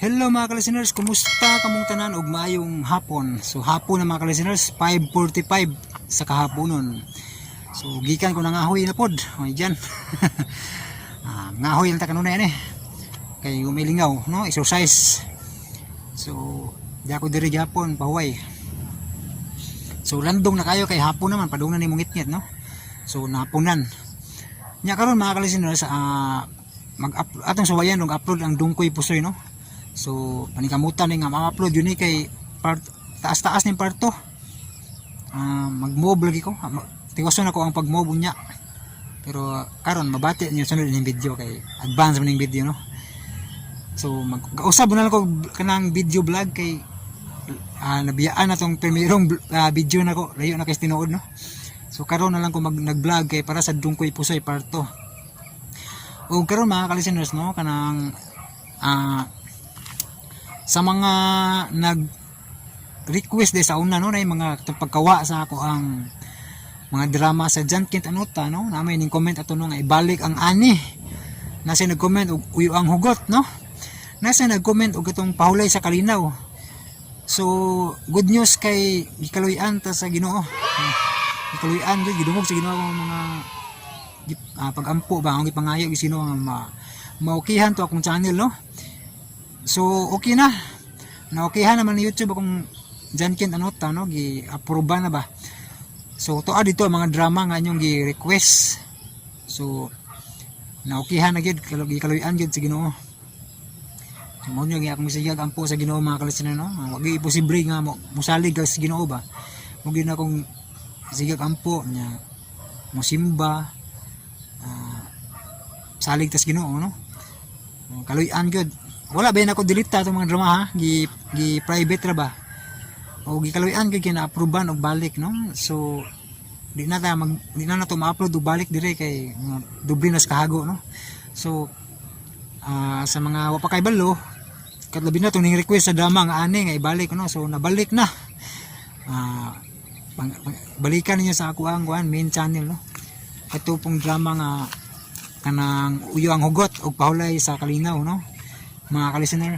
Hello, mga ka-listeners, kumusta kamong tanan ug maayong hapon? So hapon na, mga ka-listeners, 5:45 sa kahaponon. So gikan ko nangahoy na pod. Oy diyan. Ngahoy lang ta kanunay ani. Kay umilingaw, no? Exercise. So di ako diri gyapon pahuway. So landong na kayo kay hapon naman, padung na ni mongitngit, no? So nahaponan. Nya karon, mga ka-listeners, mag atong suwayan og upload ang Dungkoy Pusoy, no? So panikamutan ni nga ma-upload yun ni kay part taas-taas ning part 2. Mag-move lagi ko. Tiwason ako ang pag-move unya. Pero karon mabati niyo sunod ning video kay advance man ning video, no. So mag-usab na lang ko kanang video vlog kay nabiyaan na tong primerong video na ko, layo na kay tinuod, no. So karon na lang ko nag-vlog kay para sa Dungkoy Pusoy part 2. Ug karon, mga ka-listeners, no, kanang sa mga nag request de sa una, no, na yung mga itong pagkawa sa ako ang mga drama sa John Kent Anuta, no, na may ning comment ato, no, nga ibalik ang ani. Nasa nag-comment og Uyo ang Hugot, no, nasa nag-comment og itong Pahulay sa Kalinaw. So good news kay gikaluy-an ta sa Ginoo. Gikaluy-an gyud, gidungog sa Ginoo ang mga pag-ampo ba, ang gipangayo gi Ginoo nga maukihan to akong channel, no. So okay na. Na-okayhan naman ni YouTube akong John Kent Anota, no, gi-approve na ba. So tuwa dito ang mga drama nga inyong gi-request. So na-okayhan na gyud, gikaluy-an gyud sa Ginoo. So mao nyo akong sigag ampo sa Ginoo, mga ka-listener, no. Wag gyud imposible nga mo musalig ka sa Ginoo ba. Mo gyud akong sigag ampo nya mosimba, salig tas Ginoo, no. Kaluy-an gyud. Wala ba nako delete atong mga drama, ha, gi gi private ra ba o gikaluy-an gyud kay na-approvean og balik, no. So di na nato ma-upload og balik dire kay mga doble na sa kahago, no. So sa mga wa pa kay balo, katlabi na ning request sa drama nga ani nga ibalik, no. So nabalik na. Balikan ninyo sa ako ang kuan main channel, no, ito pong drama nga kanang Uyo ang Hugot ug Pahulay sa Kalinaw, no, mga ka-listener.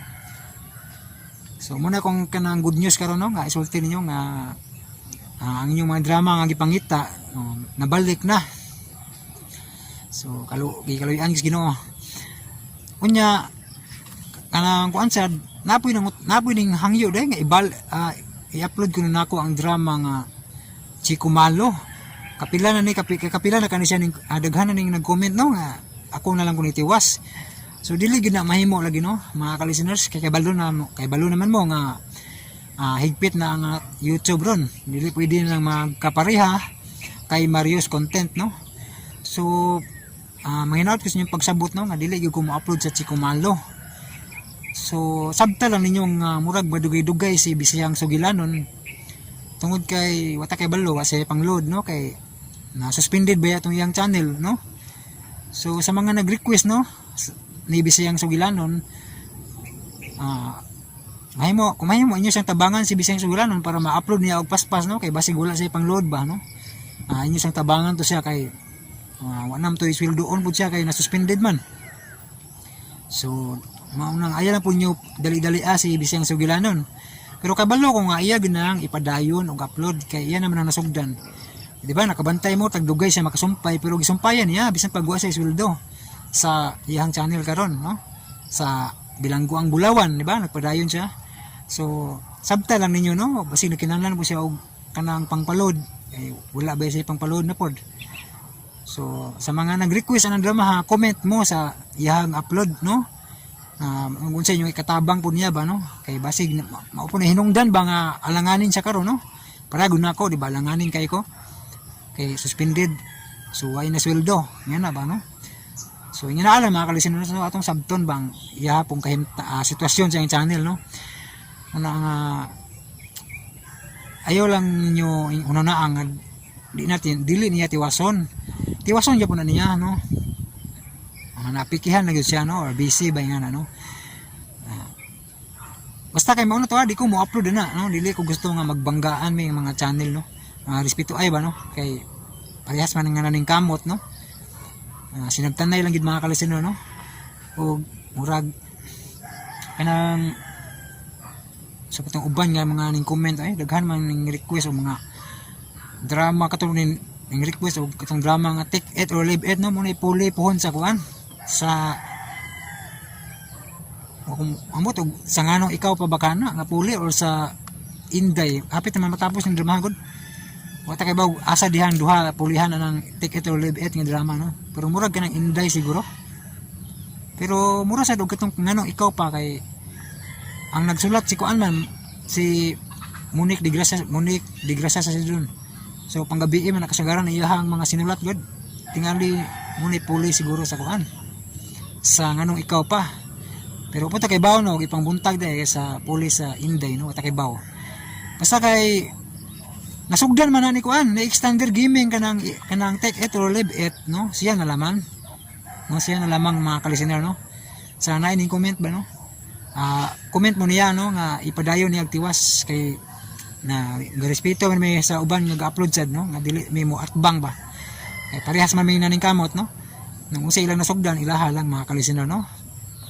So muna kung kanang good news karon, no, nga isulti ninyo nga ang inyong mga drama nga gipangita, no, nabalik na. So gikaluy-an sa Ginoo. Unya kanang kuan sad, napoy ning hangyo dai nga i-upload ko na nako ang drama nga Chico Malo. Kapila na ni kapila na kani siya ning daghan na ning nag-comment, no, nga ako na lang ko nitiwas. So dili gid na mahimo lagi, no, mga ka-listeners, kay kabalo naman mo nga higpit na ang YouTube ron. Dili pwede na lang magkapareha kay Marius content, no. So mahinaot ko sa inyong pagsabot, no, nga dili gyud ko mo-upload sa Chico Malo. So sabta lang ninyo nga murag madugay-dugay si Bisayang Sugilanon tungod kay wata kay balo kasi pang-load, no, kay na suspended ba itong iyang channel, no. So sa mga nag-request, no, ni Bisayang Sugilanon, mahimo kung mahimo inyo siyang tabangan si Bisayang Sugilanon para ma-upload niya og paspas, no, kay basig wala siya pang-load ba, no. Inyo siyang tabangan to siya kay wa nam to isweldoon pud siya kay na suspended man. So maunang ayaw lang po niyo dali-dali si Bisayang Sugilanon, pero kabalo ko nga iya ginang ipadayon og upload kay iya naman ang nasugdan. Di ba nakabantay mo tagdugay siya makasumpay, pero gisumpayan niya bisan pag wa siya sweldo sa iyang channel karon, no, sa Bilanggo ang Bulawan, di ba nagpadayon siya. So sabta lang ninyo, no, basig nagkinahanglan po siya og kanang pangpaload eh, wala ba siya pangpaload na pod. So sa mga nag-request anang drama, ha, comment mo sa iyang upload, no, kung unsa inyong ikatabang po niya ba, no, kay basig mao po na hinungdan ba nga alanganin siya karon, no. Para gud nako, di ba, alanganin kay ko kay suspended, so way na sweldo nga na ba, no. So inyo na alam, mga ka-listeners, no, atong sabton bang iya pong kahimta, sitwasyon sa iyang channel, no. Una nga ayaw lang ninyo una na ang di natin dili niya tiwason. Tiwason gyapon na niya, no. Napikihan na gyud siya, no, or busy ba nga na, no. Basta kay mao na to, di ko mo upload na, no. Dili ko gusto nga magbanggaan may mga channel, no. Respeto ay ba, no, kay parehas man nga naning kamot, no. Sinagtanay lang gid, mga ka-listener, no, o murag Kanang sa patong uban nga mga ning comment ay daghan man ning request o mga drama katong ning request og katong drama nga Take It or Leave It, no? Mo na puli pohon sa kuan sa kung amot og sa nganong ikaw pa baka na nga puli or sa Inday. Hapit naman matapos ng drama gud. Wa ta kay baw asa dihang duha pulihan na ng Take It or Leave It nga drama, no? Pero murag kanang Inday siguro, pero mura sad og katong nganong ikaw pa kay ang nagsulat si kuan man, si Monique de Gracia, Monique de Gracia sa Sidron. So panggabi man nakasagaran iya ang mga sinulat gud. Tingali mo ni puli siguro sa kuan sa nganong ikaw pa. Pero punta kay baw, no, ipangbuntag dahil sa puli sa Inday, no, ta kay baw. Basta kay nasugdan man na ni kuan, ni Extender Gaming kanang Take It or Leave It, no? Siya na laman. No, siya na lamang, mga kalistener, no? Sa nain comment ba, no? Ah, comment mo niya, no, nga ipadayon niya og tiwas kay na respeto man may sa uban nga ga-upload sad, no, nga dili may mo atbang ba. Kay parehas man may naning kamot, no? Nung unsa ilang nasugdan, ilaha lang, mga kalistener, no?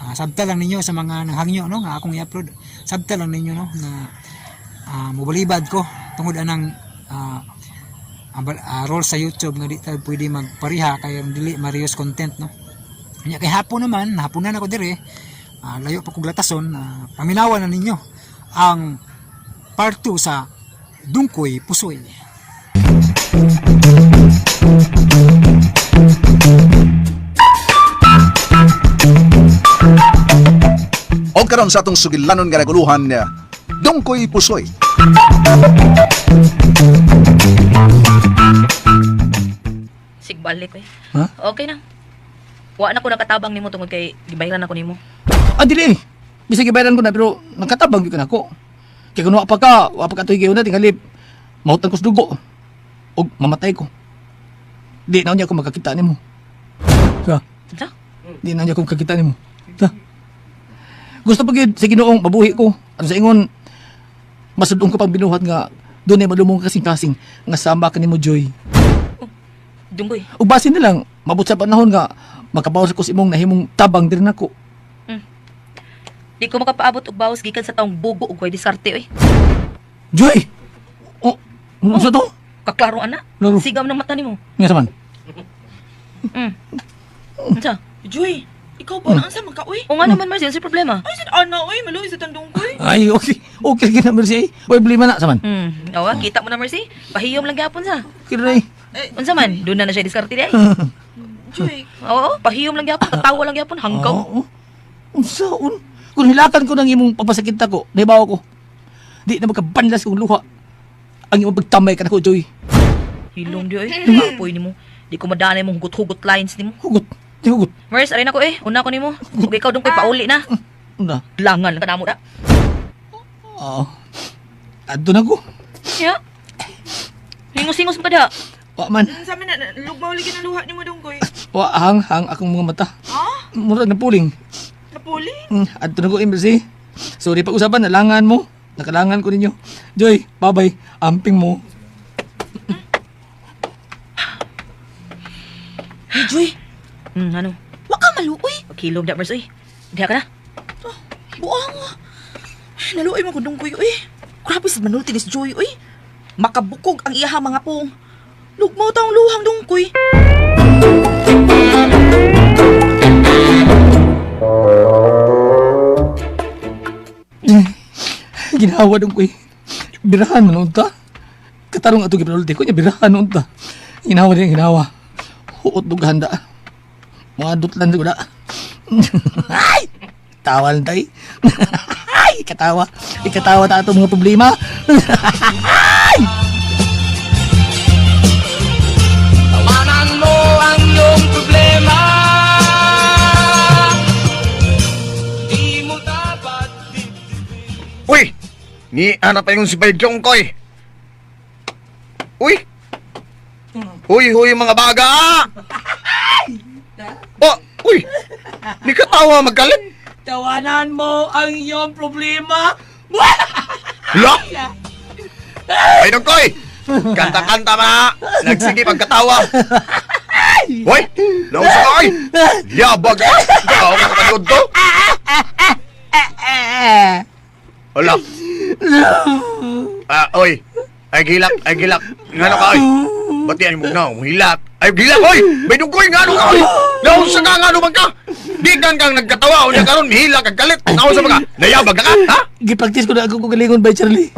Ah, sabta lang ninyo sa mga nanghangyo, no, nga akong i-upload. Sabta lang ninyo, no, nga mobalibad ko tungod anang role sa YouTube nga di tayo pwede magpariha kay ang dili marius content, no? Nya kay hapon naman, haponan ako dire, layo pa kog latason, paminawan na ninyo ang part 2 sa Dungkoy Pusoy. O karon sa atong sugilanon nga naguluhan, Dungkoy Pusoy. Sigbalik eh. Ha? Okay na. Wa na ko nakatabang nimo tungod kay gibayran ako nimo. Ah, dili eh. Bisag gibayaran ko na pero nagkatabang gyud ka nako. Kay kun wa pa ka, wa pa ka tuig na tingali mahutan ko sa dugo. Og mamatay ko. Di na unya ko makakita nimo. Sa, Unsa? di na unya ko makakita nimo. Sa. Gusto pa gyud sa Ginoong mabuhi ko. Ano sa ingon, masudong ko pang binuhat nga doon ay malumong kasing-kasing nga sama ka nimo, Joy. Dunggoy. Ug basin na lang mabot sa panahon nga makabawas ko sa imong nahimong tabang diri nako. Di ko makapaabot og bawas gikan sa taong bugo og way diskarte oy. Joy! Oh, ano sa to? Kaklaro ana. Laro. Sigam ng mata nimo. Nga sa man? Unsa? Joy, ikaw ba na ansa man ka uy? O nga naman, Marcy, unsa problema? Ay sad ana uy, maluoy sa tandong koy. Ay, okay. Okay ka na, Mercy. Uy, problema na, saman. Oo, kita mo na, Mercy. Pahiyom lang gyapon sa. Okay na eh. Unsa man? Doon na na siya diskarte di ay. Joy, Oo, pahiyom lang gyapon, katawa lang gyapon, hanggaw. Oo. Unsaon? Kung hilakan ko ng imong papasakit ako, nahibaw ko. Di na magkabanlas kong luha. Ang imong pagtamay ka na ko, Joy. Hilom di oy. Kapoy nimo. Di ko madaan imong hugot-hugot lines nimo. Hugot. Di hugot. Mers, arin ako eh. Una ko nimo. Ug ikaw dungkoy pauli na. Una. Langan lang kanamo da. Oo. Adto na ko. Ya. Hingos-hingos mo ka da. Wa man. unsa man na lugmaw lagi ng luha nimo, dungkoy? Wa hang hang akong mga mata. Ha? Murag na puling. Napuli? Adto na ko, Mercy. Sorry pag-usapan, nalangan mo. Nakalangan ko ninyo. Joy, bye-bye. Amping mo. Hey, Joy, Ano? wa ka maluoy. Kilom da, Mers, uy. Diha ka na. Buang. Naluoy man ko, dungkoy uy. Grabe sad manulti ni si Joy uy. Makabukog ang iyaha mga pong. Lugmaw taong luhang dungkoy. Ginawa dong ko eh. Birahan man unta. Katarong ato gipanulti ko niya birahan unta. Ginawa din ginawa. Huot dug handa. Mga dutlan ko na. Ay! Tawa lang tayo. Ay! Katawa. Ikatawa ta ato mga problema. Ay! Tawanan mo ang iyong problema. Di mo dapat Uy! Ni ana pa yung si Bay Jongkoy. Uy! Uy, huy mga baga! Oh, uy! Ni katawa magalit. Tawanan mo ang iyong problema. La! Ay, Dongkoy! Kanta-kanta ma! Nagsige pagkatawa! Uy! Laos ka ay! Yabag! Gaw ka kapanood to! Hala. Ah, oy. Ay gilak, ay gilak. Ngano ka oy? Bati ay mo na, hilak. Ay gilak oy. May dungkoy ngano ka oy? Naunsa ka ngano man ka? Di kan kang nagkatawa unya karon mihilak kag kalit. Naunsa man ka? Nayabag ka ha? Gipractice ko na ako kagalingon bay Charlie.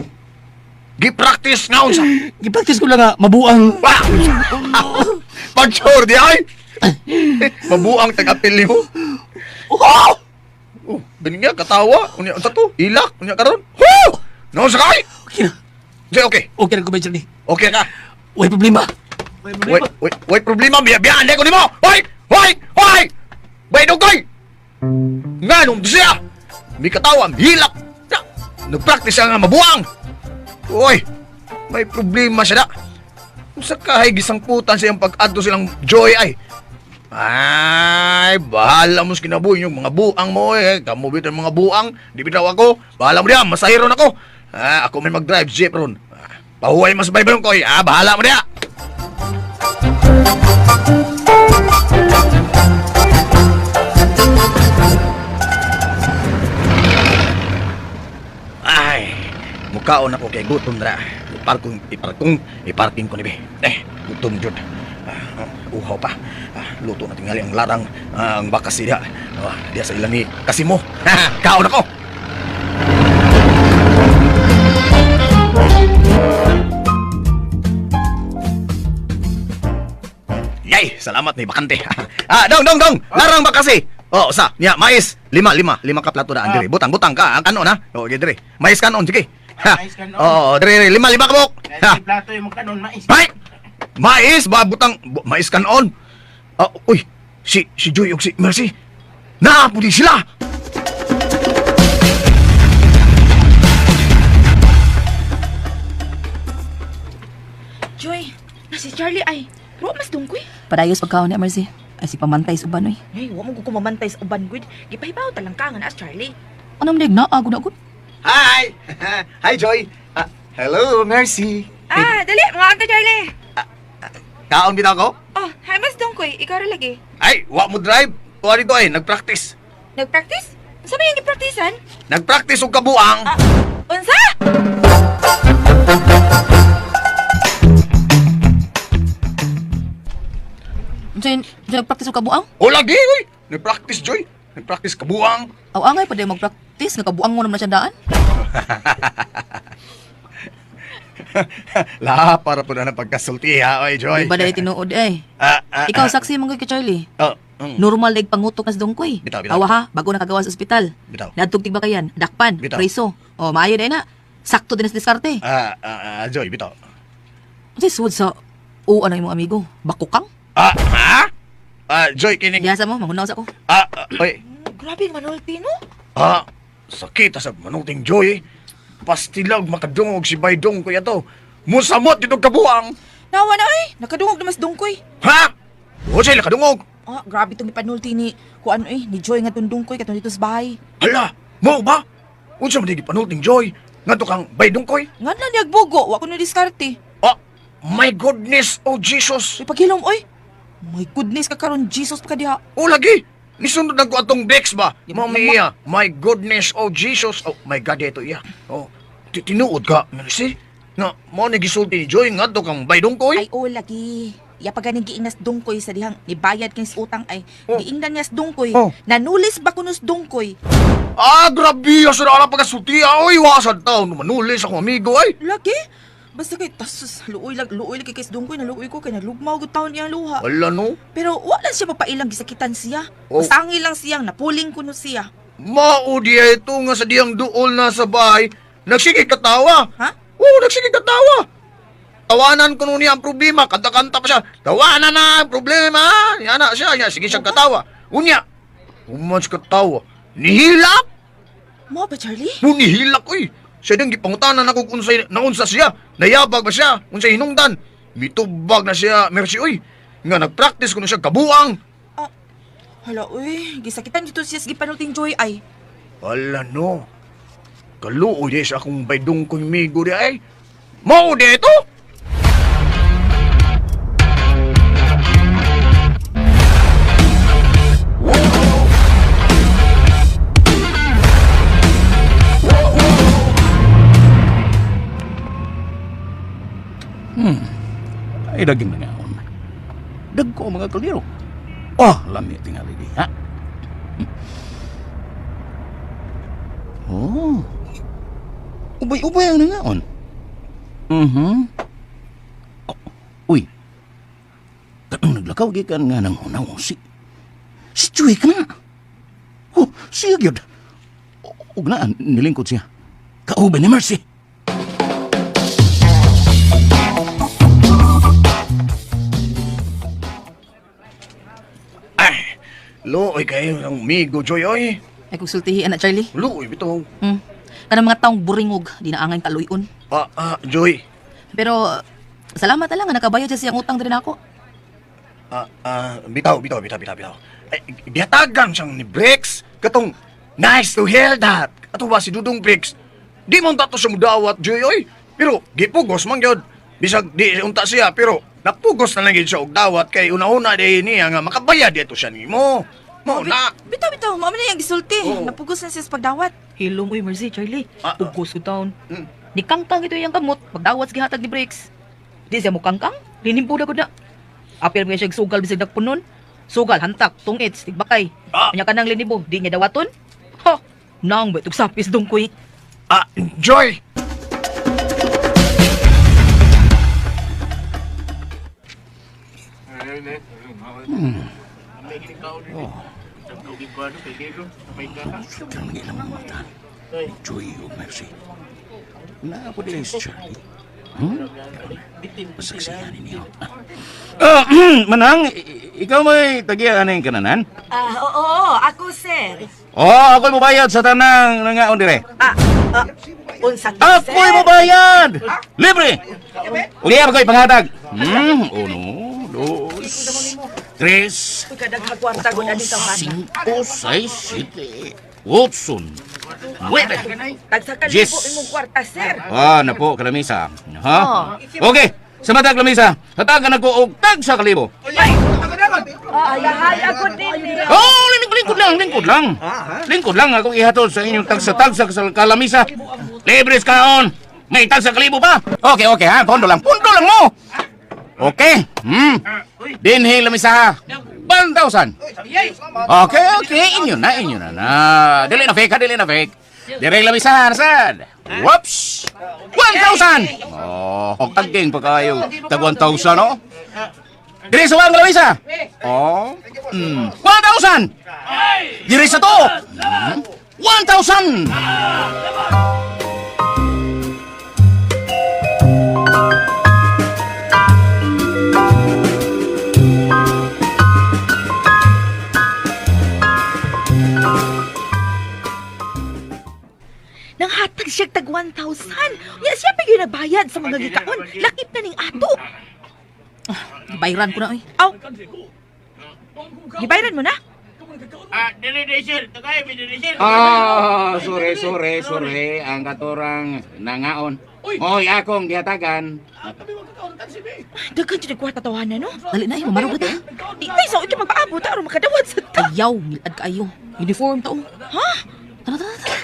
Gi-practice naunsa. Gipractice ko lang nga mabuang. Wah! Pag-sure di ay. Mabuang tag-apil nimo. Oh! Oh, binigyan katawa. Unya unsa to? Hilak unya karon. Ho! Naunsa ka ay? Okay na. Di okay. Okay na ko bay Charlie. Okay ka. Way problema. Way Way, problema. way, way problema, biya, biya, ko nimo! Hoy! Hoy! Hoy! Bay dugay! Nga nung siya! May katawa, hilak! Na, nagpractice siya nga mabuang! Uy! May problema siya na! Sa kahay gisangputan siyang pag-adto silang joy ay. Ay, bahala mo sa kinabuhi yung mga buang mo eh. Kamu bitan mga buang, di bitaw ako. Bahala mo diya, masahiron ako. Ah, ako may mag-drive jeep ron. Ah, pahuway mas baybalong ko eh. Ah, bahala mo diya. Ay, mukaon ako kay gutom dra. Iparking, iparking, iparking ko ni be. Eh, gutom jud. Ah, oh, uhaw pa. Ah, luto na tingali ang larang ang bakas siya. Ah, diya sa ilan ni Kasimo. Kaon ako. Yay, salamat ni bakante. Ah, dong dong dong. Larang bakasi. Oh, sa, niya, mais. Lima, lima, lima ka plato na andre. Butang, butang ka. Ang kanon ha. Oh, okay, dire. Mais kanon, sige. Ha. Mais kanon. Oo, dire, dire. Lima, lima ka buk. Ha. Kahit plato yung magkanon, mais. Ay! Mais ba butang mais kanon. Ah, uy, si si Joy ug si Mercy. Naa pud sila. Joy, na si Charlie ay. Ro mas dungkoy. Padayos pagkaon ni Mercy. Ay si pamantay sa uban oy. Ay, wa mo ko kumamantay sa uban gud. Gipahibaw talang ka nga na as Charlie. Anong dig na ako na gud. Hi. Hi Joy. Ah, hello Mercy. Ah, dali, mga anta Charlie. Kaon bitaw ko? Oh, hi mas dungkoy, ikaw ra lagi. Ay, wa mo drive. Tuwa dito ay nagpractice. Nagpractice? Unsa may gipraktisan? Nagpractice og kabuang. Ah, unsa? Unsa nagpractice og kabuang? O lagi oy. Nagpractice Joy. Nagpractice kabuang. Aw angay pa magpractice nga kabuang mo naman na siya daan. La para po na ng pagkasulti ha, oy Joy. Di ba dahil tinuod ay? Ah, ah, Ikaw ah. saksi man kay Charlie. Oh, mm. Normal leg pangutok nas dungkoy. Bitaw, bitaw. Awa ha, bago nakagawa sa ospital. Bitaw. Nadtog tig bakayan, dakpan, Bitaw. preso. O maayo day na. Sakto din sa diskarte. Ah, ah, ah, Joy, bitaw. Unsay sud sa o ano imong amigo? Bakukang? Ah, ha? Ah, Joy, kining. Gihasa mo, mangunaw sa ko. Ah, ah, oy. Grabe ang manulti no. Ah, sakit sa manuting Joy. Pastilag makadungog si Baydong ko yato. Musamot dito kabuang. Nawa na ay, nakadungog na mas dungkoy. Ha? O siya nakadungog. Ah, grabe tong ipanulti ni kuan eh, ni Joy nga tong dungkoy katong dito sa bahay. Hala, mo ba? Unsa man di gipanulting Joy? Ngadto kang Baydong koy? Nga na niyag bugo, wa ko na diskarte. Ah, my goodness, oh Jesus. Uy, paghilom oy. My goodness ka karon Jesus pa ka diha. O lagi. Nisunod na ko atong Dex ba? Di Mami iya. My goodness, oh Jesus. Oh my God, ito iya. Oh, tinuod ka, Mercy. Nga, mo ni gisulti ni Joy ngadto kang Baydong koy. Ay o lagi. Ya pa ganing giingnas dungkoy sa dihang nibayad kay sa utang ay Oh. giingnan niya sa dungkoy. Oh. Nanulis ba kuno sa dungkoy? Ah, grabe! Asa na alam pagkasulti. Oy, wasad taon. Manulis akong amigo, ay. Lagi. Basta kay tasus luoy lag luoy lagi kay sa dungkoy naluoy ko kay nalugmaw gud taon iyang luha. Wala no. Pero wala siya mapailang gisakitan siya. Oh. Basta angil lang siyang napuling kuno siya. Mao diya ito nga sa diyang duol na sa bahay. Nagsige katawa. Ha? Oo, nagsige katawa. Tawanan ko nun niya ang problema. Kanta-kanta pa siya. Tawanan na ang problema. Yan na siya. Yan, sige siyang katawa. Unya. Uman siya katawa. Nihilak! Mo ba Charlie? Munihilak, uy. Siya diyang gipangutanan ako kung unsay, naunsa siya. Nayabag ba siya? Unsay hinungdan? Mitubag na siya, Mercy, uy. Nga nagpractice ko na siya kabuang. Hala uy, gisakitan dito siya sa gipanulting Joy ay. Ala no. Kaluoy di sa akong baydong kong migo di ay. Mao di ito? Ay, daging nangaon. Dagko ang mga kaldero. Oh, lami tingali di, ha? Oh. Ubay-ubay ang nangaon. Oh, uy. Kanang naglakaw gikan nga nang hunaw si Chuy ka na. Oh, siya gyud. Ug naa nilingkod siya. Kauban ni Mercy. Ay, luoy kayo ng migo, Joy, oy. Ay kung sultihi ana Charlie. Luoy, bitaw. Kanang mga taong buringog, di na angay kaluyon. Ah, ah, Joy. Pero salamat na lang nga nakabayad siya siyang utang diri nako. Ah, ah, bitaw, bitaw, bitaw, bitaw, bitaw. Ay, gihatagan siyang ni Bricks. Katong, nice to hear that. Ato ba si Dudong Bricks? Di man tato siya mudawat, Joy, oy. Pero, gipugos man gyud. Bisag, di unta siya, pero napugos na lang gyud siya og dawat kay una-una di niya nga makabayad dito siya nimo. Mao na. Bitaw, bitaw. Mao man na iyang gisulti. Oo. Napugos na siya sa pagdawat. Hilom uy Mercy Charlie. Ah, ah. Pugos ko taon. Mm. Ni kangkang ito iyang kamot, pagdawat sa gihatag ni Bricks. Di siya mo kangkang, linimpo na gud na. Apil mga siya sugal bisag nagpunon. Sugal hantak, tungits, tigbakay. Ah. Anya kanang linibo, di niya dawaton. Ha, nang ba itong sapis dungkoy. Ah, Joy! Sugdan ng ilang mga mata. Joy ug Mercy. Na ako dili si Charlie. Masaksihan ninyo. Ah, manang, ikaw may tagiya aning kananan? Ah, oo, ako, sir. Oh, ako'y mubayad sa tanang nangaon dire. Ah, ah, unsa ka, Ako'y mubayad! Libre! Uliya ako'y panghatag. Uno, dos, tres, Uy, kadaghang kwarta gud ani tawhana. cinco, seis, siete, ocho, nueve. Tagsa ka Yes. libo imong kwarta, sir. Ah, napo, kalamisa. Ha? Okay, sa matag lamisa, hatagan ako og tag sa kalibo. Ayahay ako din. Oh, lingkod lang, lingkod lang. Lingkod lang akong ihatod sa inyong tagsa-tagsa sa kalamisa. Libre sa kaon. May tagsa kalibo pa. Okay, okay ha. Pondo lang. Pondo lang mo. Okay. Dinhi lamisa ha. 1,000. Okay, okay. Inyo na, inyo na na. Dili na fake ha, dili na fake. Direk lamisa ha, nasad. Whoops! 1,000! Oh, taging pa kayo. Tag 1,000, oh. Diri sa wang lamisa. Oh. 1,000! Diri sa to! 1,000! Nanghatag siya tag 1,000. Nya siya pa gyud nagbayad sa mga gikaon. Lakip na ning ato. Bayran ko na oy. Aw. Gibayran mo na? Ah, sorry, sorry, sorry. Ang katurang nangaon. Hoy, akong gihatagan. Daghan jud kwarta tawana no. Dali na ay, mamarog na ta. Di tay sa uti magpaabot aron makadawat sa ta. Ayaw, ngilad kaayo. Uniform to. Ha? Tara, tara, tara.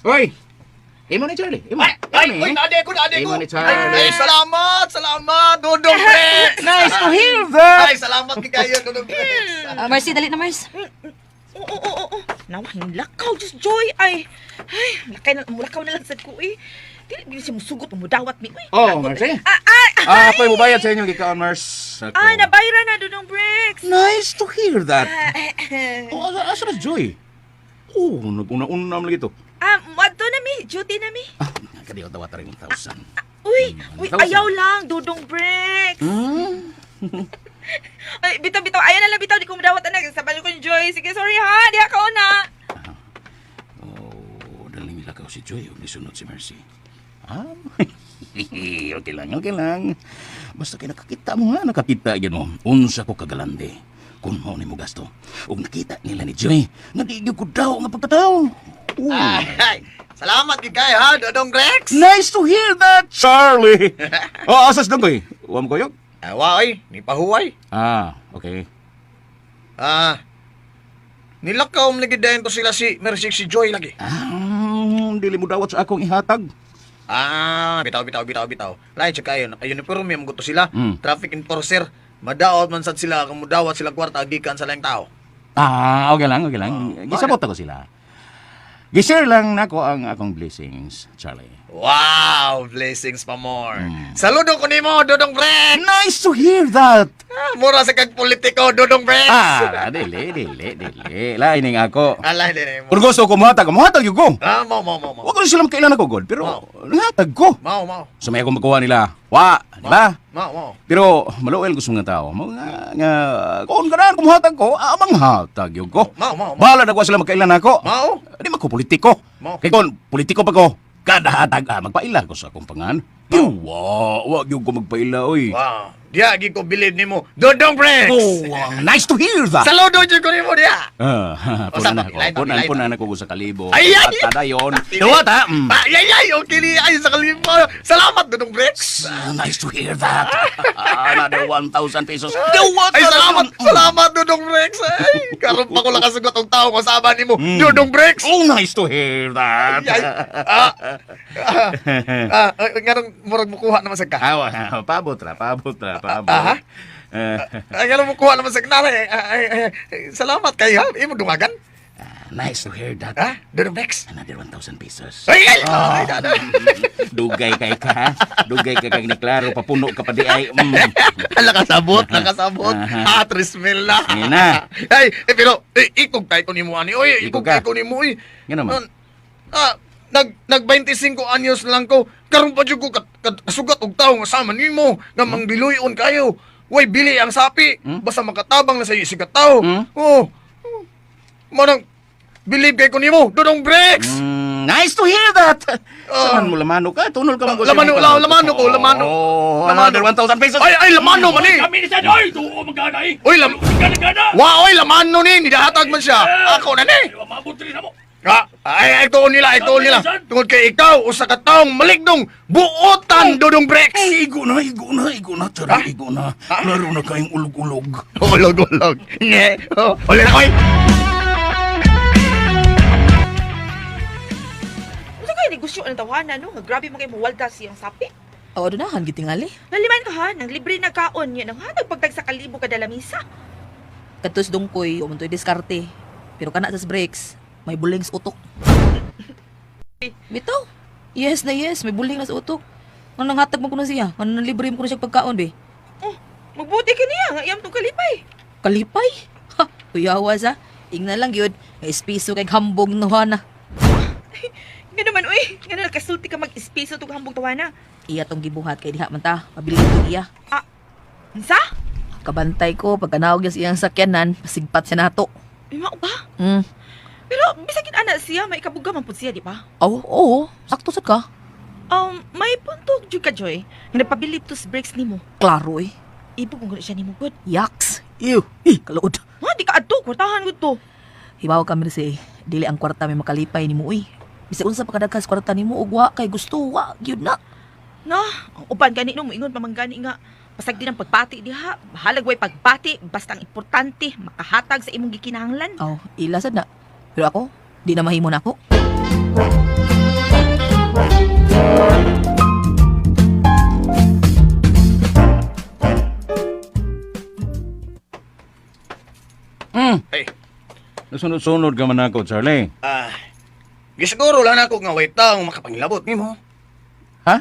Hoy! Imo ni Charlie. Imo. Ay, ay, uy, naade ko, naade ko. Imo ni Charlie. Ay, salamat, salamat, Dudong Bricks. Nice to hear that. Ay, salamat kay kayo, Dudong Bricks. Ah, Mercy, dali na, Mercy. Oo, oo, oo, oo. Nawa, lakaw, just joy. Ay, ay, lakay na, mulakaw na lang sad ko, eh. Dili, dili siya musugot, mudawat mi, uy. Oh, Mercy. Ah, ah, Ah, ako'y mubayad sa inyong gikaon, Mers. Ako. ah, nabayran na, Dudong Bricks. Nice to hear that. Ah, eh, eh. Oh, asa, asa na si Joy? Oh, nag-una-una man lagi to. Ah, madto na mi, duty na mi. Ah, kadiyo tawa taring 1,000. Uy, uy, 1,000. ayaw lang, Dudong Bricks. Ay, bitaw, bitaw, ayaw na lang, bitaw, di ko mudawat, anak. Sabay ko yung Joy. Sige, sorry ha, di ka na. Oh, daling nilakaw si Joy ug nisunod si Mercy. Ah, okay lang, okay lang. Basta kay nakakita mo ha, nakakita yun mo. Unsa ko kagalande. Kung mao ni mo gasto. Ug nakita nila ni Joy, nga di gyud ko daw nga pagkatao. Oh. Ay, salamat kay kayo, ha, Dudong Bricks. Nice to hear that, Charlie. Oh, asas dong koy. Wa mo koyog? Awa, oy, ni pahuway. Ah, okay. Ah, nilakaw man lagi dayon to sila si Mercy si Joy lagi. Ah, dili mo dawat sa akong ihatag. Ah, bitaw, bitaw, bitaw, bitaw. Lain siya kayo, naka-uniforme mo gusto sila. Traffic enforcer. Madaot man sad sila, kung mudawat sila kwarta, gikan sa laing tao. Ah, okay lang, okay lang. Gisabot ako sila. Gishare lang nako ang akong blessings, Charlie. Wow, blessings pa more. Saludo ko nimo, Dodong Brex! Nice to hear that. Ah, mura sa kag politiko, Dodong Brex! Ah, dili, dili, dili. Laining ako. Alay, dili mo. Kung gusto ko muhatag, muhatag yun ko. Ah, mao, mao, mao, mao. Wa ko sila makailan ako, God. Pero, nanghatag ko. Mao, mao. So may akong makuha nila. Wa, di ba? Mao, mao. Pero maluel gusto nga tao. Mo nga, nga kung ganaan kumuhatag ko, amang hatag yun ko. Mao, mao, mao. Bahala na ko sila magkailan ako. Mao. Di man ko politiko. Mao. Kay kon politiko pa ko, kada hatag magpaila ko sa akong pangan. Pero wa gyud ko magpaila oy. Wow. Diya, gi ko believe nimo, Dodong Brex! Oh, nice to hear that. Saludo jud ko nimo diya. Ah, O, punan sama, ako. ilay pa, Punan, ilay pa. punan ako sa kalibo. Ay, ay! At dayon. Duwata. Ay, ay, ay, okay ni ay sa kalibo. Salamat, Dodong Brex. Ah, nice to hear that. Another 1,000 pesos. Duwata. Ay, salamat, salamat, Dodong Rex. Ay, karon pa ko lang kasugat og tao kasama nimo, Dodong Rex. Oh, nice to hear that. Ay, ay, ah, ah, ah, ah, nganong murag mukuha naman sa ka. Ah, paabot ra, paabot ra, paabot. Aha. Eh, Ay, nganong mukuha naman sa ka. Ay, ay, ay, ay, salamat kay ha. Imo dungagan. Nice to hear that. Ha? Dodong Rex. Another 1,000 pesos. Ay, ay, ay, ay, ay. Dugay kay ka, ha? Dugay ka kag ni Klaro, papuno ka pa di ay. Nakasabot, nakasabot. Aha. Ah, 3,000 na. Mil na. Ay, eh, pero, eh, ikog kay ko nimo ani. Oy, Ikog ikog ka. kay ko nimo, oy. Nga naman. Ah, nag 25 anyos lang ko. Karon pa jud ko kasugat og tawo nga sama nimo nga mangbiluyon kayo. Way bili ang sapi, basta makatabang na sa iyo sigat tao. Oh. Manang believe kay ko nimo, Dodong Brex. Nice to hear that. Ah. Saman mo lamano ka, tunol ka man ko. Lamano, lamano ko, lamano. Oh, Lamano. another 1,000 pesos. Ay, ay, lamano man eh. Kami ni Sad, oy! Tuo magana eh! Oy, lam Gana-gana! Wa, oy, lamano ni, nidahatag man siya. Ako na ni. Mabot rin mo! Ah, ay, ay, tuon nila, ay, tuon nila. Tungod kay ikaw, usa ka taong maligdong buotan, Dodong Brex. Ay, igo na, igo na, igo na, tara, igo na. Laro na kayong ulog-ulog. Ulog, ulog. Nye. Oh, uli na, oy. Unsa kay negosyo ang tawanan no? Nga grabe man kay muwalda siyang sapi. Oo, donahan gitingali. Naliman ka ha, nang libre na kaon niya nang hatag pagtag sa kalibo kada lamisa. Katos dungkoy, umuntoy diskarte. Pero kana sa breaks, may buling sa utok. Bitaw. Yes na yes, may buling na sa utok. Ano nanghatag mo kuno siya? Ano nang libre mo kuno siya pagkaon be? Oh, magbuti ka niya nga iyam tong kalipay. Kalipay. Ha, kuyawa sa. Ingna lang gyud, nga espiso kay hambog no na. Nga naman uy, nga na nakasulti ka mag-espiso tug hambog tawana. Iya tong gibuhat kay diha man ta, mabilin tong iya. Unsa? Kabantay ko pagka naog niya sa iyang sakyanan, pasigpat siya nato. Ay, mao ba? Pero bisag ana siya, may kabuga man pud siya, di ba? Oo, oo, sakto sad ka. May punto jud ka Joy. Nga nagpabilib to sa breaks nimo. Klaro eh. Ibog mo siya nimo good. Yaks. Ew, eh, kaluod. Ha, di ka adto, kwartahan gud to. Hibaw kami si dili ang kwarta may makalipay nimo uy. Bisag unsa pa kadaghan sa kwarta nimo ug wa kay gusto wa gyud na. Na, ang uban gani no moingon pa man gani nga pasag din ang pagbati diha. Bahalag way pagbati, basta ang importante makahatag sa imong gikinahanglan. Oh, ila sad na. Pero ako, di na mahimo na ako. Ay, Nasunod-sunod ka man ako, Charlie. ah, gisiguro lang ako nga way taong makapangilabot nimo. Ha?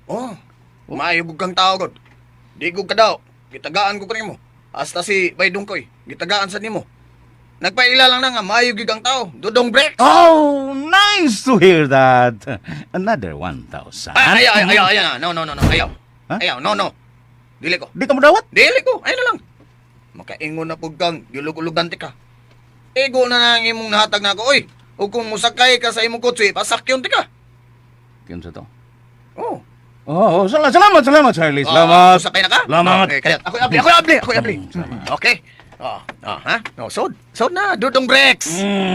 Oh, maayo gud kang tao god. Di gud ka daw. Gitagaan ko kanimo. Hasta si Bay Dungkoy, gitagaan sa nimo. Nagpaila lang na nga maayo gyud ang tao. Dodong Brex. Oh, nice to hear that. Another 1,000. Ay, ay, ay, ay, ay, no, no, no, no, ayaw. Ha? Ayaw, no, no. Dili ko. Di ka mo dawat? Dili ko, ay na lang. Makaingon na pug kang gilug-ulugan ti ka. Igo na na ang imong nahatag na ako, oy. O kung musakay ka sa imong kotse, pasakyon ti ka. Kinsa to? Oh. Oh, salamat, salamat, Charlie. Salamat. Ah, musakay na ka? Salamat. Okay, kaya ako abli, ako abli, ako abli. Okay. Oh, oh, ha? No, sod. Sod na, Dudong Brex.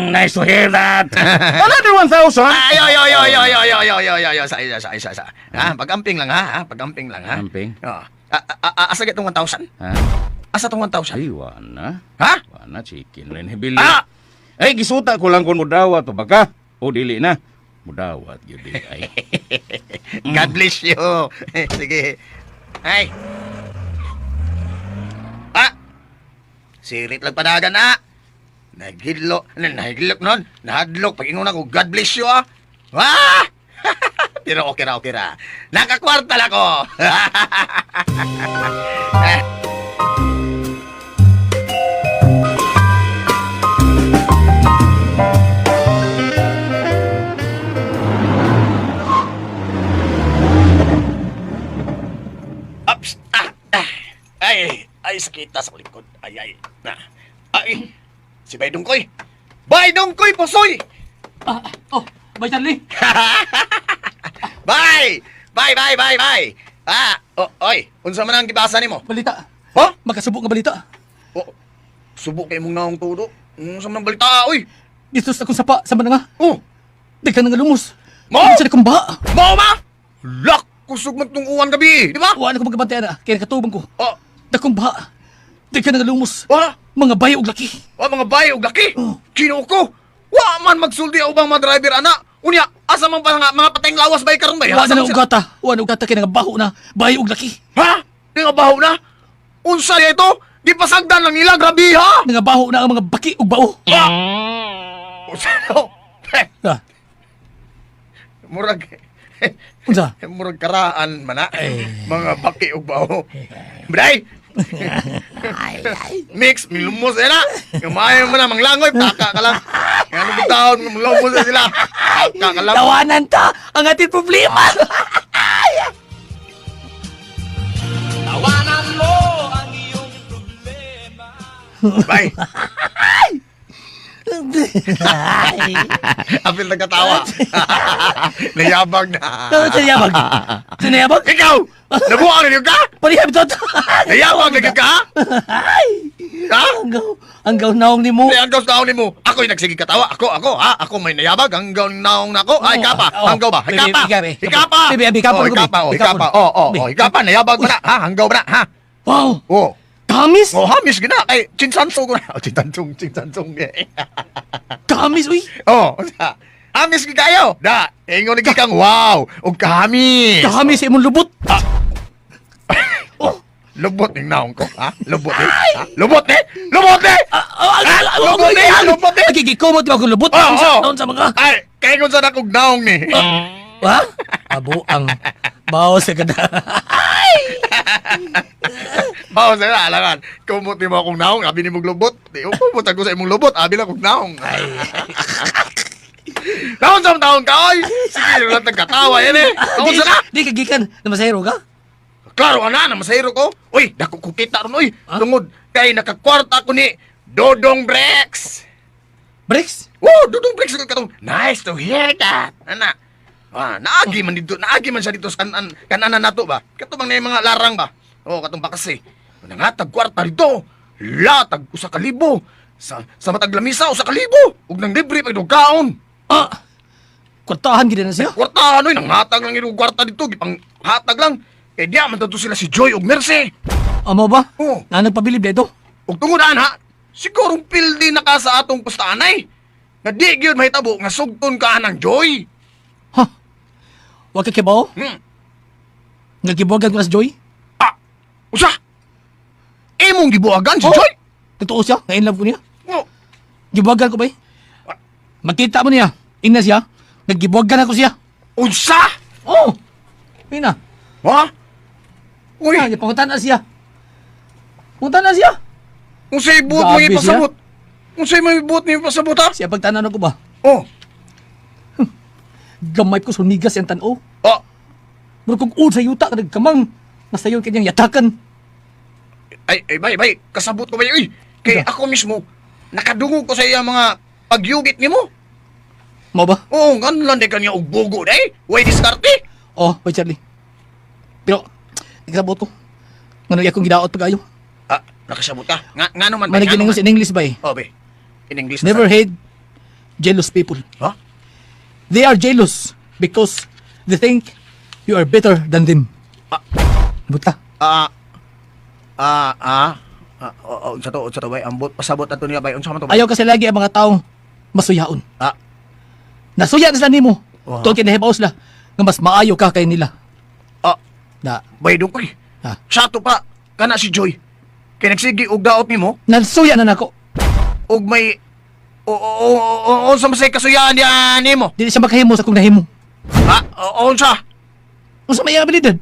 Nice to hear that. Another 1,000. Ay, ay, ay, ay, ay, ay, ay, ay, ay, ay, ay, sa, isa, sa, isa, sa. Ha, pag-amping lang ha, ha, pag-amping lang ha. Amping? Oh. Ah, ah, asa gitong 1,000? Ha? Asa tong 1,000? Ay, wana. Ha? Wana, chicken rin. Hibili. Ah! Ay, gisuta ko lang kung mo dawat o baka. O, dili na. Mudawat gyud di ay. God bless you. Sige. Ay. Ah! Sirit lang padagan ah. Naghidlo, nahidlok nun. Nahadlok. Pag ingon ako, God bless you ah. Ah! Pero okay ra, okay ra. Nakakwarta lang ko. Ups! Ah! Ah! Ay! Ay, sakita sa likod. Ay, ay. Na. Ay! Si Bay Dungkoy! Bay Dungkoy, pusoy! Ah, oh, bye Charlie. Bye! Bye, bye, bye, bye! Ah! Oh, oy! Unsa man ang gibasa nimo? Balita. Ha? Makasubok nga balita. Oh, subok kay mong naong tudo. Unsa man ang balita, oy? Dito sa akong sapa sa mananga. Oh! Daghan nga lumos. Mo? Sa akong baha. Mao ba? Lak! Kusog man tong uwan gabi, di ba? Wa na ko magabantay na kay nakatubang ko. Oh, Dakong baha. Daghan nga lumos. wa? Mga bayo og laki. Wa mga bay og laki. Oh. Kinoo ko. Wa man magsulti ang ubang mga driver ana. Unya, asa man pa nga mga pateng lawas bay karon bay? Wa Asa na man sila? ugata. Wa na ugata kay nga baho na. Bayo og laki. Ha? Di nga baho na? Unsa di ito? Di pasagdan lang nila, grabe ha? Nga baho na ang mga baki ug bao. Ha? Unsa no? Eh, Ah, murag unsa? murag karaan man na. Eh. Mga baki ug baho. Bray! Mix, milumos eh na. Kumain mo na, manglangoy, taka ka lang. Nga ano taon, lumos na sila. Taka ka lang. Tawanan ta ang ating problema. Tawanan mo ang iyong problema. Bye! Apil nagkatawa. Nayabag na. Sinayabag. Sinayabag? Ikaw! Nabuang na ka? Parehab to. Nayabag na ka? Ha? Ang gaw naong ni mo. Ang gaw naong nimo. Ako'y nagsige katawa. Ako, ako, ha? Ako may nayabag. Ang gaw naong nako. Ay, Oo, kapa. oo. Ang gaw ba? Bebe, Hikapa. ikaw, Hikapa. Bebe, bebe, hikapa Oh, ko, hikapa. bebe. Oh, hikapa. Oh, oh, oh. Hikapa. Nayabag mo na. Ha? Ang gaw ba na? Ha? Wow. Oh. Kamis. Oh, hamis gina. Kay, chinsansong ko na. Oh, chinsansong, chinsansong. Kamis uy. Oh, unsa? Hamis gi kayo. Da, ingon ni kang wow. Og kahamis. Kamis sa imong lubot. Oh. Lubot ning naong ko, ha? Lubot ni. Ha? Lubot ni. Lubot ni. Ah, ah, ah, ah, Lubot ni, ah, lubot ni. Ay, gikumot ba akong lubot? Oh, oh. Naon sa mga? Ay, kay kung saan akong naong ni. Ha? Abo ang bao sa kada. Oh, sir, alangan. Kumot ni mo akong naong, abi ni mong lubot. Di ko kumot ako sa imong lubot, abi lang akong naong. Ay. Naon sa taon ka, oy. Sige, wala tang katawa yan eh. Naon sa na? Di ka gikan na masahero ka? Klaro ana, na masahiro ko. Uy, dako ko kita ron, uy. Ha? Tungod kay nakakwarta ko ni Dodong Brex. Brex? Oh, Dodong Brex katong. Nice to hear that. Ana. Ah, naagi man dito, naagi man siya dito sa kanan kananan nato ba? Kato bang na yung mga larang ba? Oh, katong bakasi. Nangatag kwarta dito. Latag 1,000. Sa matag lamisa 1,000. Ug nang libre pag kaon. Ah! Kwartahan gid na siya. Kwarta ano nanghatag lang yung kwarta dito, gipang hatag lang. Kay diya man to sila si Joy ug Mercy. Amo ba? Oh. Na nagpabilib dito. Ug tungod ana, sigurong pildi na ka sa atong pustaanay. Nga di gyud mahitabo nga sugton ka anang Joy. Ha? Wa ka kibaw? Nga gibuwagan ko na si Joy? Ah, usa. Imong gibuhagan si Oh. Joy. Totoo siya, nga in love ko niya. Oh. Gibuwagan ko ba eh? Makita mo niya, ina siya, naggibuwagan ako siya. Unsa? Oh! Ina. Ha? Uy, Uy, pangutan na siya. Pangutan na siya. unsay buot mo Grabe siya. ipasabot? Unsay may buot mo ipasabot ha? Siya pagtanan ko ba? Oh. Gamay ko sunigas ang tanaw. Oh, Murag kong ud sa yuta ka nagkamang. Nasayon kanyang yatakan. ay ay bay bay, kasabot ko bay uy. Kay Unsa? ako mismo nakadungog ko sa iya mga pagyugit nimo. Mao ba? Oo, ngano lang di kanya og bugo day. Way diskarte. Oh, wait Charlie. Pero, nagkasabot ko. Ngano iya kong gidaot pag-ayo. Ah, nakasabot ka. Nga ngano man bay? Managin Ngano man? in English ba eh? Oh, be. In English. na Never sa- hate jealous people. Ha? They are jealous because they think you are better than them. Ah. Buta. Ah. Ah, ah. Ah, oh, oh, unsa to bay? Ambot pasabot ato niya bay. Unsa man to bay? Ayaw kasi lagi ang mga taong masuyaon. Ah, Nasuya na sila nimo. Oh. Tuod kay nahibaw sila nga mas maayo ka kay nila. Ah, Na. bay dungkoy. Ha. Sa ato pa kana si Joy. Kay nagsige og daot nimo Nagsuya na nako. og may o o o o unsa man say kasuyaan niya nimo? Dili siya makahimo sa akong nahimo. Ha? O unsa? Unsa may iyang abilidad?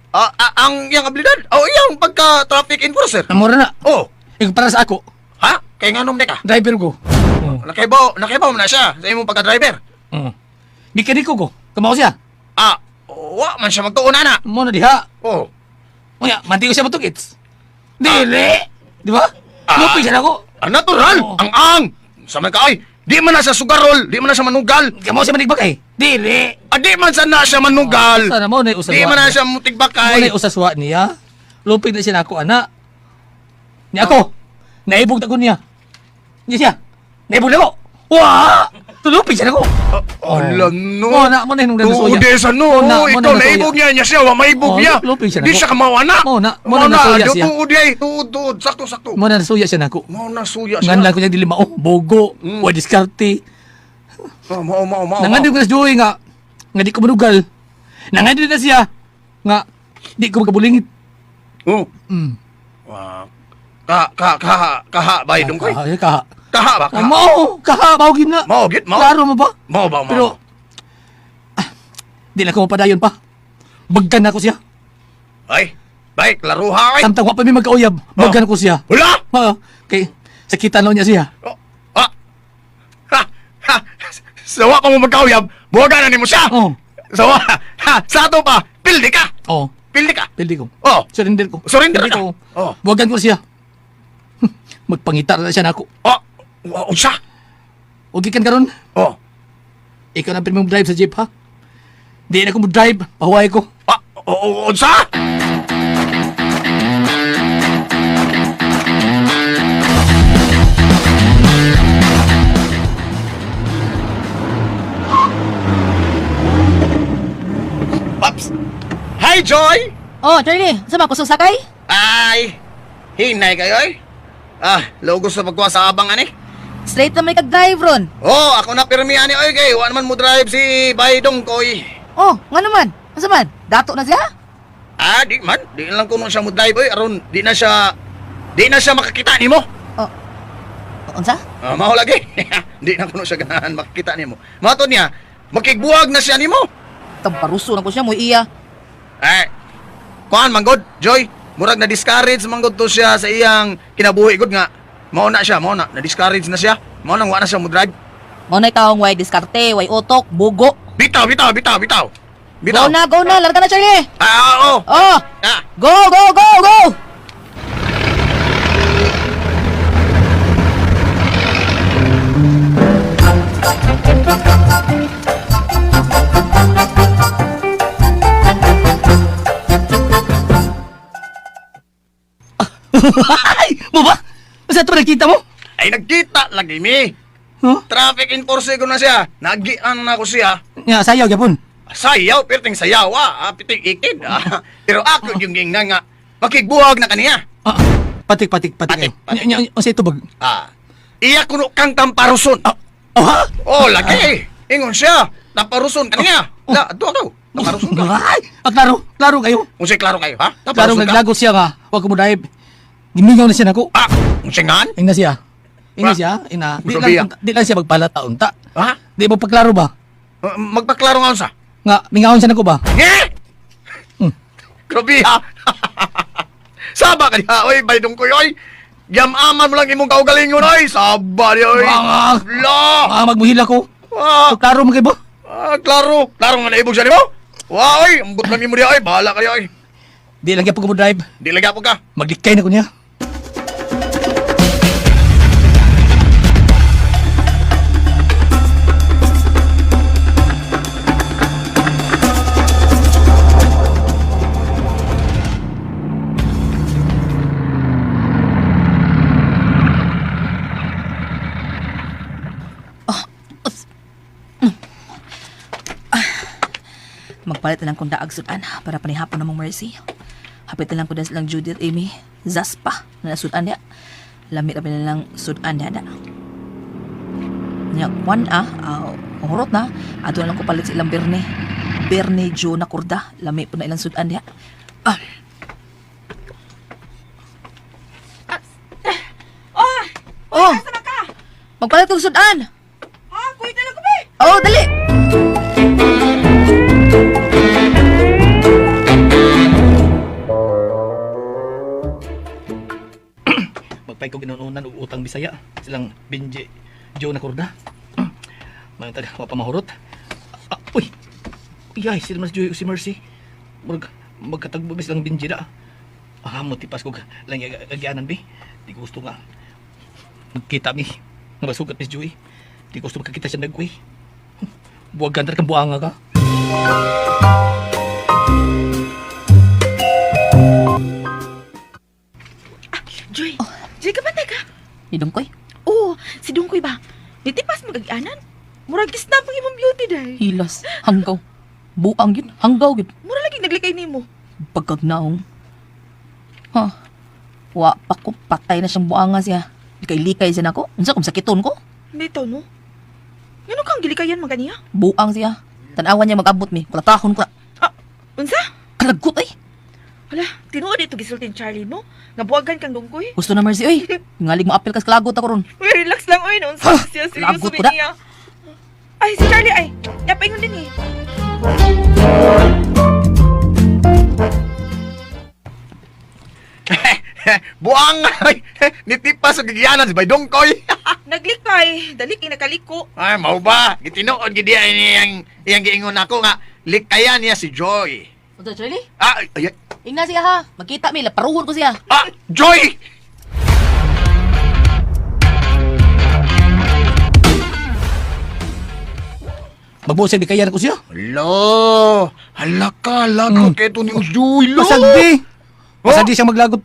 Ah, ah, ang iyang abilidad? O iyang pagka traffic enforcer. Amora na. Oh, Ikaw para sa ako, ha? Kay nganom di ka? driver ko. Oh. Nakaibaw, nakaibaw man na siya sa imong pagka-driver. Oh. Mekaniko ko. Kamao siya. Ah, wa man siya magtuon ana. Mo na diha. Oh. Unya, manti ko siya matugits. Dili! Di ba? Ah. Lupig siya nako. Ah, natural. Oo. Ang ang. Sa man ka ay, di man na siya sugarol, di man na siya manugal. Kamao siya manigbakay. Dili! Ah, di man sa na siya manugal. Sana mo na usaswa. Di man na niya. siya Mo mutigbakay. na usaswa niya. Lupig na siya nako, ana. Ni ako. Naibog na ko niya. Niya siya. Naibog na ko. Wa! Tulupig siya nako. Ala no. Mo na mo na hinungdan sa Oo, suya. di sa no. Mo na, Oo, mo ikaw na nasuya. naibog niya niya siya, wa maibog Oh, niya. lupig siya Di nako. siya kamawa na. Mo na nasuya siya. Tuod ay, tuod, tuod, sakto, sakto. Mo na nasuya siya nako. Mo na suya siya. Ngan lang ko niya dili mao, bogo, wa diskarte. Oh, mao, mao, mao. Nangandi ko na si Joey nga nga di ko manugal. Nangandi na siya nga di ko makabulingit. Oh. Mm. Wa. Ka, ka, kaha, kaha, bay, dungkoy. Kaha, kaha. Kaha ba, kaha? Mao, kaha, mao gid na. Mao gid, mao. Klaro mo ba? Mao ba, mao. Pero ah, di na ko mapadayon pa. Bagkan ako siya. Ay, bay, klaruha ay. Samtang wa pa mi magkauyab, bagkan ko siya. Wala! Oo, kay sakitan lang niya siya. Oh, ah. Ha, ha. Sawa pa mo magkauyab, buwagan na nimo siya. Oh. Sawa. Ha, sa ato pa, pildi ka. Oh, Pildi ka. pildi ko. Oh. Surrender ko. Surrender Pildi ka. ko. Oh. Buwagan ko siya. Magpangita na siya nako. Oh, wa unsa? O gikan karon, Oh. ikaw na pirmi mo drive sa jeep ha. Di na ko mo drive, pahuway ko. Ah, o, o, unsa? Paps. Hi, Joy. Oh, Charlie, sa ba kusog sakay? Ay, hinay kayo ay. Ah, logo sa pagkuha sa abang ani. Straight na may kag-drive ron. Oh, ako na pirmi ani oy kay wa naman mo drive si Baydong koy. Oh, nga naman. Asa man? Dato na siya? Ah, di man, di na lang kuno siya mo drive oy aron di na siya makakita nimo. Oh. Unsa? Ah, mao lagi. Di na kuno siya ganahan makakita nimo. Mato niya, makigbuwag na siya nimo. Tamparuso na ko siya mo iya. Eh, kuan manggod, Joy, murag na discourage manggod to siya sa iyang kinabuhi gud nga. Mao na siya, mao na, na discourage na siya. Mao nang wa na siya mo drive. Mao na taong way diskarte, way utok, bugo. Bitaw, bitaw, bitaw, bitaw. Bitaw. Go na, go na, larga na Charlie. Ah, ah, oh. Oh, Ah. go, go, go, go. Ay, mo ba? Sa ito nakita mo? Ay nagkita lagi mi. Huh? Traffic enforcer ko na siya. Nagian na ko siya. Nga sayaw gyapon. Sayaw, perting sayaw ah, ah piting ikid. Ah. Pero ako yung ging nga makigbuwag na kaniya. Ah, patik patik patik. Patik, patik. Nya nya unsa ito bag? Ah. Iya kuno kang tamparuson. Ah, oh, ha? Oh, lagi. Ingon siya. Tamparuson kaniya. La, ato ako. Tamparuson ka. Ay, ah, klaro, klaro kayo. Unsay klaro kayo, ha? Klaro Tamparuson ka. naglagot siya nga, wa ko mo drive. Gimingaw na siya nako. Ah, unsay ngan? Ina siya. Ina Ba? siya, ina. Di Grabe, lang, di lang siya magpalata unta. Ha? Di mo pagklaro ba? Ah, magpaklaro nga unsa? Nga mingaon siya nako ba? Nge! Hmm. Grabe ha. Saba ka diha, oy, baydong ko oy. Yamaman mo lang imong kaugalingon oy. Saba di oy. Ah. La. Ah, magmuhila ko. Ah, So, klaro man kay ba? ah, klaro. Klaro nga naibog siya nimo. Wa oy, ambot lang imo diha oy. Bahala ka diha oy. Di lang gyapon ko mo drive. Di lagi po ka. Maglikay na ko niya. Magpalit na lang kong daag sudan para panihapon na mong mercy. Hapit na lang ko silang Judith Amy. Zaspa na nasudan niya. Lami rabi na lang sudan niya na. Nya, kwan ah. Aw. Mahurot na. Ato na lang ko palit sa ilang Berne. Berne Joe na kurda. Lami po na ilang sudan diha. Ah. Oh! Oh! Asa man ka? Magpalit og sudan. Ha? Kuya na lang ko be! Oh, dali. Magpay ko ginununan og utang Bisaya. Silang Benji Joe na kurda. Mga taga wa pa mahurot. Ah, uy. Uy, ay, sila mas Joy ug si Mercy. Murag magkatagbo ba silang Benji da. Ah, mo tipas ko lang agyanan bi. Di ko gusto nga magkita mi. Nga masugat Miss Joy. Di ko gusto makakita siya nagkuy. Buwagan kang buanga ka. Joy! Joy, kabantay ka! Ni Dungkoy. Oo, si Dungkoy ba? Nitipas magagianan. Murag gisnab ang imong beauty day. Hilas, hanggaw. Buang yun, hanggaw yun. Mura lagi naglikay nimo. Pagkagnaong. Ha? Wa pa ko, patay na siyang buanga siya. Likay-likay siya nako. Unsa kung sakiton ko? Dito no. Ngano kang gilikayan man kaniya? Buang siya. Tanawan niya mag-abot mi. Kulatahon ko na. Ah, unsa? Kalagot ay. Hala, tinuod dito gisulti ni Charlie no. Nga buwagan kang Dungkoy. Gusto na Mercy oy. Ngalig mo apel kas kalagot ako ron. Uy, relax lang oy, no. Unsa siya seryoso Lagot ko ba na. niya? Ay, si Charlie ay. Napaingon din eh. Buang! Ay, nitipas sa gigyanan si Baydongkoy. Naglikay, dali kay nakaliko. Ay, mao ba? Gitinuod gid diya iyang iyang giingon ako nga likayan niya si Joy. Unsa Charlie? Ah, ay, ay, Ingna siya ha. Magkita mi laparuhon ko siya. ah, Joy! Magbuo siya, di kayan ko siya. Hala, hala ka, lagot kay ni Joy. Lo. Pasagdi. Oh? Pasagdi siya maglagot.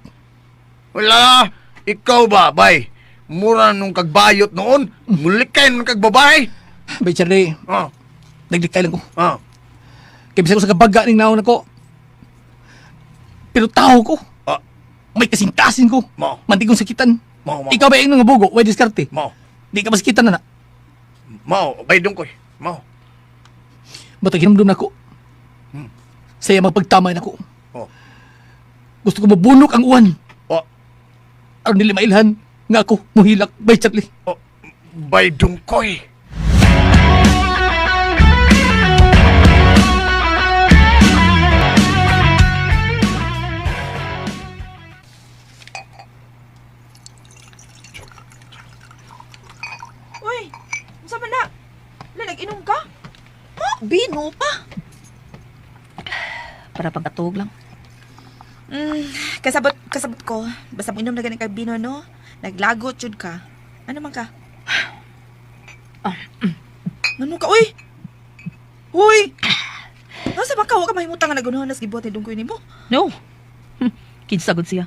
Wala, ikaw ba, bay? Mura nung kagbayot noon, mulikay nung kagbabay. Bay Charlie, Oh, naglikay lang ko. oh. Kaya bisa ko sa kabaga ning naon ako. Pero tao ko. Ah. May kasing-kasing ko. Mao. Manti kong sakitan. Mao, mao. Ikaw ba yung nga bugo? Way diskarte. Mao, Di ka masakitan na na. mao, bay dungkoy. Mao. Batag hinumdum na ako. Saya magpagtamay na ako. Oh. Gusto ko mabunok ang uwan. Oh, Aron nila mailhan nga ako muhilak bay Charlie. oh, bay dungkoy. Uy, unsa man na? Wala, nag-inom ka? Ha? Bino pa. Para pagkatuog lang. Kasabot, kasabot ko. Basta mo inom na gani kag bino, no? Naglagot jud ka. Ano man ka? Ano ka, uy? Uy! Nasa ba ka? Wa ka mahimutang nga nagunahan nas gibuhat ni Dungkoy nimo? No. Kinsagod siya.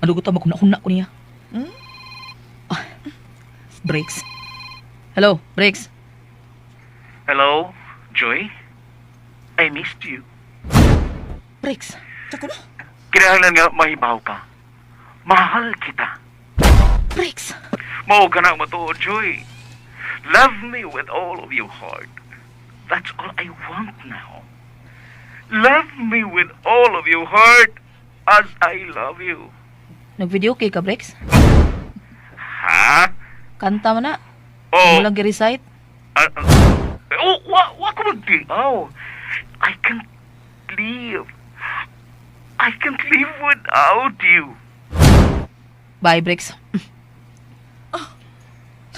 Malugot ang maghuna-huna ko niya. Hmm? Ah, breaks. Hello, breaks. Hello, Joy? I missed you. Breaks. Tsaka no? Kinahanglan nga mahibaw ka. Mahal kita. Breaks. Mao ka na matuod, Joy. Love me with all of your heart. That's all I want now. Love me with all of your heart as I love you. Nag-video kay ka, Breaks? Ha? Kanta man na. Oh, Mo lang gi-recite. ah, ah, oh, wa ko magtiaw. I can't live. I can't live without you. Bye, Breaks.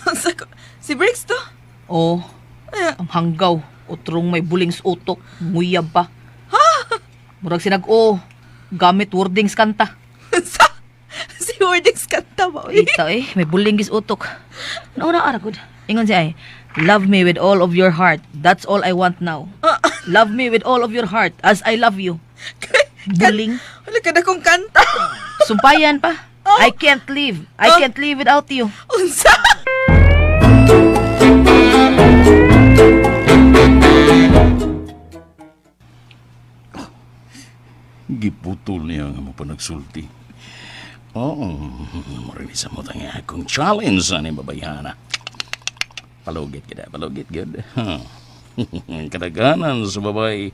Nasa ko- si Briggs to? Oh, Ay, ang hanggaw. Utrong may buling sa utok. Nguyab pa. Murag sinag-o. Gamit wordings kanta. sa si Wordings kanta ba, uy? Ito eh, may buling gis utok. Nauna ara good. Ingon siya ay, love me with all of your heart. That's all I want now. Love me with all of your heart as I love you. Buling. Wala ka na kong kanta. Sumpayan pa. I can't live. I can't live without you. Unsa? Giputol niya nga mo pa nagsulti. Oo, marinig sa mo ang akong challenge ani babayhana. Palugit kita, palugit gyud. Kadaganan sa babae.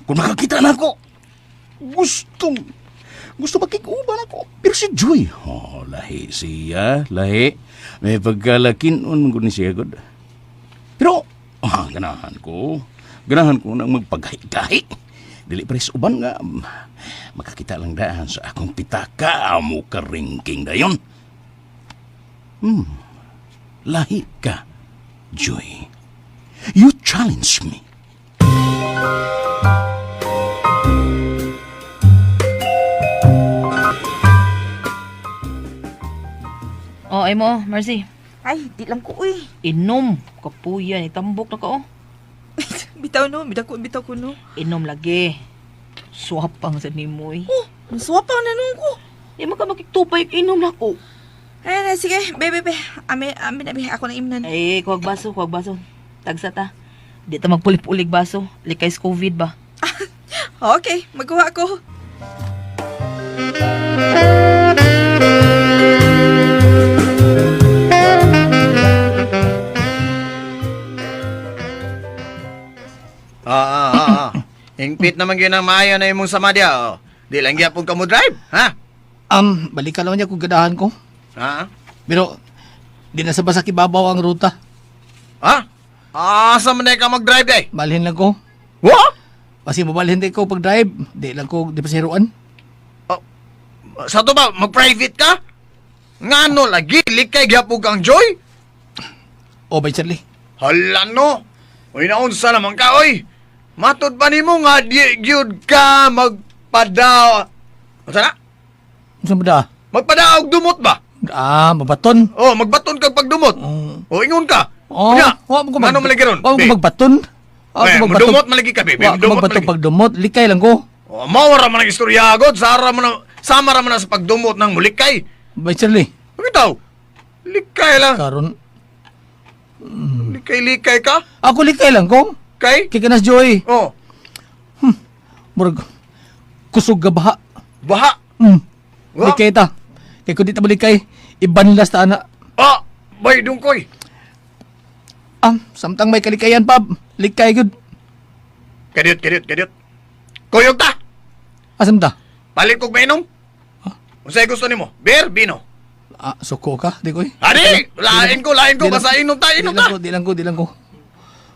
Kung makakita na ako, gusto, gusto makikuban ako. Pero si Joy, oh, lahi siya, lahi. May pagkalakinon ko ni siya, god. Pero, ganahan ko. Ganahan ko nang magpagahi-gahi. Dili pres uban nga, makakita lang daan sa akong pitaka, mo karingking dayon. Lahi ka, Joy. You challenge me. Oh, ay mo, Mercy. Ay, di lang ko uy. Inom. Kapuyan, itambok na ka oh. Bitaw no, bitaw ko, bitaw ko no. Inom lagi. Swapang sa nimoy. Oh, nasuwapaw na nun ko. Di man ka makitupay, inom na ko. Ay, na, sige, be, be, be. Amin, amin, amin. Ako na imnan. Ay, kuwag baso, kuwag baso. Tagsa ta. Di ta magpulig-pulig baso. Likay sa COVID ba? Okay, magkuha ko. Ah. Hingpit naman gyud ang maayo na imong samadya. Oh. Di lang gyapon ka mo drive, ha? Balikan lang niya kung ganahan ko. Ha? Pero, di na sa basa kibabaw ang ruta. Ha? Asa man ka mag-drive day? Balhin lang ko. What? Kasi mabalhin din ko pag-drive. Di lang ko, di pa siruan. Sa to ba mag-private ka? Ngano lagi likay gyapon kang Joy? O, bay Charlie. Hala no. Uy naunsa naman ka oy. Matod pa nimo nga di gyud ka magpada. Unsa na? Saan ba da? Magpadaog dumot ba? Ah, mabaton. Oh, magbaton kag pagdumot. Oh. O ingon ka. Oh, Unya, wa mo ko ngano man lagi ron? Wa mo ko Be. magbaton. Wa Eh, ko magbaton. mudumot man lagi ka, be. Wa ko Mudumot man magbaton lagi. pagdumot. Likay lang ko. Oh, mao ra man ang istorya agad, sara man na, sama ra man na sa pagdumot ng mulikay. Bay Charlie. Bitaw. Likay lang. Karon. Likay-likay ka. Ako likay lang ko. Kay? Kay kanas Joy. Oh, Murag kusog ga baha. baha. Wa? Likay ta. Kay kun di ta malikay, ibanlas ta ana. Ah, bay dungkoy. Ah, samtang may kalikayan pab. Likay gud. Kadiyot, kadiyot, kadiyot. Kuyog ta. Asam ta? Palit kog mainom. Unsay gusto nimo? Beer, bino. Ah, suko ka, di ko eh. Adi, lain ko, lain ko Di lang- basta inom ta, inom Di lang ta. ko, di lang ko, di lang ko.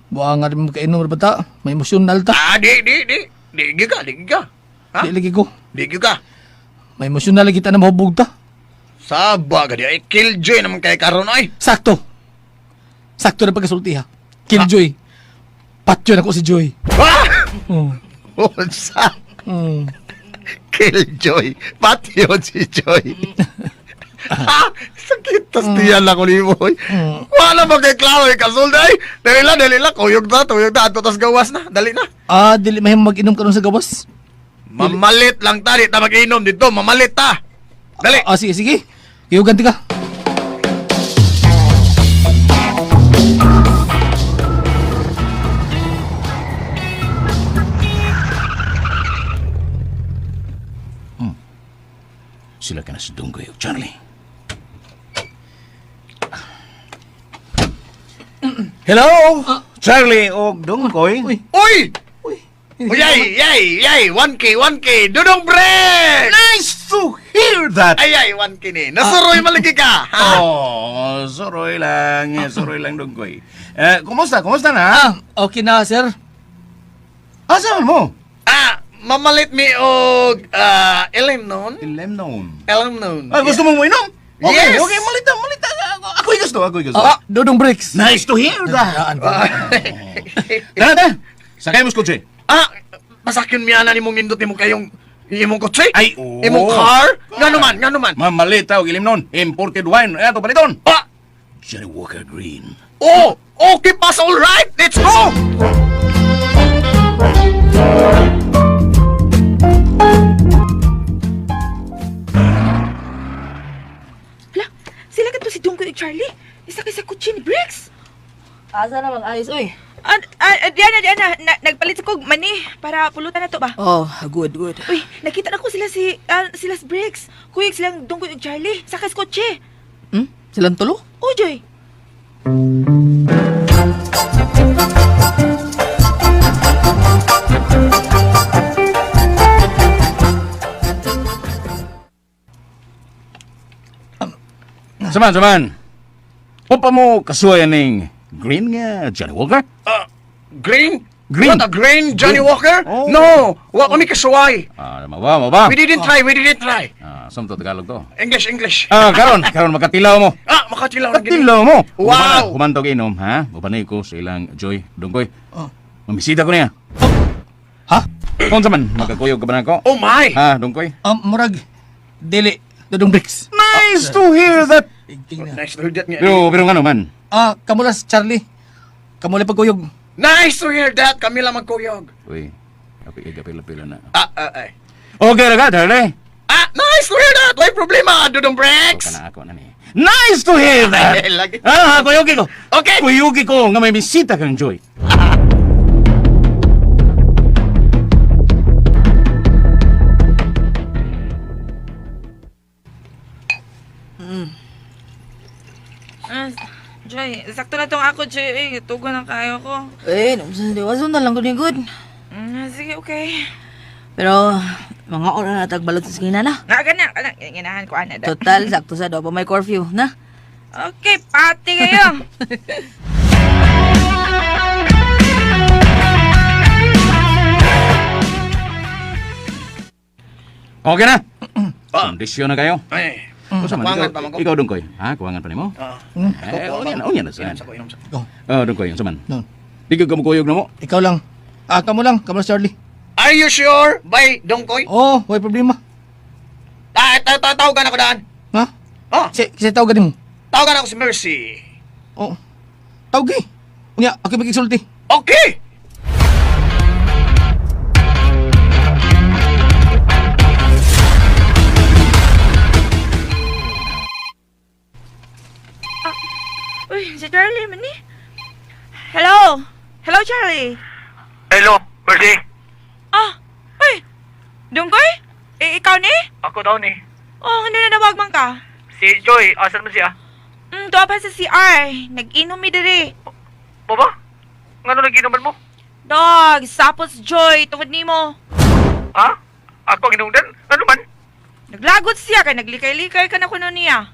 Buha nga rin makainom ra bata. May emosyonal ta. Ah, di, di, di. Di gyud ka, di gyud ka. Ha? Di lagi ko. Di gyud ka. May emosyonal lagi ta na mahubog ta. Saba ka di ay killjoy naman kay karon ay. Sakto. Sakto na pagkasulti ha. Killjoy. Patyon ako si Joy. Ah! Oh. Unsa? Mm. Killjoy. Pati yun si Joy. Ha? Sakit tas tiyan lang ko ni Boy. Wala ba kay klaro eh, kasulday? Dali lang, dali lang. Kuyog na, tuyog na. Ato tas gawas na. Dali na. Ah, dili mahimo mag-inom karon sa gawas. Mamalit lang ta. Di ta mag-inom dito. Mamalit ta. Dali. Ah, sige, sige. Kuyugan ti ka. Sila ka na si Dunggoy o Charlie. Hello! Charlie og Dunggoy. Uy. Uy! Uy. Uy, yay, yay, yay. 1K, 1K. Dudong break! Nice to hear that! Ay, ay, 1K ni. Nasuroy malagi ka. Ha? Oh, suroy lang. Suroy lang, Dunggoy. Eh, kumusta? Kumusta na? Ah, okay na, sir. Asa man mo? Ah, mamalit mi og ilim noon. Ilim noon. Ilim noon. Ah, gusto mong mainom? Okay, Yes! okay, malita, malita. Ako'y gusto, ako'y gusto. Ah, Dodong breaks. Nice to hear that! Daan. Tara, tara. Sakay mo sa kotse. Ah, pasakyon miya na nimong nindot nimo kayong imong kotse? Ay, oo. Imong car? Ngano man, ngano man. Mamalita og ilim noon. Imported wine. Ato paliton. Ah, Johnny Walker Green. oh, okay pass all right. Let's go. Hala, sila ka to si Dungkoy ug Charlie. Isa kay sa kutsi ni Briggs. Asa na bang ayos, uy? Ah, ah, diana, diana, na, nagpalit sa kog mani para pulutan na to ba? Oh, good, good. Uy, nakita na ko sila si sila si Briggs. Kuyog silang Dungkoy ug Charlie sa kay kotse. Silang tulo? Oh, Joy. Saman, saman. Upa mo kasuwayan ning green nga Johnny Walker? Green? Green. What a green Johnny Green. Walker? Oh. No, wa kami kasuway. Ah, maba, maba. We didn't try, we didn't try. Ah, sa to Tagalog to. English, English. Ah, karon, karon makatilaw mo. Ah, makatilaw na gini. Katilaw mo. Wow! Humantog inom, ha? Upanay ko sa ilang Joy Dungkoy. Oh. Mamisita ko niya. Ha? Unsa man, makakuyog ka ba nako? Oh my! Ha, Dungkoy? Murag dili Dodong Bricks. Nice to hear that. Igting na. Nice to hear that nga. Pero pero ngano man? Ah, kamo lang si Charlie. Kamo lang pagkuyog. Nice to hear that. Kami lang magkuyog. Uy, api pila-pila na. Ah, ah, ay. Okay ra ka, Charlie. Ah, nice to hear that. Way problema, Dudong Brex. Kana ako na ni. Nice to hear that. Lagi. Ah, kuyugi ko. Okay. Kuyugi ko nga may bisita kang Joy. Ah, Joy, sakto na tong ako, Joy. Eh, tugo na kayo ko. Eh, diwason na lang ko ni good. Sige, okay. Pero, mga oras na tagbalot sa skina na. Na, gana, gana. Ganahan ko, ana. da. Total, sakto sa daw pa may curfew, na? Okay, pati kayo. Okay na. Kondisyon na kayo. Ay. Unsa man Kuwangan ikaw, pa man ko. ikaw Dungkoy? Ha, kuwangan pa nimo? Ah. Eh, unya na, unya na Inom saan. sa ko, inom sa ko. Oh, Oh, Dungkoy, unsa man? no. Di ka kamukuyog na mo. Ikaw lang. Ah, kamo lang. Kamo lang si Charlie. Are you sure? By Dongkoy? Oh, way problema. Ah, tawagan ako daan. Ha? Oh, Si, si tawag mo. tawagan ako si Mercy. Oh. Tawag eh. Unya, ako magigsulti. Okay! Uy, si Charlie man ni. Hello? Hello, Charlie. Hello, Mercy. Ah, uy. Dungkoy? Eh, ikaw ni? Ako daw ni. Oh, ano na nawag man ka? Si Joy, asan man siya? Tuwa pa sa CR. Nag-inom mi diri. Baba? Ngano naginuman mo? Dog, sapos Joy, tungod nimo. Ha? Ako ang inungdan? Ano man? Naglagot siya kay naglikay-likay ka na kuno niya.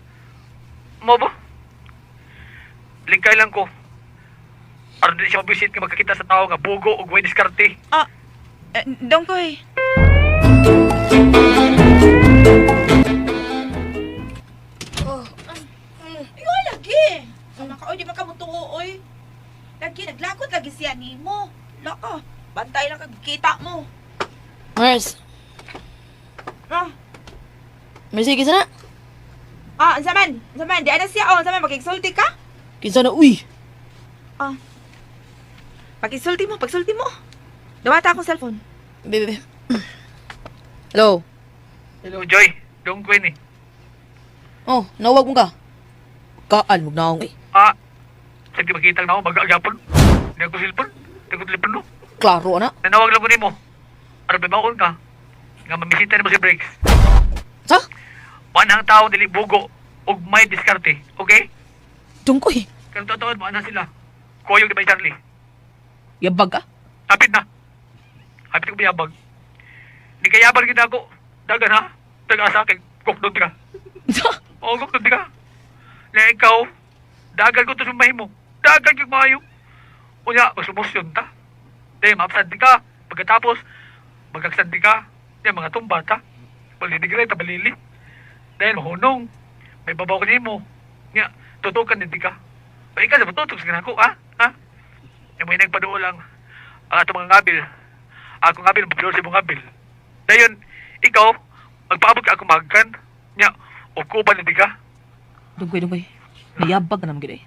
Mo ba? Lingkay lang ko. Aron di siya mabisit nga magkakita sa tao nga bugo og way diskarte. Ah, eh, Dongkoy. Oh. Ikaw lagi. Sama ka, oy, di man ka mutuo, oy. Lagi, naglagot lagi siya nimo. Laka, bantay lang kag kita mo. Mers, Ah, Mercy, kinsa na? ah, unsa man? Unsa man? Di ana siya, oh, unsa man makigsulti ka? Kinsa na, uy! Ah. Pakisulti mo, pagsulti mo. Dawata akong cellphone. Bebe, Hello? Hello, Joy. Dongkoy ni. Oh, nawag mo ka. Kaan, magnaong eh. Ah, sa di makita na ako, mag-agapon. Di ako silpon. Di ako telepono. Klaro, ana. Nanawag lang ko nimo. Aron may baon ka. Nga mamisita nimo si Briggs. Sa? Manang tao dili bugo ug may diskarte, okay? Dungkoy. Karon totoo mo ana sila. Kuyog di ba Charlie? Yabag ka? Hapit na. Hapit ko bayabag. Di kayabag gid ako. Dagan ha. Tagasa kay gukdod ka. Sa? Oo, gukdod ka. Na ikaw, dagan ko to sumahin mo. Dagan yung maayo. Unya, magsumusyon ta. Dahil maapsad ka. Pagkatapos, magagsandi ka. Dahil mga tumba ta. Maliligray ta, balili. Dahil mahunong. May babaw ka nimo. Nga, tutukan hindi ka. O ikaw sa matutok sa ko, ha? Ha? Yung may nagpaduo lang. Ang atong mga ngabil. Ako ngabil, mapaduo sa imong ngabil. Dayon, ikaw, magpaabot ka ako magkan. Nya, ukuban hindi ka. Dungkoy, dungkoy. Nayabag ka naman gid eh.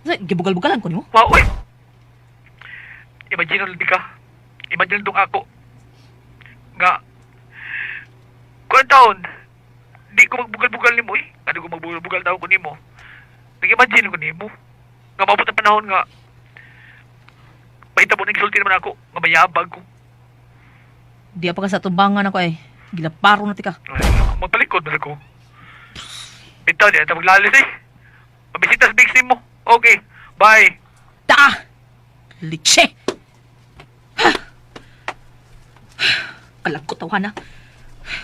Sa, gibugal-bugalan ko nimo. Wow, uy! Imagine lang di ka. Imagine dong ako. Nga, kung taon, di ko magbugal-bugal nimo eh. Ano ko magbugal-bugal taon ko nimo. Nag-imagine ko nimo. Nga maabot ang panahon nga, mahitabo nang gisulti naman ako, nga mayabag ko. Di pa ka sa tumbangan ako eh. Gilaparo na tika. Ay, magpalikod na ko. Bitaw, di na maglalis eh. Mabisita sa big mo. Okay. Bye. Ta! Litse! Kalagkot tawa na.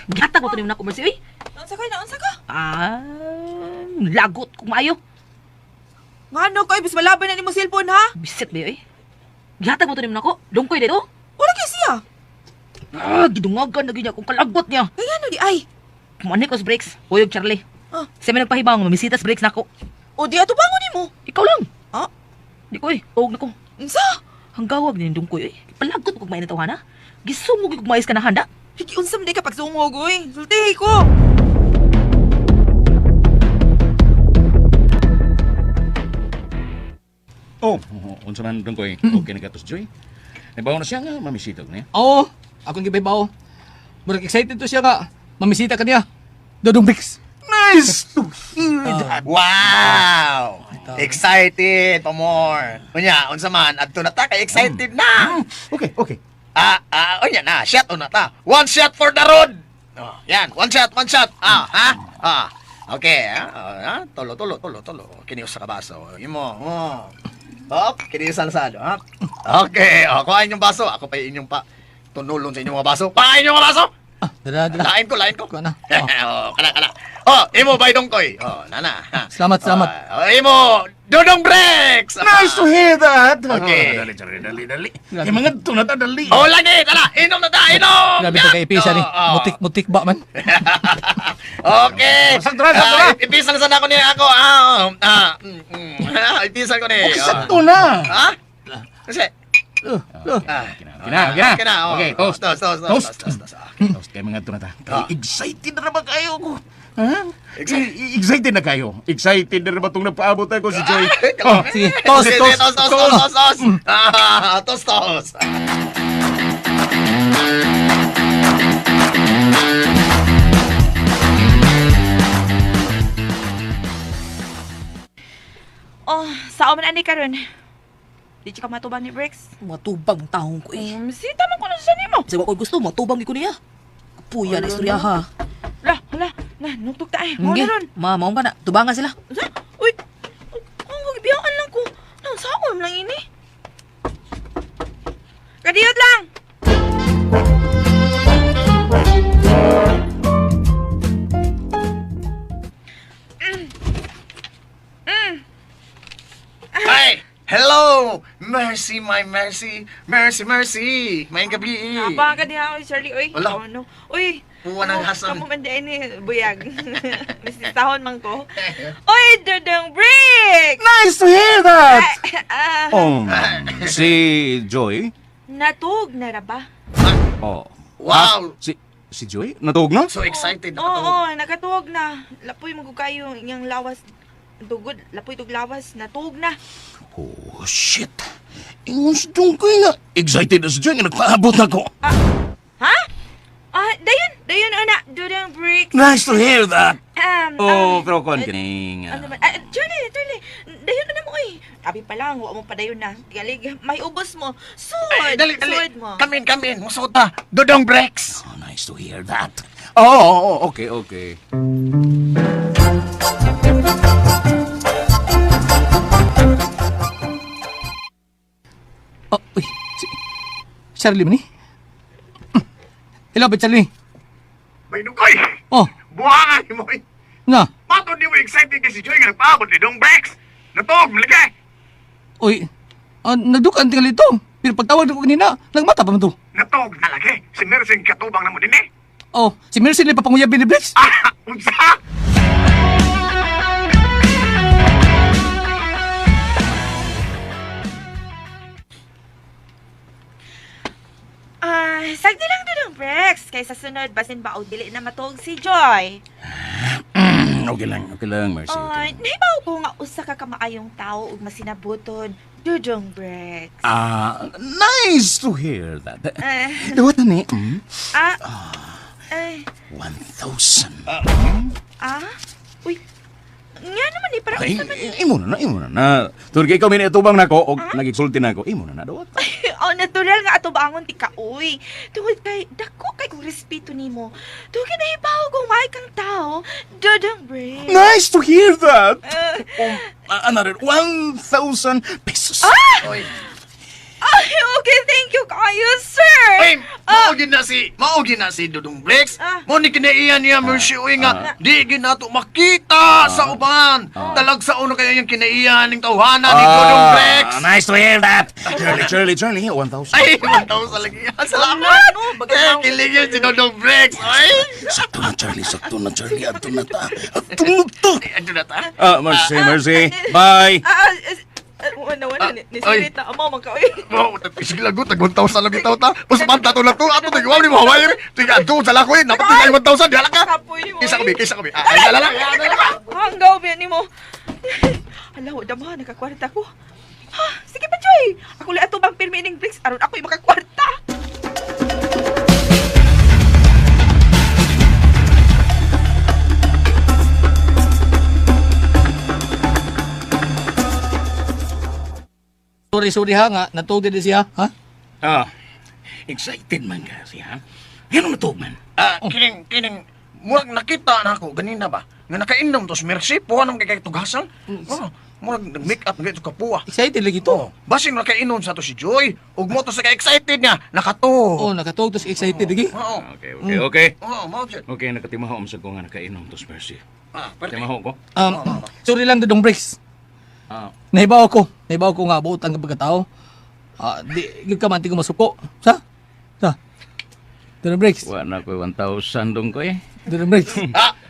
Gihatag mo to nimo nako, Mercy, uy. Naunsa ka, naunsa ka? Ah, lagot kung maayo. Ngano ka, ibis malaban na nimo cellphone ha? Bisit ba uy? Gihatag mo to nimo nako. Dungkoy dito. Wala kay siya. Ah, gidungagan na gyud niya kung kalagot niya. Kaya ano di ay? Mani ko sa breaks. Uyog Charlie. Ah. Siya may nagpahibaw nga mamisita sa breaks nako. O di ato bangon nimo. Ikaw lang. Ah? Di ko eh. Tuog na ko. Unsa? Hanggawag ni dungkoy eh. Palagot ko kung mainit na. Gisumog kung mais ka na handa. Higi unsa man di ka pagsungog oy. Sultihi ko. Oh, unsa man dong koy. Okay na katos Joy. Nabaw na siya nga mamisitog niya. Oo, akong gibaybaw. Murag excited to siya nga. Mamisita ka niya. Dodong Bricks. Nice to hear that. Wow! Excited pa more. Unya, unsa man adto na ta kay excited na. Okay, okay. Ah, ah, unya na, shot una ta. One shot for the road. Oh, yan, one shot, one shot. Ah, ha? Ah. Okay, ah, ah, tulo, tulo, tulo, tulo. Kini usa ka baso. Imo. Oh. Hop, kini usa sa ha. Okay, oh, kuhain yung baso. Ako pa inyong pa tunulon sa inyong mga baso. Pain yung mga baso. Ah, dara, dara. Lain ko, lain ko. Kuha na. Oh, kana, kana. Oh, imo bay dongkoy. Oh, nana. Ha. Salamat, salamat. Oh, imo, Dodong Breaks. Nice to hear that. Okay. Dali, dali, dali, dali. Kay mga na ta dali. Oh, lagi, tara, inom na ta, inom. Grabe pa kay Ipisa ni. Oh, oh. Mutik, mutik ba man? Okay. Sakto na, sakto na. Ah, ipisan na sana ko niya ako. Ah, ah, Ah, ipisan ko ni. Okay, sakto na. Ha? Kasi, ah, Kina, kina. Okay na, oh. Okay, toast. Toast, toast, Toast. toast, toast, toast. Toast kay mga na ta. Kay Ah. excited na ba kayo ko? Ha? Excited. Excited na kayo. Excited na ba itong nagpaabot ako si Joy? Oh, Sige, toast, Sige, toast. toast, toast, toast, toast, toast. Ah, toast, toast. Oh, sao man ani karon? Di ka matubang ni Bricks. Matubang ang taong ko eh. Sita man ko na siya nimo. Sa ko gusto, matubang ko niya. Kapuya na istorya ha. Lah, hala, na nugtog ta ay. Mo Hindi. na ron. Ma, maong ka na. Tubangan sila. Unsa? Uy. Ang gibiyaan lang ko. Nang saon lang ini. Kadiyot lang. Hi! Hello! Mercy, my mercy. Mercy, mercy. Maayong gabi. Abang ka diha oy Charlie oy. Wala. Oh, no. Uy. Buwan ang hason. Kamo man di ni buyag. Mrs. Tahon man ko. Uy, Dudong Bricks. Nice to hear that. Ah, Oh, si Joy? natug na ra ba? Oh. Wow! Si si Joy? Natuog na? So excited Oo, nakatuog. oo, nakatuog na. Lapoy mo kayo iyang lawas. Dugod, lapoy tug lawas, natuog na. Oh, shit. Ingon si Dungkoy nga. Excited na si Joy nga nagpaabot na ko. Ha? Ah, dayon, dayon ana, Dudong Bricks. Nice to hear that. Ah, Oh, pero kon kining. ano man? Ah, Charlie, Charlie, dayon na mo oy. Abi pa lang, wa mo pa dayon na. Galig, may ubos mo. Sud, Ay, dali, dali. sud mo. Come in, come in. Musuot ta. Dodong Breaks. Oh, nice to hear that. Oh, oh, oh, okay, okay. Oh, uy. Si Charlie man ni? Hello, ba Charlie? Bay dongkoy. Oh, Buhangan mo. eh. nga. Matod di mo excited kay si Joy nga nagpaabot ni Dong Breaks. Natuog malagay. Uy, ah, nagdukaan tingali ito. Pero pagtawag ko kanina, nagmata pa man to. Natuog na lagi. Si Mercy katubang na mo din eh. Oh, si Mercy na papanguyabin ni Bricks. Ah, unsa? Ah, sagdi lang Dudong Bricks. Kay sa sunod, basin ba og dili na matuog si Joy. Okay lang, Mercy. Oh, Okay. nahibaw ko nga usa ka kamaayong tao ug masinabuton, Dudong Bricks. Ah, nice to hear that. Eh, Dawat na ni. ah, eh, 1,000. ah, uy, nga naman eh, parang Ay, unsa man imo na na, imo na na. Tungod kay ikaw minitubang nako og nagigsulti nako, imo na na dawat. eh. Oh, natural nga ato baangon ti ka, uy. Tungod kay, dako kay kong respeto nimo. Tungod kay nahibaw kong may kang tao, Dodong Briggs. Nice to hear that. Another 1,000 pesos. Oy. Ay, okay, thank you kayo, sir. Ay, mao gid na si Dudong Bricks. Ah. Mo ni kinaiyan niya Mercy uy nga di gid nato makita sa uban. Talagsaon na kaya yung kinaiyan ning tawhana ni Dudong Bricks. Nice to hear that. Charlie, Charlie, Charlie, 1,000. Ay, 1,000 lagi. Salamat. Ano, bagay Eh, kiligin si Dudong Bricks. Ay, Sakto na, Charlie, sakto na, Charlie. Ato na ta. Ato na ta. Ato na ta. Ah, mercy, mercy. Bye. Wala, wala, ni Ay. Sirit na amaw man ka, uy. Wow, sige lagot, tag 1,000 lagi taw ta. Mas banta to lang to. Ato tag wow ni mo haway. Sige, ato sa lako eh. Dapat tingay 1,000 diala ka. Kapoy mo, Kisa uy. kami, kisa kami. Ah, ay, ala lang. Hanggaw, biyan ni mo. Hala, wala mo, nakakwarta ko. Ha, sige pa, Joy. Ako lang ato bang pirmi ning Briggs, aron ako'y makakwarta. Sorry, sorry ha nga. Natugid din siya, ha? Ah, excited man ka siya. Yan ang natug man. Ah, kining murag nakita na ako ganina ba? Nga nakainom tos Mercy, puha nang kay tugasan. Oh, murag nag-make up gyud kapuha. Excited lagi to. Oh, basing nakainom sa to si Joy, ug mo to sa ka-excited niya, nakato. Oh, nakatug tos excited lagi. Oo. Okay. Oo, mao jud. Okay, nakatimaho sa ko nga nakainom tos Mercy. Ah, pwede. Timaho ko. Sorry lang Dudong Briggs. Ah, Nahibaw ko. Nahibaw ko nga buot ang pagkatao. Ah, di gyud ka man ti ko masuko. Sa? Sa. Dudong Briggs. wa na ko 1,000 dong ko eh. Dudong Briggs.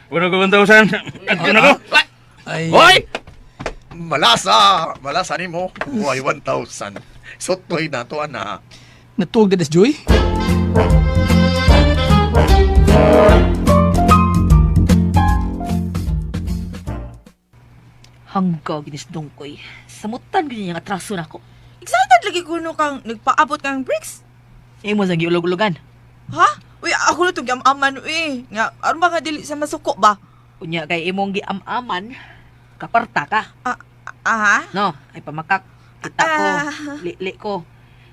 Wala ko 1,000. Adto na ko. Ay. Hoy! Malasa, malasa nimo. Way 1,000. Sotoy na to ana. Natuog na Joy. Hanggaw ginis Dungkoy. Samutan gyud niya nga atraso nako. Excited lagi ko no kang nagpaabot kang Briggs. Imo sa giulog-ulogan. Ha? Uy, ako na itong gamaman, uy. Nga, aron ba nga dili sa masuko ba? Unya kay imong giam-aman, kaparta ka. Ah, aha? No, ay pamakak. Kita ko, Ah. li ko.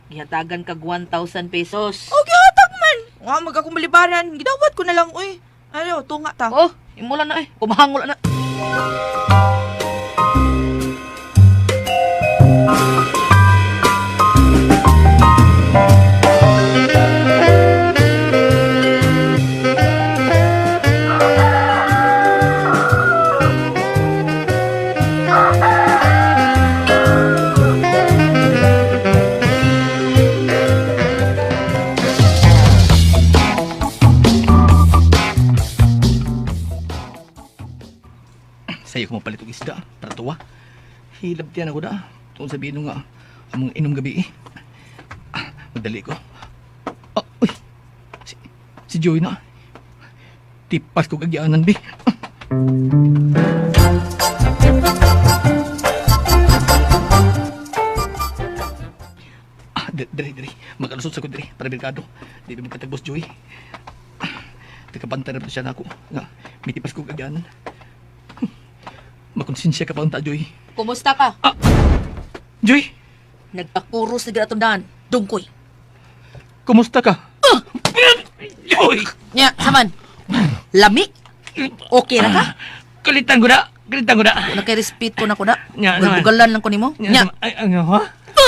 Gihatagan kag 1,000 pesos. Oh, gihatag man. Nga, mag akong balibaran. Gidawat ko na lang, uy. Ano, tunga ta. Oh, imo lang na eh. Kumahangol na. Sayo ko mapalit og isda para tuwa. Hilab tiyan ako da. Tungod sa bino nga among inom gabi eh. Ah, magdali ko. Ah, uy. Si Joy na. Tipas ko kagyanan bi. Ah, dire dire. Makalusot sa ko dire para merkado. Di ba magkatagos Joy. Ah, Nakabantay na ba siya na ako? Nga, may tipas ko kagyanan. Makonsensya ka pa unta, Joy. Kumusta ka? Joy, Nagpakuros na atong daan. Dungkoy. kumusta ka? Joy! Nya, saman. Lami. Okay ra ka? Kalitan ko na! Kalitan ko na! Una kay respeto na ko na. Nya, naman. Bugalan lang ko nimo. Nya. Ay, ano, ha?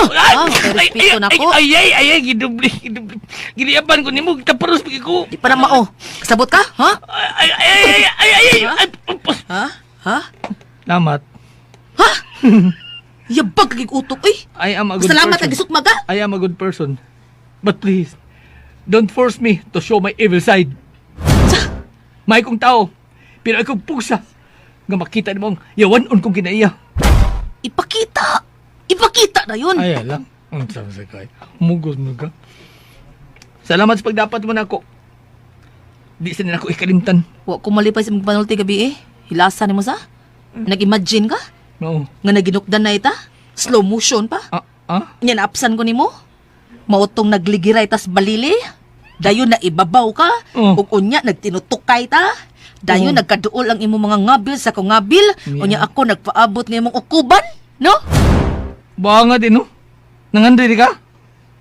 Ah, kay respeto na ko. Ay, ay, ay, ay, gidubli, gidubli. Giliaban ko nimo, taparos pagi ko. Di pa na mao. Kasabot ka? Ha? Ay, ay, ay, ay, ay, ay, ay, ay. Ha? Ha? Salamat. Yabag kag utok oy. I am a good Salamat person. kag gisukma ka. I am a good person. But please, don't force me to show my evil side. May kong tao, pero akong pusa nga makita nimo ang yawanon kong kinaiya. Ipakita. Ipakita na yun. Ay, lang. Ang sabi sa kay. Mugos mo ka. Salamat sa pagdapat mo na ako. Di sa nila ako ikalimtan. Wa ko malipay sa magpanulti gabi eh. Hilasa nimo sa? Nag-imagine ka? No. Nga naginukdan na ita? Slow motion pa? Ah, ah? Nya naapsan ko nimo? Mautong nagligiray tas balili? Dayon na ibabaw ka? Oh. Ug unya nagtinutukay ta? Dayon Oh. nagkaduol ang imong mga ngabil sa akong ngabil? Yeah. Unya ako nagpaabot nga imong ukuban? No? Banga din, no? Nangandri di ka?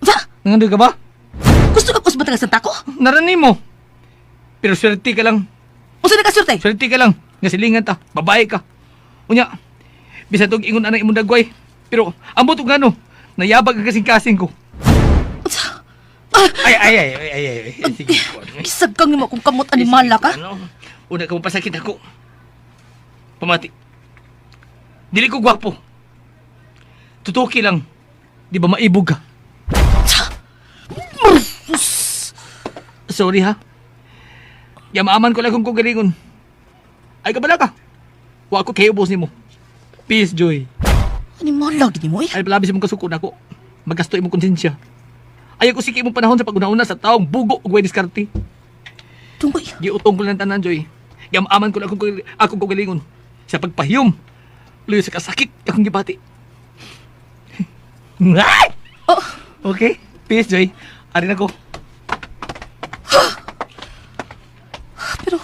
Unsa? Nangandoy ka ba? Gusto ka kusbatan ka sa tako? Narani mo. Pero swerte ka lang. Unsa na ka swerte? Swerte ka lang. Nga silingan ta. Babae ka. Unya, bisan tog ingon anang imong dagway. Pero ambot og ngano, nayabag ang kasing-kasing ko. Unsa? Ay, ay, ay, ay, ay, ay. Sige. Isag kang nimo kung kamot animala ka. Ano? Una ka mapasakit ako. Pamati. Dili ko gwapo. Tutuki lang. Di ba maibog ka? Sorry ha. Yamaaman ko lang kung kagalingon. Ay kabala ka. Wa ko kayo boss nimo. Peace, Joy. Animala gini mo eh. Ay palabis imong kasukon ako. Magasto imong konsensya. Ayaw ko sige imong panahon sa pag-una-una sa taong bugo ug way diskarte. Dungkoy. Giutong ko lang tanan, Joy. Gamaman ko lang akong kagalingon. Sa pagpahiyom. Luyo sa kasakit akong gibati. Ay! Oh. Okay. Peace, Joy. Ari na ko. Pero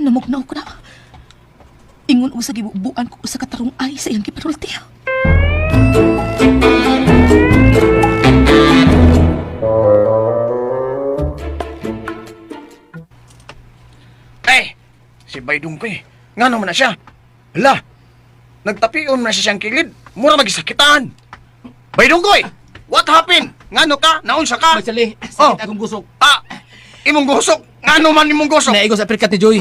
namugnaw ko na. Ingon og sa gibubuan ko usa ka tarong ay sa iyang gipanulti. Eh, si Baydong ko eh. Nga naman na siya. Hala, nagtapion na siya siyang kilid. Mura magisakitan. Baydong ko eh! What happened? Ngano ka? Naunsa ka? Magsali, Oh. sakit akong gusok. Ah, imong gusok. Ngano man imong gusok? Naigo sa uppercut ni Joy.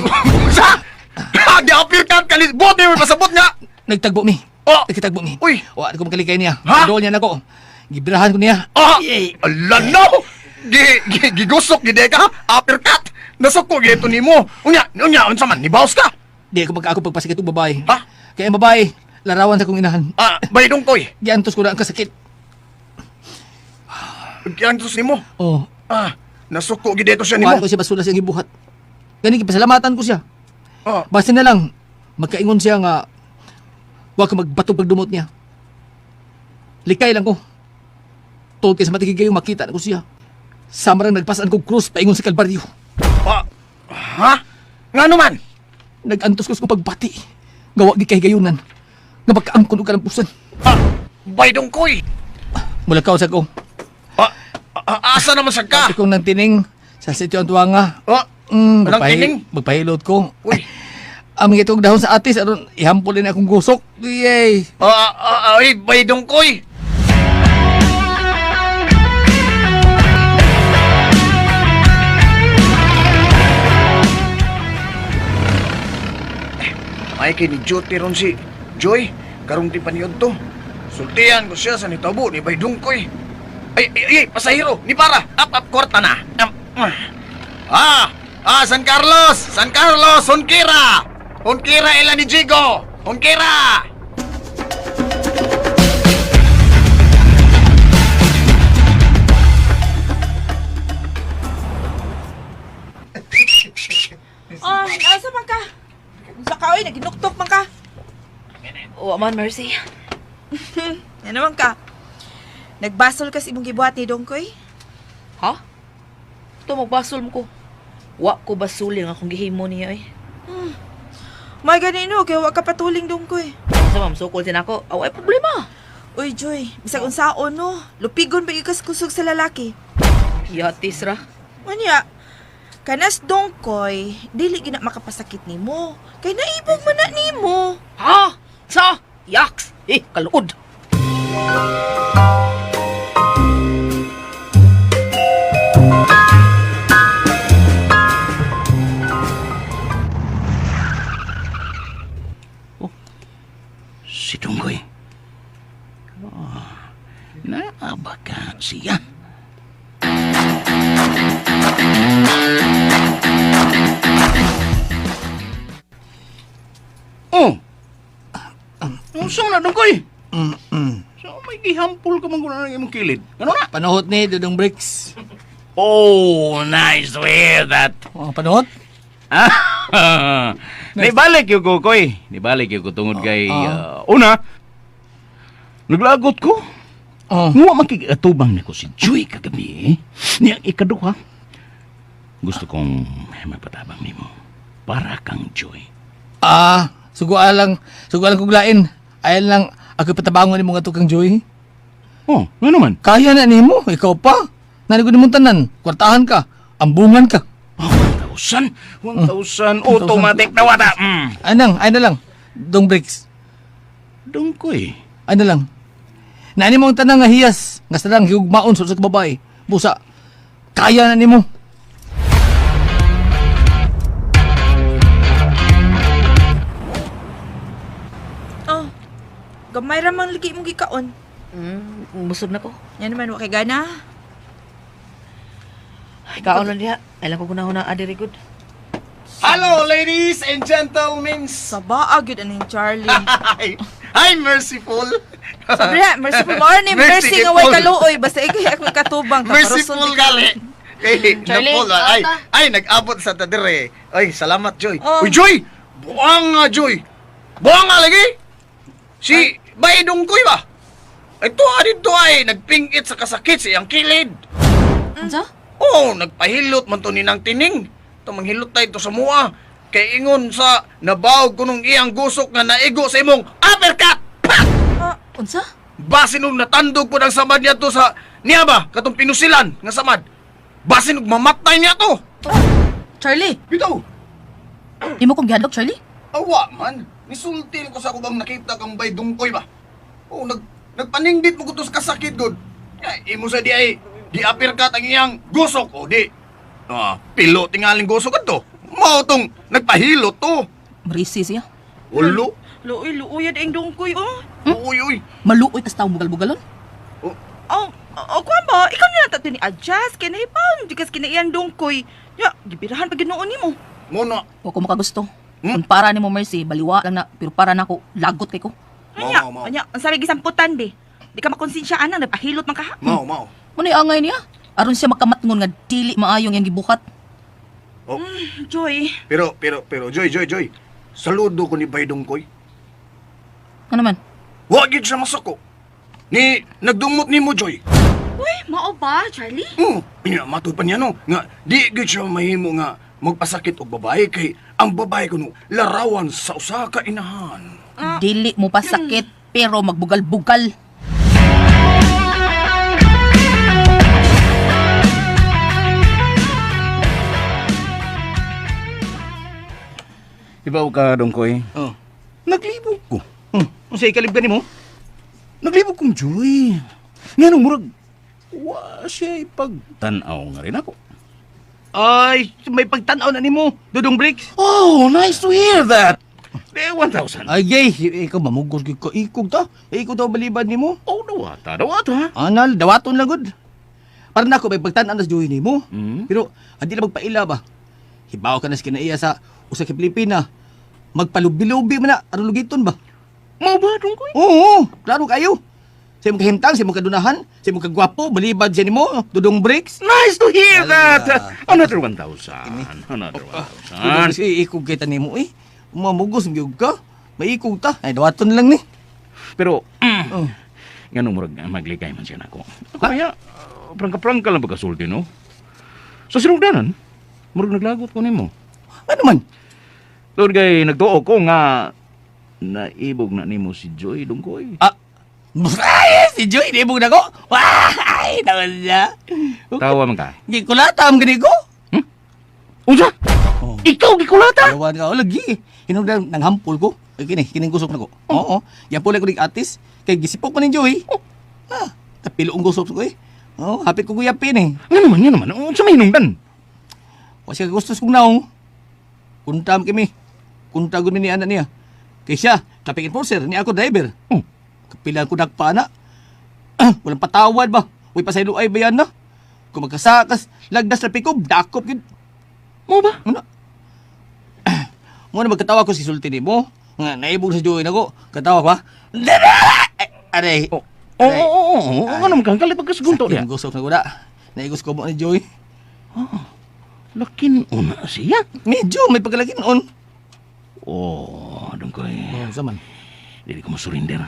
Sa? Di uppercut ka ni Buot ni pasabot nga. Nagtagbo mi. Oh. Nagtagbo mi. Uy. Wa ko makalikay niya. Ha? Dool niya nako. Gibrahan ko niya. Ah! Ala no! Gi, gi, gigusok gid ka. Uppercut. Nasuko gyud to nimo. Unya, unya unsa man nibaws ka? Di ako magkaako pagpasakit og babae. Ha? Kaya ang babae, larawan sa kong inahan. Ah, Baydong ko eh. Giantos ko na ang kasakit. Giantos nimo. Oh, Ah, nasuko gid to siya Kuhaan nimo. ko siya basula siyang gibuhat. Gani gipasalamatan ko siya. Oh. Basta na lang, magkaingon siya nga wa ka magbatong pagdumot niya. Likay lang ko. Tuod kay sa matigigayong makita na ko siya. Samarang nagpasan kog krus paingon sa Kalbaryo. Ah, ha? Ngano man? Nagantos ko sa kong pagbati. Gawa gi kay gayunan. Nga magkaangkon og kalampusan. Ah, Baydong koy. Mulakaw sa ko. Ah, ah, asa naman sa ka? Sabi kong nang tining sa sitio Antuanga. Ah, Walang tining? Magpahilot ko. Uy. Ang mga itong dahon sa atis, aron ihampol din akong gusok. Yay! Ah, ah, ah, ay, Baydong koy. Ay, kay ni Duty ron si Joy. Karong ti paniod to. Sultian ko siya sa nitabo ni Baydong koy. Ay, ay, ay, pasahero, ni para. Up, up, kwarta na. Ah, ah, ah, San Carlos, San Carlos, Honquera. Honquera, ila ni Jigo. Honquera. Oh, asa man ka? Unsa ka oy, naginuktok man ka. Wa man Mercy. Yan naman ka. Nagbasol ka sa imong gibuhat ni Dongkoy? Ha? Ito magbasol mo ko. Wa ko basuli nga akong gihimo niya eh. May ganino, kay wa ka patuling Dongkoy. Sa ma'am sukol din ako. Aw ay problema. Uy, Joy, bisag unsaon no, lupigon ba ikas kusog sa lalaki? Yatis ra. Unya, kanas Dongkoy, dili gina makapasakit nimo. Kay naibog man na nimo. Ha? Sa? Yaks! Eh, kaluod. Si Tunggoy. Oh, naaba ka siya. Oh! Unsa man na Dungkoy? So may gihampol ka man kuno ng imong kilid. Ano na? Panuhot ni Dudong Bricks. Oh, nice to hear that. Oh, panuhot? Ah, Nibalik yung ko, koy. Nibalik yung ko tungod kay una. Naglagot ko. Oh. Nga makigatubang nako si Joy kagabi. Eh. Niya ang ikaduha. Gusto kong magpatabang nimo para kang Joy. Ah, suguan lang kog lain. Ayan lang, ako patabangon ni mga tukang Joy. Oh, nga naman. Kaya na nimo, ikaw pa. Nanigo nimong tanan, kwartahan ka, ambungan ka. Oh, 1,000. 1,000. Automatic na wata. Anang, ay na lang. Dong breaks. Dungkoy. Ay na lang. Naani mo ang tanang nga hiyas, nga sa lang higugmaon sa usa ka babae. Busa, kaya na nimo. Oh, gamay ra man lagi mong gikaon. Busog na ko. Yan naman, wa kay gana. Ay, kaon lang diha. Ay lang ko kunahon na adiri good. Hello, ladies and gentlemen. Sabaa gyud aning Charlie. Hi, hi, merciful. Sabi na, merciful morning, mercy nga way kaluoy basta ikay ako katubang ka Merciful gali. Kay Charlie, Napol, ay, ay, nag-abot sa tadire. Ay, salamat, Joy. Oh. Uy, Joy! Buang nga, Joy! Buang nga lagi! Si Bay Dungkoy ba? Ay, tuwa dito ay, nagpingit sa kasakit sa iyang kilid. Unsa? Oo, nagpahilot man to ni nang tining. Ito, manghilot tayo to sa mua. Kay ingon sa nabawg kunong iyang gusok nga naigo sa imong uppercut! Pak! Unsa? Basin og natandog po ang samad niya to sa niya ba katong pinusilan nga samad. Basin og mamatay niya to. Charlie, Bitaw. imo kong gihadlok Charlie? Awa man, nisulti ko sa kubang nakita kang bay dungkoy ba. Oh, nagpaningbit mo ko to sa kasakit gud. Ya, imo sa di ay di uppercut ang iyang gusok o di. Ah, pilo tingaling gusok kadto. Mao tong nagpahilot to. Marisi siya. Ulo. Luoy, luoy ang dungkoy oh. Uy, uy. Maluoy tas taong bugal-bugalon. Oh, oh, kuan ba? Ikaw na lang ni adjust kay nahibaw di kas kinaiyang dungkoy. Ya, gibirahan pa Ginoo nimo. Mo na. Wa ko makagusto. Hmm? Kung para nimo Mercy, baliwa lang na pero para nako lagot kay ko. Anya, Mao, mao. anya, ang sabi gisamputan be. Di ka makonsensya anang nagpahilot man ka. ha? Mao, mao. Mo angay niya. Aron siya makamatngon nga dili maayong iyang gibuhat. Oh. Joy, Pero, pero, pero, Joy, Joy, Joy. Saludo ko ni Bay Dungkoy. Ano man? Wa gid siya masako. Ni nagdumot nimo Joy. uy, mao ba, Charlie? Nya matud pa niya no nga di gid siya mahimo nga magpasakit og babae kay ang babae kuno larawan sa usa ka inahan. Dili mo pasakit pero magbugal-bugal. Ibaw ka, Dongkoy. Oh. Naglibog ko. Unsa ikalib ka nimo? Naglibog kong Joy. Nga nung murag, wa siya ipagtanaw nga rin ako. Ay, may pagtan-aw na nimo, Dudong Bricks. Oh, nice to hear that. Eh, 1,000. Ay, gay, ikaw mamugos gyud ka ikog ta. Ikog daw balibad nimo. Oh, dawata, dawata. Anal, dawaton lang gud. Para nako may pagtan-aw na sa Joy nimo. Hmm? Pero andi na magpaila ba. Hibaw ka na sa kinaiya sa usa ka Pilipina. Magpalubi-lubi man na aron lugiton ba. Mao ba, Dongkoy? Oo, klaro kayo. Sa imong kahimtang, sa imong kadunahan, sa imong kagwapo, balibad siya nimo, Dudong Bricks. Nice to hear Ala. that. Another 1,000. Another Dudong 1,000. Bricks, eh, ikog kita nimo eh. Mamugos gyud ka. Maikog ta. Ay, dawaton lang ni. Pero, Oh. nga nung murag maglikay man siya nako. Ako kaya, prangka-prangka lang pagkasulti, no? Sa sinugdanan, murag naglagot ko nimo. Ano man? Doon kay nagtuo ko nga naibog na nimo si Joy Dungkoy. Ah, ay, si Joy, naibog na ko. Wah, ay, tawon siya. Tawa man ka. Gikulata ang gani ko. Unsa? Oh. Ikaw gikulata? Ayawan ka, oh, lagi. Hinugdan, nanghampol ko. Ay, kini, kining gusok na ko. Oo, yan po lang ko ning atis. Kay gisipok ko ni Joy. Oh. Ah, tapilo ang gusok ko eh. Oh, hapit ko guyapin eh. Nga naman, nga naman. Unsa may hinungdan? Wa siya gustos kong naong. Kuntam kami. Kunta gud ni anak niya. Kay siya, traffic enforcer, ni ako driver. Oh. Kapila ko nagpa na. Walang patawad ba? Uy, pasaylo ay bayan na. Kung magkasakas, lagdas trapiko, dakop yun. Mo ba? Ano? Muna magkatawa ko si sulti ni mo. Nga, naibog sa Joy nako. Katawa ko ha? Aray. Oo, oo, oo. Oh, Ano man kang kalit pagkasgunto niya? Sakit gusok na kuda. Naigos ko mo ni Joy. Lakin una siya. Medyo may pagkalagin on. Oh, Dungkoy. Oh, saman. Dili ko mosurrender.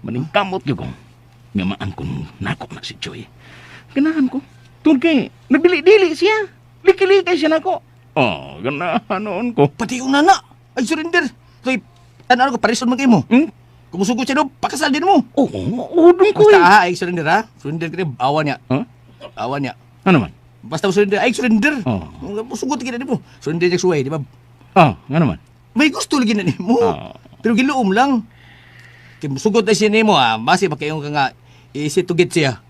Maningkamot gyud ko. Nga maangkon nako na si Joy. Ganahan ko. Tungod kay nagdili-dili siya. Liki-likay siya nako. Oh, ganahan noon ko. Pati yung nana. Ay, surrender. Kay, tanaw ko, parison man kayo mo. Hmm? Kung musugot siya do, pakasal din mo. Oo, oh, dungkoy. Basta ah, ay surrender ha. Surrender ka rin. Awa niya. Huh? Awa niya. Ano man? Basta mo surrender, ay surrender. Oh. Musugot ka na mo. Surrender niya suway, di ba? Oh, ano man? May gusto lagi na nimo. Oh. Pero giluom lang. Kay musugot na siya nimo ha. Basi pakayong ka nga easy to get siya.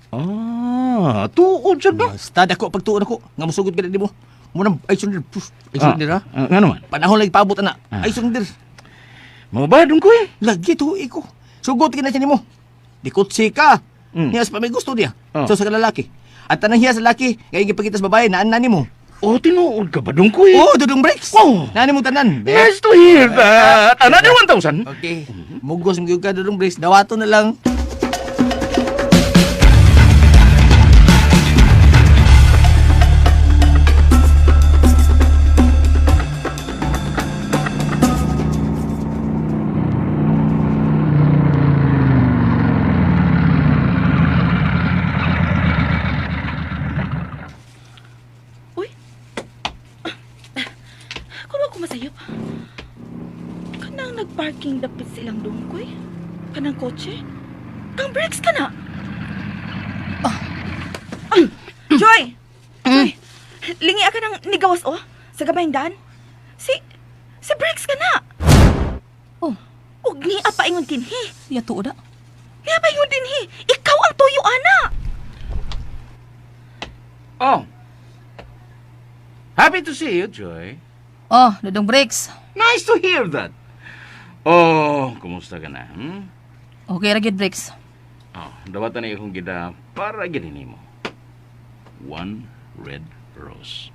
Ah, tuod siya do. Basta dako pagtuon ako nga musugot ka na nimo. Muna ay surrender. Push, ay surrender ha. Ah, ano man? Panahon lagi paabot ana. Ah. Ay surrender. Mga ba, dungkoy? Lagi to iko. Sugot ka na siya nimo. Di kutsi ka. Mm. Niya sa may gusto niya. Oh. So sa lalaki. At tanang hiya sa lalaki, kay gipakita sa babae naan na nimo. Oh, tinuod ka ba, dungkoy? Oh, dudong breaks. Oh. Naan mo tanan. Nice to hear that. Another 1,000. Okay. Mugos mo gyud ka dudong breaks. Dawato na lang. Uy. Kuno ko masayop. Kanang nagparking dapit silang dungkoy. Kanang kotse. Kang breaks ka na. Ah. Ah, Joy! Joy! Lingi ka ng nigawas oh. Sa gabayng daan. Si breaks ka na. Oh. Ug niya paingon dinhi. Siya tuod ah. Niya paingon dinhi. Ikaw ang tuyo ana. Oh. Happy to see you, Joy. Oh, Dudong Bricks. Nice to hear that. Oh, kumusta ka na? Hmm? Okay ra gyud, Bricks. Oh, dawatan na akong gida para gid mo. One red rose.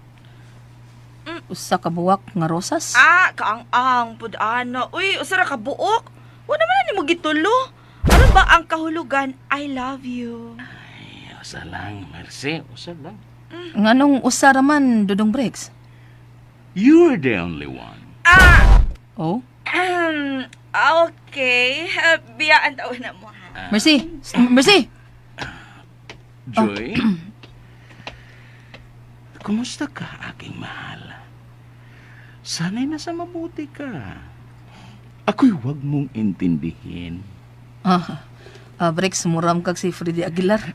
Usa ka buwak nga rosas. Ah, kaang-ang pud ana. Uy, usa ra ka buok. Wa naman na nimo gitulo. Aron ba ang kahulugan I love you? Ay, usa lang, Mercy. Usa lang. Nganong usa ra man, Dudong Bricks? You're the only one. Ah, Oh. ahem, okay. Biyaan taon na mo ha. Mercy, Mercy. Joy? Kumusta ka, aking mahal? Sana'y nasa mabuti ka. Ako'y huwag mong intindihin. Ah, Bricks, muram kag si Freddy Aguilar.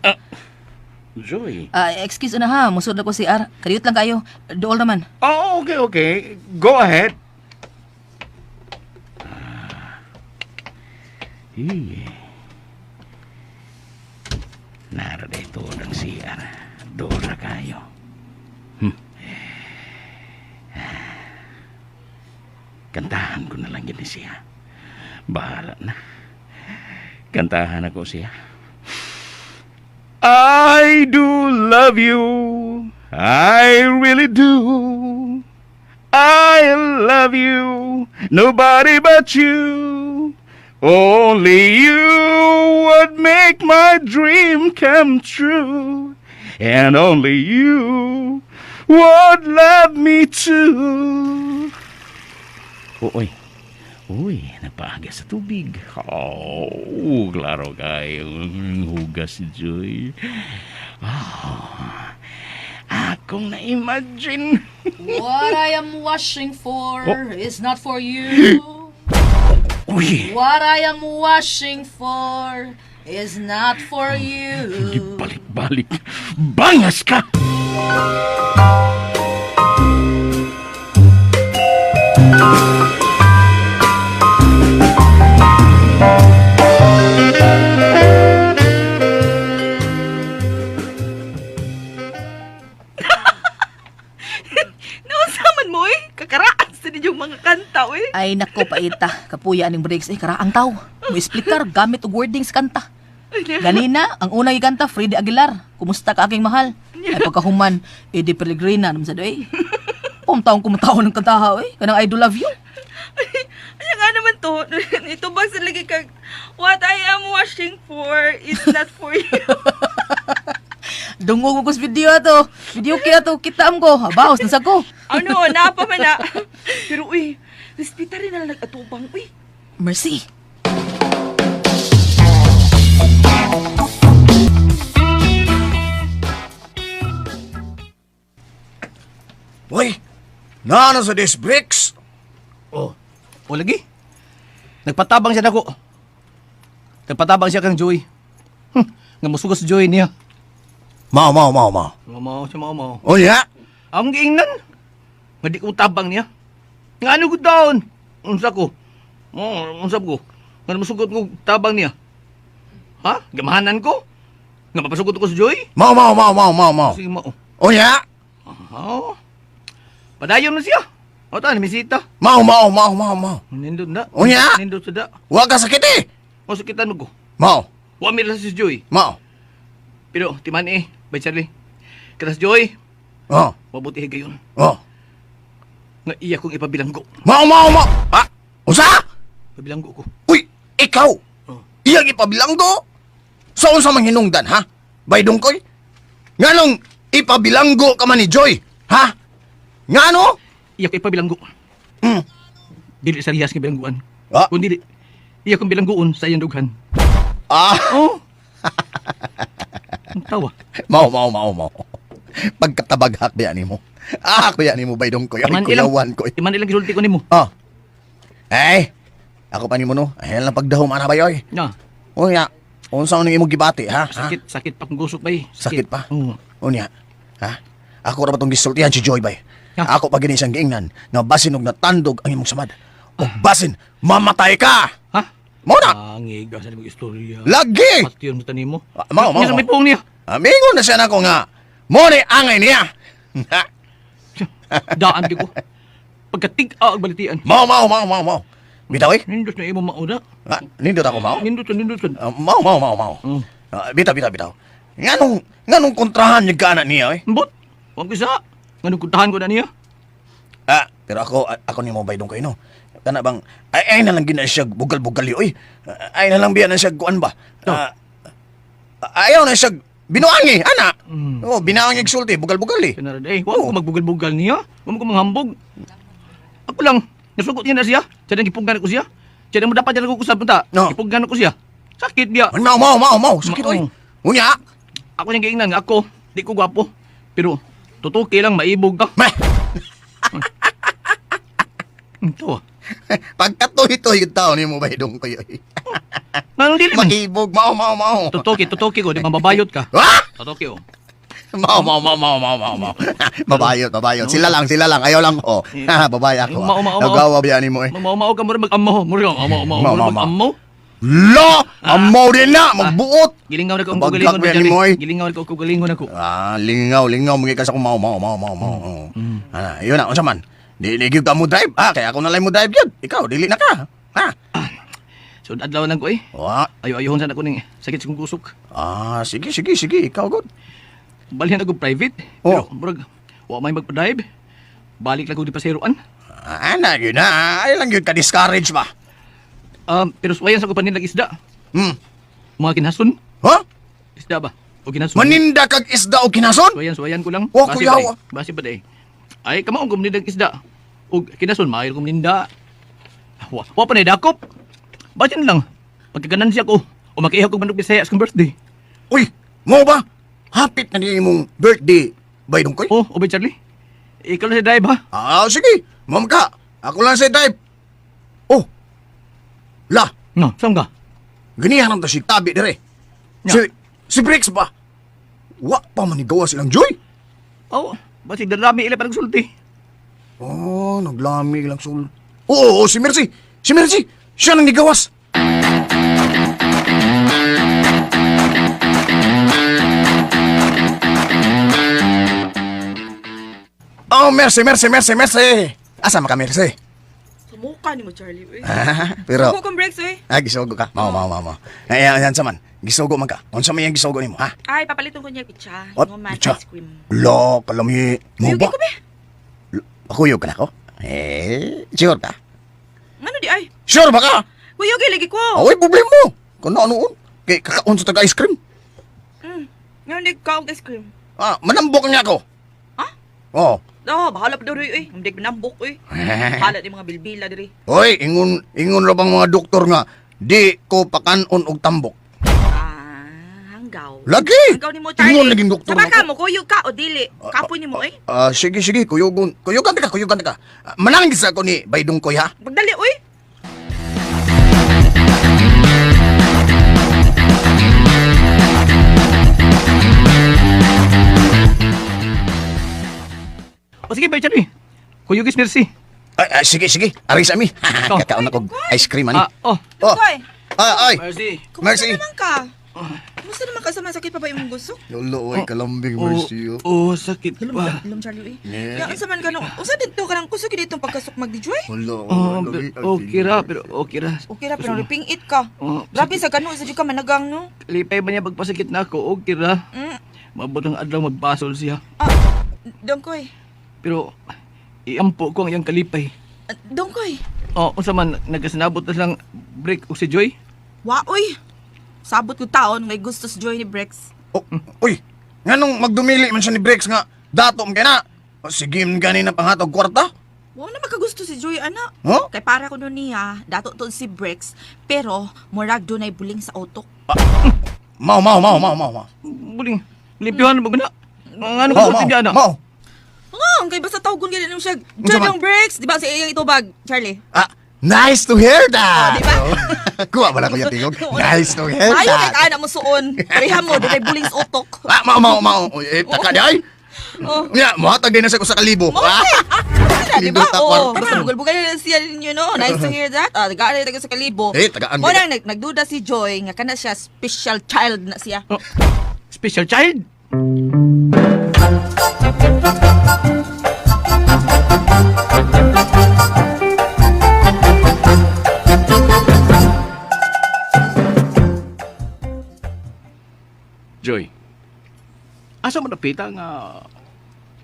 Joy? Ah, excuse na ha, musod na ko si R. Kadiyot lang kayo. Dool naman. Oh, okay, okay. Go ahead. Eh. Nara dito ng CR. Dora kayo. Kantahan ko na lang gini siya. Bahala na. Kantahan ako siya. I do love you. I really do. I love you. Nobody but you. Only you would make my dream come true. And only you would love me too. Uy. Uy, nagpaaga sa tubig. Oh, klaro kayo. Hugas si Joy. Oh, akong na-imagine. What I am washing for Oh. is not for you. Uy, What I am washing for is not for you. balik-balik. Bangas ka! Nausaman mo eh. Kakaraan sa ninyong mga kanta eh. Ay nako paita, kapuya aning breaks eh karaang taw. Mo explicar gamit og wordings kanta. Ganina, ang unang ikanta Freddy Aguilar. Kumusta ka aking mahal? Ay pagkahuman, Eddie Pellegrina naman sa doy. Pumtaong kumutaon ng kantaha eh. Kanang I do love you. Ay, nga naman to. Ito ba sa lagi kag what I am washing for is not for you. Dungog ko sa video ato. Video kaya to, kita am ko. Abaos, nasa ko. Ano, napa man na. Pero uy, respita rin na lang nag-atubang. Uy, Mercy. Uy, naano sa disc bricks? Oh. O lagi. Nagpatabang siya nako. Nagpatabang siya kang Joy. Nga musugot si Joy niya. Mao, mao, mao, mao. Mao siya mao mao. Unya. Ang giingnan. Nga di ko tabang niya. Nga ano ko taon? Unsa ko? Oh, unsa ko? Nga musugot ko tabang niya. Ha? Gamahanan ko? Nga mapasugot ko si Joy? Mao, mao, mao, mao, mao, mao. Sige mao. Unya. Oh. Padayon na siya. O ta, misita. Mao, mao, mao, mao, mao. Nindot na. Unya. Nindot sa da. Wa ka sakit eh. O sakitan mo ko. Mao, Wa mi si Joy. mao. Pero timan eh, bay Charlie. Katas Joy, Oh, mabuti higayon. oh. Nga iya kong ipabilanggo. Mao, mao, mao. Ah, unsa? Pabilanggo ko. Uy, ikaw. Oh. Iyang ipabilanggo. Sa unsa man hinungdan, ha? Bay dungkoy? Nganong ipabilanggo ka man ni Joy, ha? Ngano? Iya ko ipabilanggo. Dili sa riyas nga bilangguan. Ah. Kung dili, iya kong bilanggoon sa iyang dughan. Ah, Oh. Ang tawa. mao, mao, mao, mao. Pagkatabaghak biya nimo. Ah, kuya nimo bay dungkoy. Ay, Iman ilang, kuyawan ko. iman ilang gisulti ko nimo. Oh. Eh, ako pa nimo no. Ayan lang pagdahom ana bayoy. Na, Unya, unsa man imong gibati, ha? Ha? sakit, sakit pa kong gusok bay. Sakit pa? Oo. Unya, ha? Ako ra ba tong gisultihan si Joy bay? Ha? Ako pa gini siyang giingnan nga basin og natandog ang imong samad. Og basin mamatay ka. Ha? Mao na. Ang iga sa nimong istorya. Lagi. Patyon sa tanimo. Ah, mao, mao, Nya sa may mao. puong niya. Amigo na siya nako nga. Mo ni angay niya. Daan di ko. Pagkatig-a ang balitian. Mao mao mao mao mao. Bitaw eh. Nindot na imo mauna. Ah, nindot ako mao. Nindot, nindot. Ah, mao mao mao mao. Ah, bitaw bitaw bitaw. Nganong nganong kontrahan niya kana niya eh? Mbot. Wag ko sa. Nganong kuntahan ko na niya. Ah, pero ako ako nimo bay dong kayo no. Kana bang ay, ay na lang gina siya bugal-bugal oy. Ay na lang biya na siya kuan ba. Ah, ayaw na siya binuangi ana. Oh, binuangi sulti bugal-bugal eh. Pinarad eh. Wag ko magbugal-bugal niya. Wag ko manghambog. Ako lang. Nasugot niya na siya. Siya nang gipugnan ko siya. Siya nang mo dapat niya nagkukusab punta. No. Gipugnan ko siya. Sakit niya. Mao mao mao mao sakit oy. Mao. Unya. Ako niyang giingnan nga ako. Di ko gwapo. Pero tutuki lang maibog ka. Ma. Ito ah. Pagkatuhi-tuhi yung tao nimo bay dong kayo. oy. Nganong dili man. Mahibog mao mao mao. Tutuki, tutuki ko. Di mababayot ka. Ah! Tutuki oh. Mao mao mao mao mao mao mao. Babayot, babayot. Sila lang, sila lang. Ayaw lang ko. Babay ako. Mao, mao, mao. Nagawa biya nimo eh. Mamao ka mo rin mag-amaw. Mo rin amaw, amaw, Mao, mo mao, rin mao. mag-amaw. Lo! Amaw din na! Magbuot! Gilingaw na ko ang Bagak kugalingon. ba yan ni Moy? Gilingaw na ko ang kugalingon ako. Ah, lingaw, lingaw. Mga ka sa kong mao, mao, mao, mao, mao. Ana, yun na, unsa man. Dili gyud ka mo drive. Ah, kaya ako na lang mo drive gyud. Ikaw, dili na ka. Ha? So adlaw lang ko eh. Wa. Ayo-ayohon sana ko ning sakit sa kong kusok. Ah, sige, sige, sige. Ikaw good. Balhin ako private. Oh. Pero murag wa may magpa-drive. Balik lang ko di paseroan. Ah, ana, yun na. Ay lang yun ka discourage ba? Pero suwayan sa ko panindag isda. Mga kinhason. Ha? Isda ba? O kinhason. Maninda kag isda o kinason? Suwayan, suwayan ko lang. Oh, Base kuyaw. ba eh. Base ba eh. Ay, kamaong ko manindag isda. O kinason, maayo ko maninda. Wa, wa pa na dakop. Base na lang. Pagkaganan siya ko. O makiihaw ko manok Bisaya sa kong birthday. Uy, mo ba? Hapit na din imong birthday. Bay dungkoy? Oh, obey Charlie. Ikaw lang sa drive ha. Ah, sige. Ma'am ka. Ako lang sa drive. Oh. La, No, saan ka? ganihan ang ta si tabi dire. Nya. Si si Briggs ba? Wa pa manigawa silang Joy. Oh, basig darami ila parang sulti. Oh, naglami lang sul. Oo, oo, si Mercy. Si Mercy. Siya nang nigawas. Oh, Mercy, Mercy, Mercy, Mercy. Asa maka Mercy? Sumuka ni mo, Charlie, uy. Ah, pero Sugo kong breaks, uy. Ah, gisugo ka. Mao, mao, mao, mao. Ay, ayan sa man. Gisugo man ka. Unsa may ang gisugo nimo, ha? Ay, papaliton ko niya pitsa. What? Ingon man, Pitsa? ice cream. Lo, kalami. Mo Kuyugin ba? ko, be. Kuyog ka na ko? Eh, sure ka? Ngano di ay? Sure ba ka? Kuyugin lagi ko. Away, problema mo. Kung ano noon. Kay kakaon sa taga ice cream. Ngano di ka og ice cream? Ah, manambok niya ako. Ha? Oh. Oh, bahala pa diri uy. Hindi manambok uy. Bahala di mga bilbila diri. Hoy, ingon ingon ra bang mga doktor nga di ko pakanon og tambok. Ah, hanggaw. Lagi. Hanggaw nimo, Charlie. Ingon laging doktor Sama ka nako. mo kuyog ka o dili. Kapoy nimo uy. Ah, sige sige, kuyugon. Kuyugan ka, kuyugan ka. Ah, manangis ako ni Baydong Koy ha. Pagdali uy. O sige, bye, Charlie. Kuyugis, merci. Ay, ay, sige, sige. Ari sa mi. Oh. Kakaon na kog ice cream ani. Ah, oh. Oh. Dongkoy, Ay, ay. Mercy. kumusta Mercy. naman ka? Kumusta naman ka sa masakit pa ba imong gusok? Lolo, oy, kalambing mercy. Oh. Oh, sakit pa. Ilom Charlie eh. Ya unsa man kanang usa didto kanang kusog ditong pagkasukmag di Joy? Lolo, Oh, pero okay ra, pero okay ra. Okay ra pero ripingit ka. Oh, Grabe sa gano sa jud ka managang no. Lipay ba niya pagpasakit na ako, okay ra. Mabot ang adlaw magbasol siya. Ah, Dongkoy. Pero iampo ko ang iyang kalipay. Ah, Dongkoy. Oh, unsa man nagasinabot na silang break og si Joy? Wa oy. Sabot ko taon ngay gusto sa Joy ni Brex. Oh, uy, nganong magdumili man siya ni Brex nga dato man kay na. O, sige man gani na panghatog kwarta. Wa na makagusto si Joy ana. Huh? Kay para kuno niya dato to si Brex, pero murag dunay buling sa utok. Mao, mao, mao, mao, mao, mao. Buling, limpyohan mo na. Ang ano Mao, ko mao, sa ana? mao. Nga, kay basta tawgon gyud nimo siya. Unsa Joy man? dong Brex, di ba sa iyang itubag, Charlie? Ah, nice to hear that. Oh, di ba? Kuha ba na ko yung tingog? Nice to hear Ayaw kay that. kaana mo suon. Pareha mo dunay buling sa utok. Ah, mao, mao, mao. Uy, eh, taka di ay. Oh. Ya, mohatag din na sa usa ka libo. Mo Ah, na, di ba? Lindot na Oo, kwarta. basta bugal-bugal na lang siya ninyo, no? Nice to hear that. Ah, tagaan na tayo sa kalibo. Eh, tagaan Mo gid. nang nagduda si Joy nga kana siya special child na siya. Oh, special child. Joy, asa man napita nga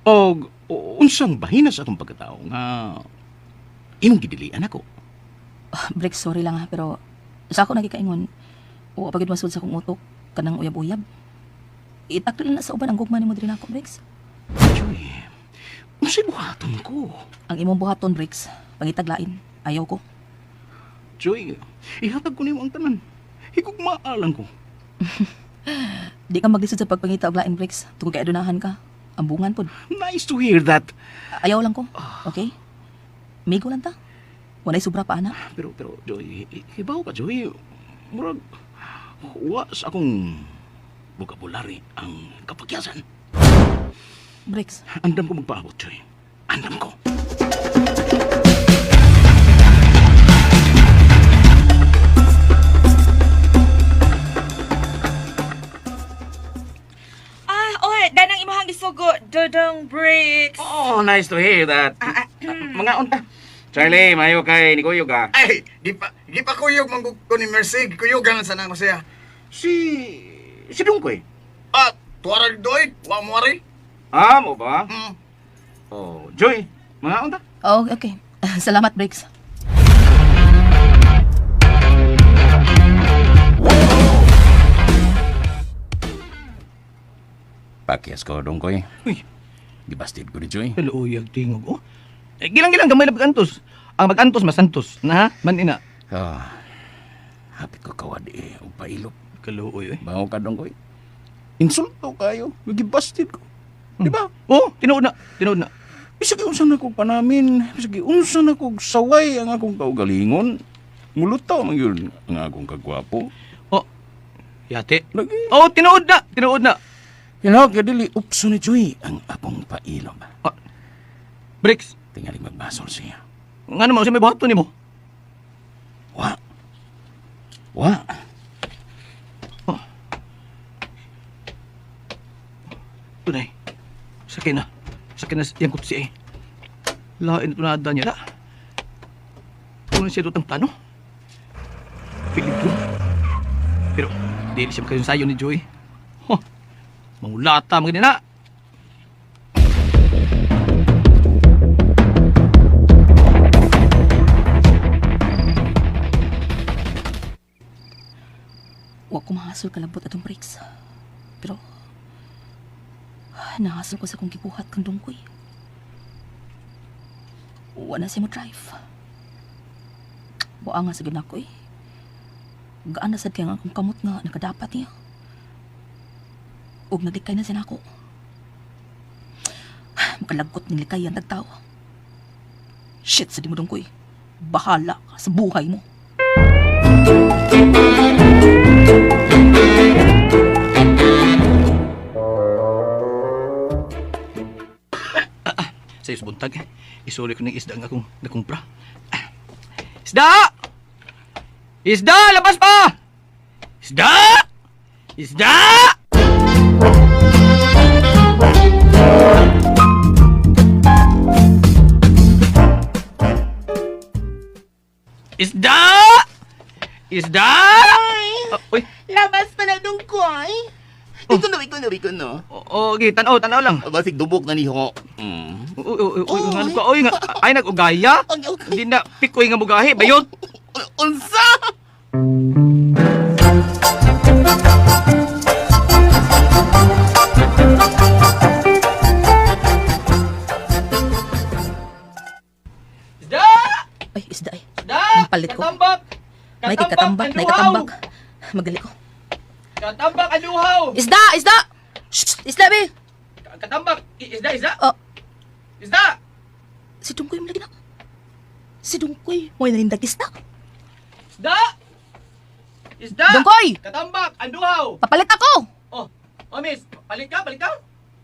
og unsang bahina sa atong pagkatao nga imong gidilian ako. Ah, Bricks, sorry lang ha, pero sa ako nagikaingon, wa pa gid masud sa akong utok kanang uyab-uyab. Itakdo na sa uban ang gugma nimo diri nako, Bricks. Joy, unsay buhaton ko? Ang imong buhaton, Bricks, pangitaglain. Ayaw ko. Joy, ihatag ko nimo ang tanan. Higugmaa lang ko. Di ka maglisod sa pagpangita og lain, Bricks. Tungod kay adunahan ka. Ambungan pod. Nice to hear that. Ayaw lang ko. Okay? Migo lang ta. Walay sobra pa ana. Pero pero Joy, hibaw ka Joy. Murag wa sa akong vocabulary ang kapagyasan. Bricks, Andam ko magpaabot, Joy. Andam ko. Ah, oy, danang imong gisugo, Dodong Bricks. Oh, nice to hear that. Mga unta. Charlie, mayo kay ni Kuyog ah. Ay, gipa kuyog man ko ni Mercy, gikuyog sa nako siya. Si si Dungkoy. Ah, tuwara doy, wa mo ari. Ah, mo ba? Mm. Oh, Joy, mga unta. Oh, okay. Salamat, Bricks. Pakyas ko, Dungkoy. Uy, Gibastid ko ni Joy. hello, uyag tingog. Oh. Eh, gilang-gilang gamay na pag-antos. Ang mag-antos masantos, na ha? Man ina. Ah, hapit ko kawad eh, og pailop. Kaluoy eh. Bango ka, Dungkoy. Insulto kayo. Gibastid ko. Di ba? Oh, tinuod na, tinuod na. Bisag unsa na kog panamin, bisag unsa na kog saway ang akong kaugalingon. Mulutaw man yun ang akong kagwapo. Oh. Yate. Lagi. Oh, tinuod na, tinuod na. Hinaw kay dili upso ni Joy ang akong pailom. Ah, Bricks, Tingali magbasol siya. ngano man usa may buhaton nimo? Wa. Wa. Tunay. Sakit na. Sakit na yang kutsi eh. Lain na tunada niya na. Kung siya dutang plano. Peligro. Pero, dili siya makayong sayo ni Joy. Huh. Mangulata mga na. Wa ko mahasol kalabot atong Bricks. Pero nahasol ko sa akong gibuhat kang dungkoy. Wa na siya mo drive. Wa nga sa ginako eh. Gaan na sad kay ang akong kamot nga nakadapat niya. Ug naglikay na siya nako. Makalagkot ning likay ang tagtaw. Shit sa di mo dungkoy. Bahala ka sa buhay mo. Sa buntag, isuli ko ng isda ang akong nakumpra. Ah. Isda! Isda! Labas pa! Isda! Isda! Isda! Isda! Ah, uy, Labas pala dungkoy. Ikaw no, ikaw no, ikaw no. Oo, okay, tanaw, tanaw lang. Basig dubok na ni ho. Mm. Uy, uy, uy, uy, nga ko, uy, nga, ay, nag-ugaya. Okay. Hindi na, pikoy nga mugahi, bayot. Unsa? Isda! Ay, isda ay. Isda! Ang palit ko. Katambak! May katambak, may katambak. Magali ko. Katambak, aluhaw! Isda, isda. Shh, isda be. Katambak! Isda, isda! Oh. Isda! Si Dungkoy mo lagi na. Si Dungkoy, mo nanindag isda. Isda! Isda! Dungkoy! Katambak, anduhaw! Papalit ako. Oh, oh miss, palit ka, palit ka?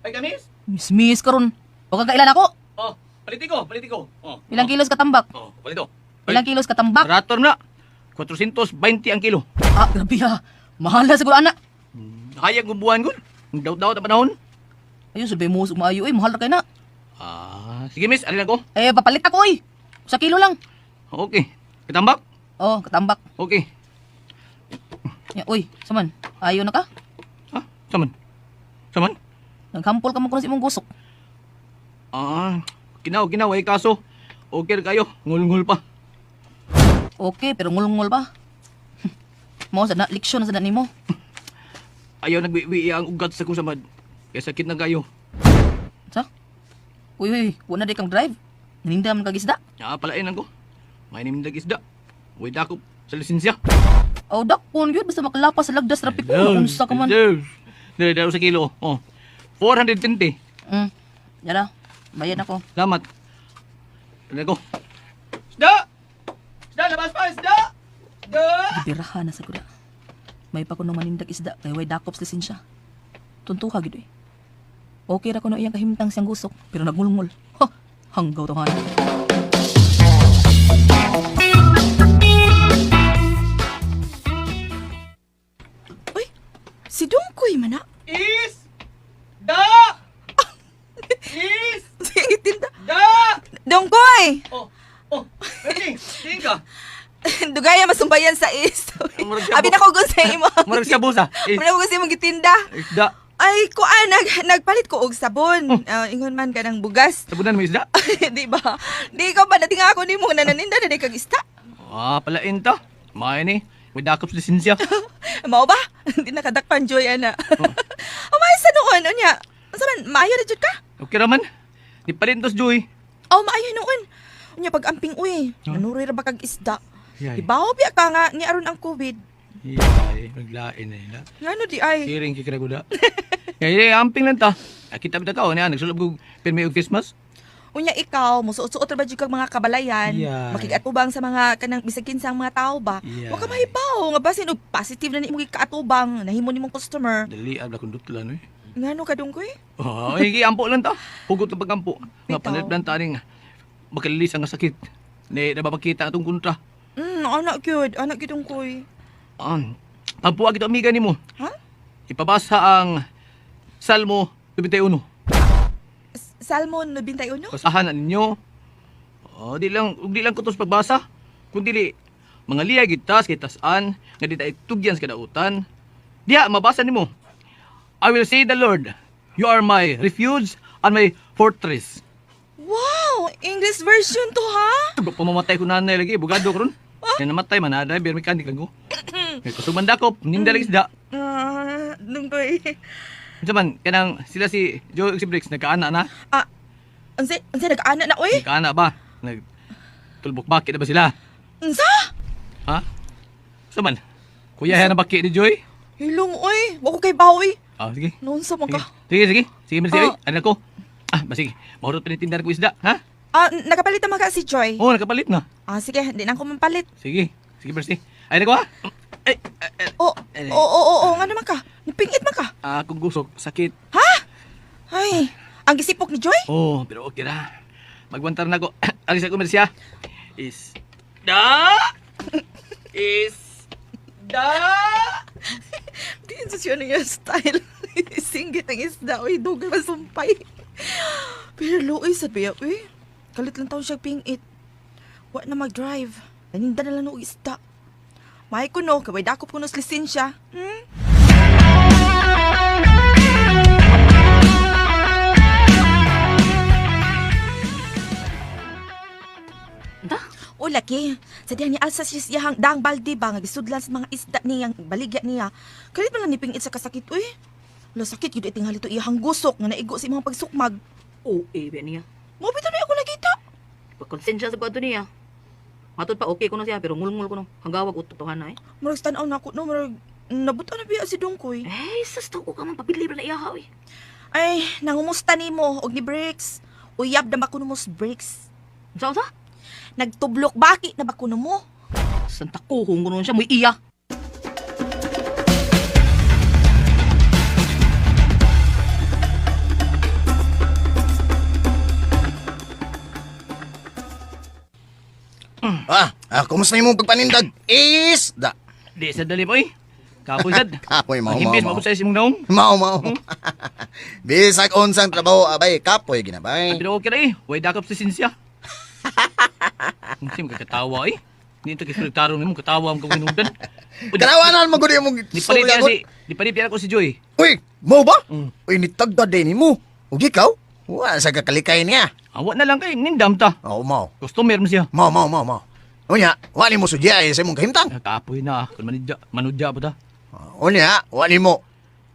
Ay ka, miss? Miss, miss karon. Huwag kang kailan ako. Oh, paliti ko, paliti ko. Oh, Ilang kilos katambak? oh, palito. Ilang kilos katambak? Barato na. 420 ang kilo. Ah, grabe ha. Mahal na siguro anak. Hayag mo buwan ko. Daw-daw na panahon. Ayun, sabi mo, maayo eh. Mahal na kayo na. Ah, sige miss, alin ako? Eh, papalit ako eh. Sa kilo lang. Okay. Katambak? Oh, katambak. Okay. Ya, uy, saman. Ayaw na ka? Ha? Saman? Saman? Naghampol ka man kuno sa imong gusok. Ah, ginaw, ginaw. Ay kaso. Okay ra kayo. Ngul-ngul pa. Okay, pero ngulngul pa. Mo sa na leksyon sa na nimo. Ayaw nagwiwi ang ugat sa kusamad. Kaya sakit na kayo. Sa? Uy, uy, wala di kang drive. Naninda man kag isda. Ah, palain ko. May nimdag isda. Uy, dakop sa lisensya. Oh, dakpon gyud basta makalapas sa lagdas trapik ko. Unsa ka man. Dire, dire sa kilo. Oh. 420. Yala. Bayad ako. Salamat. Ano ko? Isda! Isda, labas pa! Isda! Isda! Gibirahan na sa kuda. May pa kuno manindag isda kay way dakop sa lisensya. Tuntuha gid eh. Okay ra kuno iyang kahimtang siyang gusok pero nagngulngol. Ha, hanggaw to han. Uy, si Dungkoy man na. Is! Da! Is! Sige, tinda. Da! Dungkoy! Oh! Oh! Ernie! Tingin ka! Dugaya masumbayan sa is. Murag siya Abi na ko gun sa imo. Murag siya busa. Is! Murag ko sa imong gitinda. Isda! Ay, kuan nagpalit ko og sabon. Ah, ingon man ka ng bugas. Sabunan mo isda? Di ba? Di ko ba dating ako nimo nga nananinda na di kag isda. Ah, palain ta. May ni. May dakop sa lisensya. Mao ba? Di nakadakpan joy ana. Oh, sa noon unya. Unsa man maayo ra jud ka? Okay raman. Di pa rin tos, Joy. Oh, maayo noon. Unya pag amping uy, nanuroy ra ba kag isda? Yay. Ibaw biya ka nga ni aron ang COVID. Yay, maglain na yun. Ngano di ay? Siring kikiraguda. Kaya amping lang ta. Kita ba ka, niya, nagsulog ko pirmi og Christmas. Unya ikaw, musuot-suot ra ba jud kag mga kabalayan? Yay. Makigatubang sa mga kanang bisag kinsang mga tao ba? Yay. Wa ka mahibaw nga basin og positive na ni imong gikaatubang, nahimo nimong customer. Dali, abla kong dutlan, eh. Ngano ka dungkoy? Oh, ay, ampo lang ta. Hugot ang pagampo. Nga Bitaw. palit lang ta ning makalilis ang sakit. Ni nababakita atong kontra. Anak gyud, anak gyud dungkoy. Pagpuag ito amiga nimo. Ha? Ipabasa ang Salmo 91. Salmo 91? Basahan na ninyo. Oh, di lang kutos pagbasa. Kun dili mga liya gitas kitasan nga di ta itugyan sa kadautan. Diha mabasa nimo. I will say the Lord, you are my refuge and my fortress. Wow, English version to ha? Tugo pamamatay ko nanay lagi, bugado ko ron. Kaya namatay man, na driver mechanic ako. May kusuman dakop, ninda lagi isda. Ah, dungkoy. Unsa man, kanang sila si Joe si Briggs, nagkaana na. Ah, unsa unsa nag-ana na oy? Nagkaana ba? Nag tulbok bakit na ba sila? Unsa? Ha? Unsa man? Kuya, na baki ni Joy? Hilong oy, wa ko kay bawi. Ah, sige. Noon sa man Sige, ka. sige, sige. Sige, Mercy, Ah. oy. Ano ko? Ah, basig. Mahurot pinitindahan ko isda, ha? Ah, nakapalit na man ka si Joy. Oo, oh, nakapalit na. Ah, sige, di na ako mampalit. Sige. Sige, Mercy. Ay, nako, ha? Ay, ay, ay. Oh, oo, oo, oo, nga naman ka. Nipingit man ka. Ah, kung gusok, sakit. Ha? Ay, ang gisipok ni Joy? Oh, pero okay ra. Magwantar na ko. Ari sa komersya. Is da is da. Diin sa siya nga style. Singgit ang isda, uy, dugay masumpay. Pero luoy sa biya, uy. Kalit lang taon siya pingit. Wa na mag-drive. Naninda na lang og isda. May kuno, kaway dakop kuno sa lisensya. Da? O laki, sa diyan ni Alsa siya siyahang daang balde ba nga gisudlan sa mga isda niyang baligya niya. Kalit man lang ni pingit sa kasakit, uy. Wala sakit yun itinghali to iyahang gusok nga naigo sa imong pagsukmag. Oo, eh, ba niya. Mo bitaw na ako nakita. Pagkonsensya sa kwadto niya. Matod pa okay ko na siya pero ngulngul ko no. Hangawag utok to hana eh. Murag tanaw na ako no, murag nabuta na biya si Dungkoy. Eh, sus to ko ka man pabili na iya oy. Ay, nangumusta nimo og ni Briggs. Uyab na ba kuno mo sa Briggs? Unsa unsa? Nagtublok baki na ba kuno mo? Santa kuhong kuno siya mo iya. Ah, kumusta imong pagpanindag? Is da. Di sa dali boy. Kapoy sad. Kapoy mao Ang himbis mao. mo sa imong naong. Mao mao. Bisag unsang trabaho abay kapoy ginabay. Pero okay ra eh. Way dakop sa sinsya. Unsa mo katawa eh. Hindi ito kisultarong nimo katawa ang kawinudan. Kanawanan mo gud imong Di palit istorya, si gud. di palit ako si Joy. Uy, mo ba? Mm. Uy, nitagda din nimo. Ug ikaw? Wa sa kakalikay niya. Awa na lang kay nindam ta. Oo, mao. Customer mo siya. Mao mao mao mao. Unya, wa nimo sudya eh, sa imong kahimtang. Kapoy na kun manudya, manudya pa ta. Unya, wa nimo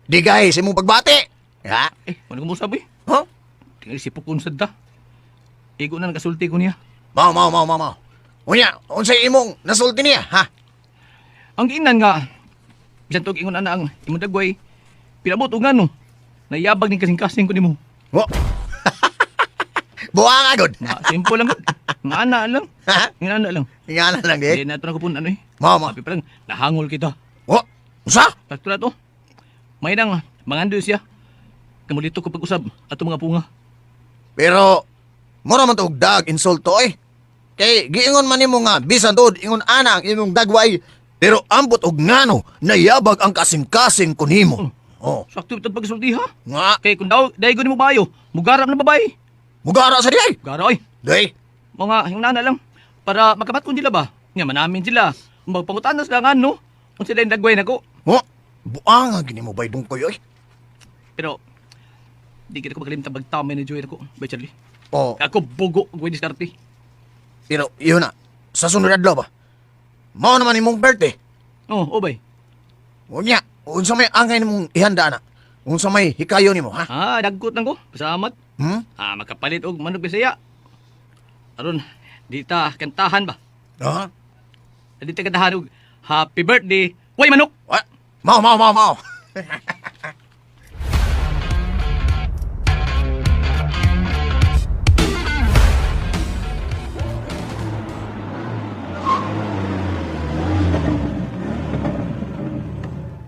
digay sa imong pagbati. Ha? Eh, ano ko mo eh? Huh? Tingali si Pukun sad ta. Igo na nakasulti ko niya. Mao mao mao mao mao. Unya, unsay imong nasulti niya, ha? Ang giinan nga bisan tog ingon ana ang imong dagway. Pinabot og ngano. Nayabag ning kasing-kasing ko nimo. Wo. Buang agad. Nga simple lang gud. Nga ana lang. Ha? Nga ana lang. Nga na lang di. Di na to na ano eh. Mao mao. Sabi pa lang, nahangol kita. Wo. Usa? Sakto na to. May nang mangandoy siya. Kamulito ko pag-usab ato mga punga. Pero mura man to og dag insulto eh. Kay giingon man nimo nga bisan tuod ingon ana ang imong dagway pero ambot og ngano nayabag ang kasing-kasing ko nimo. Oh, Sakto ito pagsulti ha. nga Kay kung daw daigo nimo bayo, mugarap na babae. mugara sa diay. Gara oy. Day, Mga yung nana lang para makabat kun sila ba. Nga manamin sila. Magpangutanas lang ano. Kung sila yung dagway nako. mo buang gini mo bay dungkoy oy. Pero di kita ko makalimtan pagtamay ni Joy nako. Bay Charlie. Oh, Ako bugo ang diskarte. pero yun na. Sa sunod adlaw ba? Mao naman imong birthday. Oh, oh bay. Unya, unsa may angay nimong ihanda na? Unsa may hikayo nimo ha? Ah, dagkot lang ko. Pasalamat. Hmm? Ah, makapalit og manok Bisaya. Aron, di ta kantahan ba? Ha? Di ta kantahan og happy birthday. Way manok. Wa? Mao mao mao mao.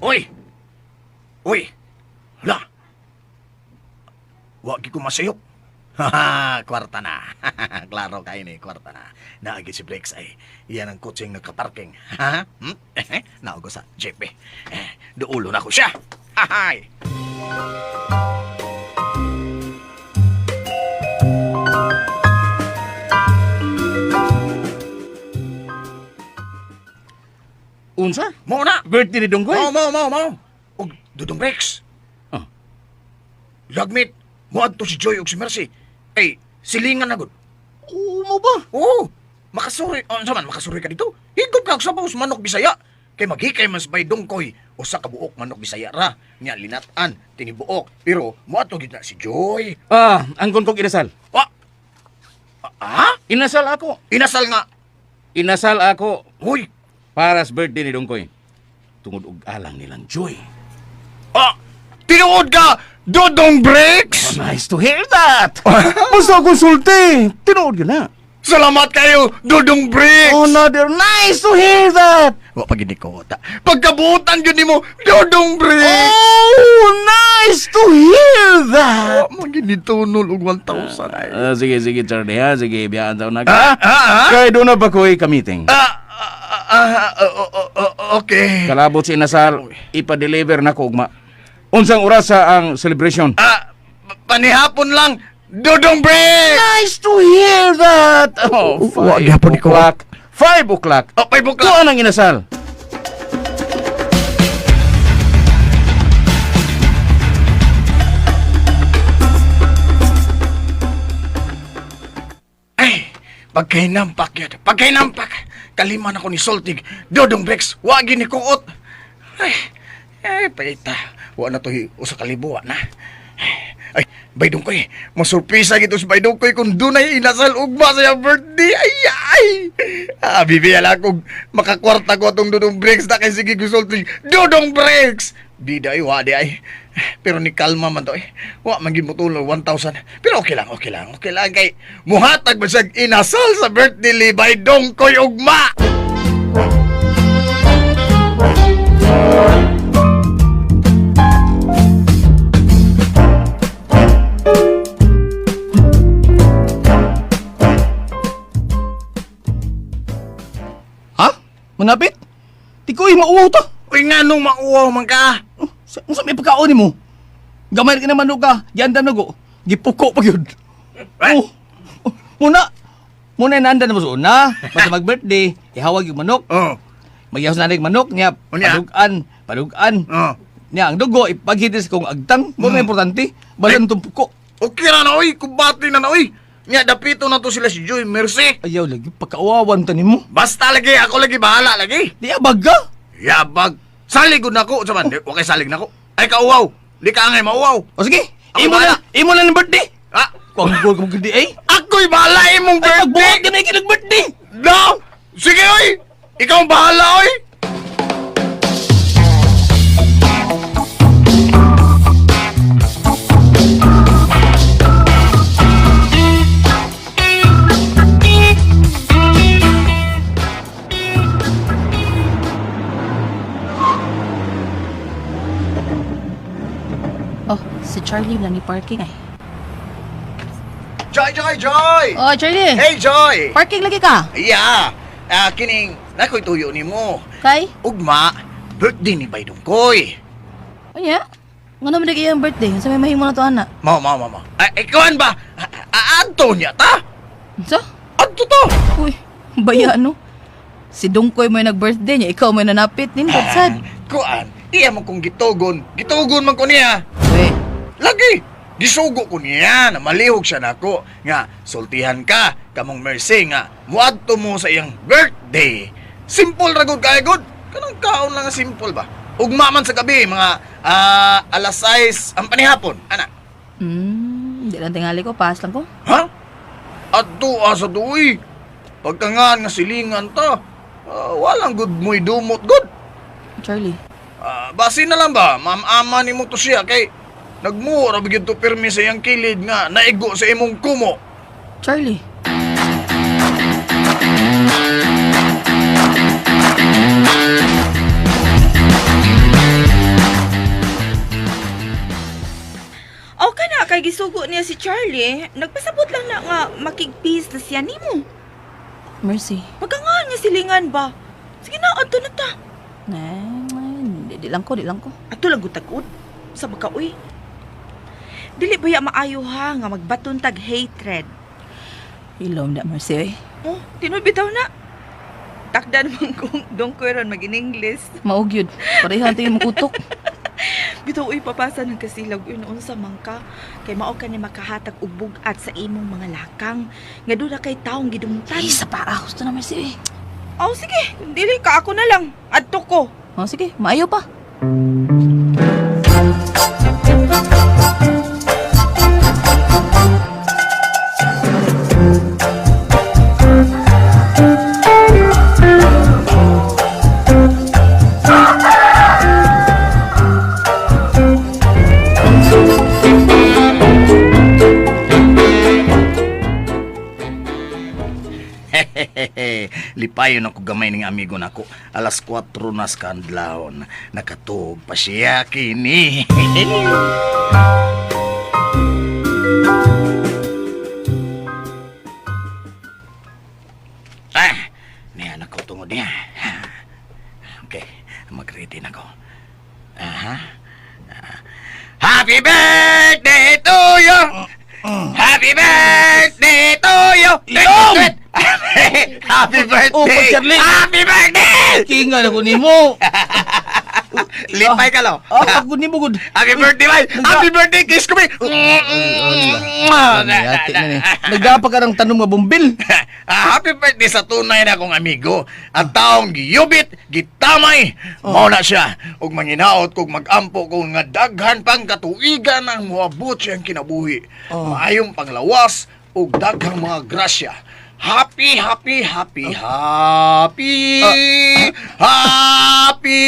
Uy! Uy! Hala! Wa gi ko masayop. Haha, kwarta na. Klaro kayo ni, kwarta na. Naagi si Blakes ay iyan ang kutseng nagkaparking. Ha? Hmm? Naugo sa jeep eh. Eh, Duulo na ko siya. Hahay! Unsa? Mao na! Birthday ni Dunggoy? Mao, mao, mao, mao. Og Dudong Rex. Ah. Lagmit, moadto si Joy og si Mercy. Ay, silingan na gud. Oo mo ba? Oo, makasuri. Ano man, makasuri ka dito? Higop ka sa paus manok Bisaya. Kay maghikay mas bay dungkoy usa ka buok manok Bisaya ra. Nya linatan, tinibuok. Pero moadto gid na si Joy. Ah, angkon kong inasal. Ah! Ah? Inasal ako. Inasal nga. Inasal ako Uy! para sa birthday ni Dungkoy. Tungod og alang nilang Joy. Ah! Tinuod ka! Dodong Bricks! Nice to hear that! Basta konsulti! Tinuod yun na. Salamat kayo, Dodong Bricks! Oh, another nice to hear that! Wa pa gid ko ta. Pagkabutan gyud nimo, Dodong Bricks. Oh, nice to hear that. Wa man gid ni tunol og 1,000 ay. Ah, sige, sige, Charlie, ha? Sige, biyaan sa una Ah, ka. ah, ah. Kay doon na ba ko'y kamiting? Ah, ah, ah, ah, oh, oh, okay. Kalabot si Inasal, ipa-deliver na ko ugma. Unsang orasa ang celebration? Ah, panihapon lang, Dodong Bricks. Nice to hear that! Oh, Wa 5 gyapon ko. o'clock. 5 o'clock. Oh, 5 o'clock. Kuan ang inasal. Ay, pagkahinampak yun. Pagkahinampak. Kalima na ko ni Soltig. Dodong Bricks, wagi ni Kuot. Ay, ay, paita. Wa na to usa ka libo, wa na. Ay, baydong koy. Masurpresa gito si baydong koy kung dunay inasal ugma sa iyang birthday. Ay, ay. Ah, bibi, ala kung makakwarta ko atong Dodong Bricks na kay sige gusulti. Dodong Bricks! Bida ay, wa di ay. Pero ni kalma man to eh. Wa man gid mo tulong 1,000. Pero okay lang, okay lang, okay lang kay muhatag man siyang inasal sa birthday ni Baydong koy ugma. Ha? Manapit? Di ko mauwaw ta. Uy, nga nung mauwaw man ka. Oh, Unsa may pagkaon nimo? Gamay ka naman ka, giandam na ko. Gipuko pa gyud. Eh? Oh. Oh, Muna, muna naanda na mo sa una. Basta mag-birthday, ihawag yung manok. Oh. Magyahos na yung manok niya, Unya? padugan, padugan. Oh. Niya, ang dugo, ipaghidis kong agtang. Muna importante, balan itong puko. Okay ra na oy, kubati na na oy. Nya dapito na to sila si Joy Mercy. Ayaw lagi, pagkauwawan ta nimo. Basta lagi ako lagi bahala lagi. Di abag ka. Yabag. Salig gud nako sa man. Wa kay salig nako. Ay kauwaw. Di ka angay mauwaw. O sige, Ako imo bahala. na, imo na ng birthday. Ah, Kung ang goal ka mag-birthday eh. ako'y bahala imong Ay, birthday. pagbuhat ka na ikay nag-birthday. No! Sige oy! Ikaw ang bahala oy! Oh, si Charlie lang ni parking ay. Joy, Joy, Joy! Oh, Charlie. Hey, Joy! Parking lagi ka. Yeah! Ah, kining, nakoy tuyo nimo. Kay? Ugma, birthday ni Baydong Koy. Unya? Nga naman lagi iyang birthday. Sa may mahimo na to, ana. Mao, mao, mao, mao. Ay, ikawan ba? Ah, Adto niya ta? So? Adto to! Uy, baya no? Si Dungkoy mo yung nag-birthday niya, ikaw mo yung nanapit. Nindot sad. Kuan, iya man kong gitugon. Gitugon man ko niya. Uy, Lagi! Gisugo ko niya na malihog siya nako nga sultihan ka kamong Mercy nga muadto mo sa iyang birthday. Simple ra gud kay gud. Kanang kaon lang nga simple ba. Ugma man sa gabi mga alas 6 ang panihapon. Ana. di lang tingali ko, pass lang ko. Ha? Adto sa duy. Pagkangan nga silingan ta. Walang good mo'y dumot good. Charlie. Ah, base na lang ba, ma'am-ama ni mo to siya kay nagmuo ra gyud to pirmi sa iyang kilid nga naigo sa imong kumo. Charlie. Okay na, kay gisugo niya si Charlie. Nagpasabot lang na nga makig-peace na siya nimo. Mercy. Pagkangan nga silingan ba? Sige na, adto na ta. Nah, di lang ko, di lang ko. Ato lang gutagod. Sa baka uy. Dili ba ya maayo ha nga magbaton tag hatred? Ilom da, Mercy, oy. Oh, tinuod bitaw na. Takdan man kung dongkoy ron mag in English. Maog yun. Pareha tayo mong utok. Bitaw uy papasa ng kasilag uy noon sa mangka kay mao ka ni makahatag og bug-at sa imong mga lakang nga duna kay taong gidumtan. Ay, sa paa. Gusto na, Mercy, oy. Oh sige, kung dili ka ako na lang. Adto ko. Oh, sige, maayo pa. Lipayon ako gamay ning amigo nako. Alas 4 na sa kandlawon. Nakatuog pa siya kini. Ah, niya nako tungod niya. Okay, mag-ready na ko. Aha. Ah. Happy birthday to you! Happy birthday to you! Ilong! Happy birthday! Oh, pa, Charlie! Happy birthday! Kinga na ko nimo. Lipay ka lo. Ah, ako nimo gud. Happy birthday, bay! Happy birthday, kiss ko, bay! Ati na ni. Nagdapa ka ng tanong nga bumbil. Ah, happy birthday sa tunay na akong amigo. Ang taong giyubit, gitamay. Mao na siya. Ug manginaot kog magampo ko nga daghan pang katuigan ang moabot siyang kinabuhi. Maayong panglawas ug daghang mga grasya. Happy, happy, happy, happy, happy,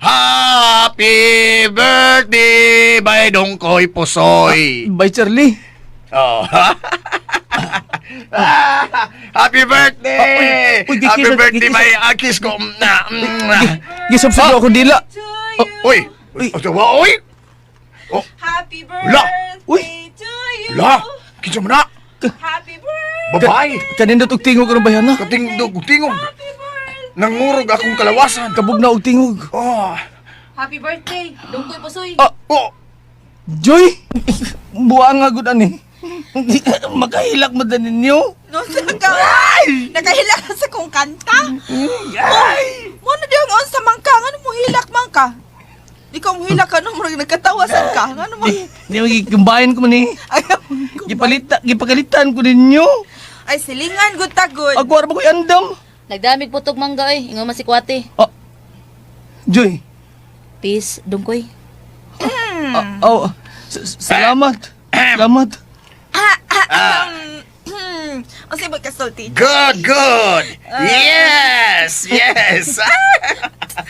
happy birthday by Dongkoy Posoy. Bye, Charlie. Oh. Happy birthday! Uy, uy, Happy gikis- birthday, gikis- may akis ko. Na, na. Gisubsob ako dila. Uy! Uy! Uy! Oh, Happy La! birthday to you. La! Kinsa man na? Happy birthday. Babae! Kanindot og tingog karon bayana. Katingdog og tingog. Nangurog akong kalawasan. Kabog na og tingog. Oh. Happy birthday, Dungkoy Pusoy. Ah, Oh! Joy! Buang nga gud ani. Makahilak mo din ninyo. No, naka, nakahilak ka sa kong kanta. Ay! Mo na diyang on sa mangka. Ngano mo hilak man ka? Ikaw mo hilak ka no, murag nagkatawasan ka. Ngano mo? Di magikumbayan ko man eh. Ay, Gipalita, gipagalitan ko ninyo. ay silingan gud ta gud. Ako ara ba ko'y andam? Nagdamig putog mangga oy, ingon man si Kwate. Ah, Joy. Peace, Dungkoy. Ah, oh, salamat. Salamat. Unsay ba kasulti? Good, good! Yes! Yes!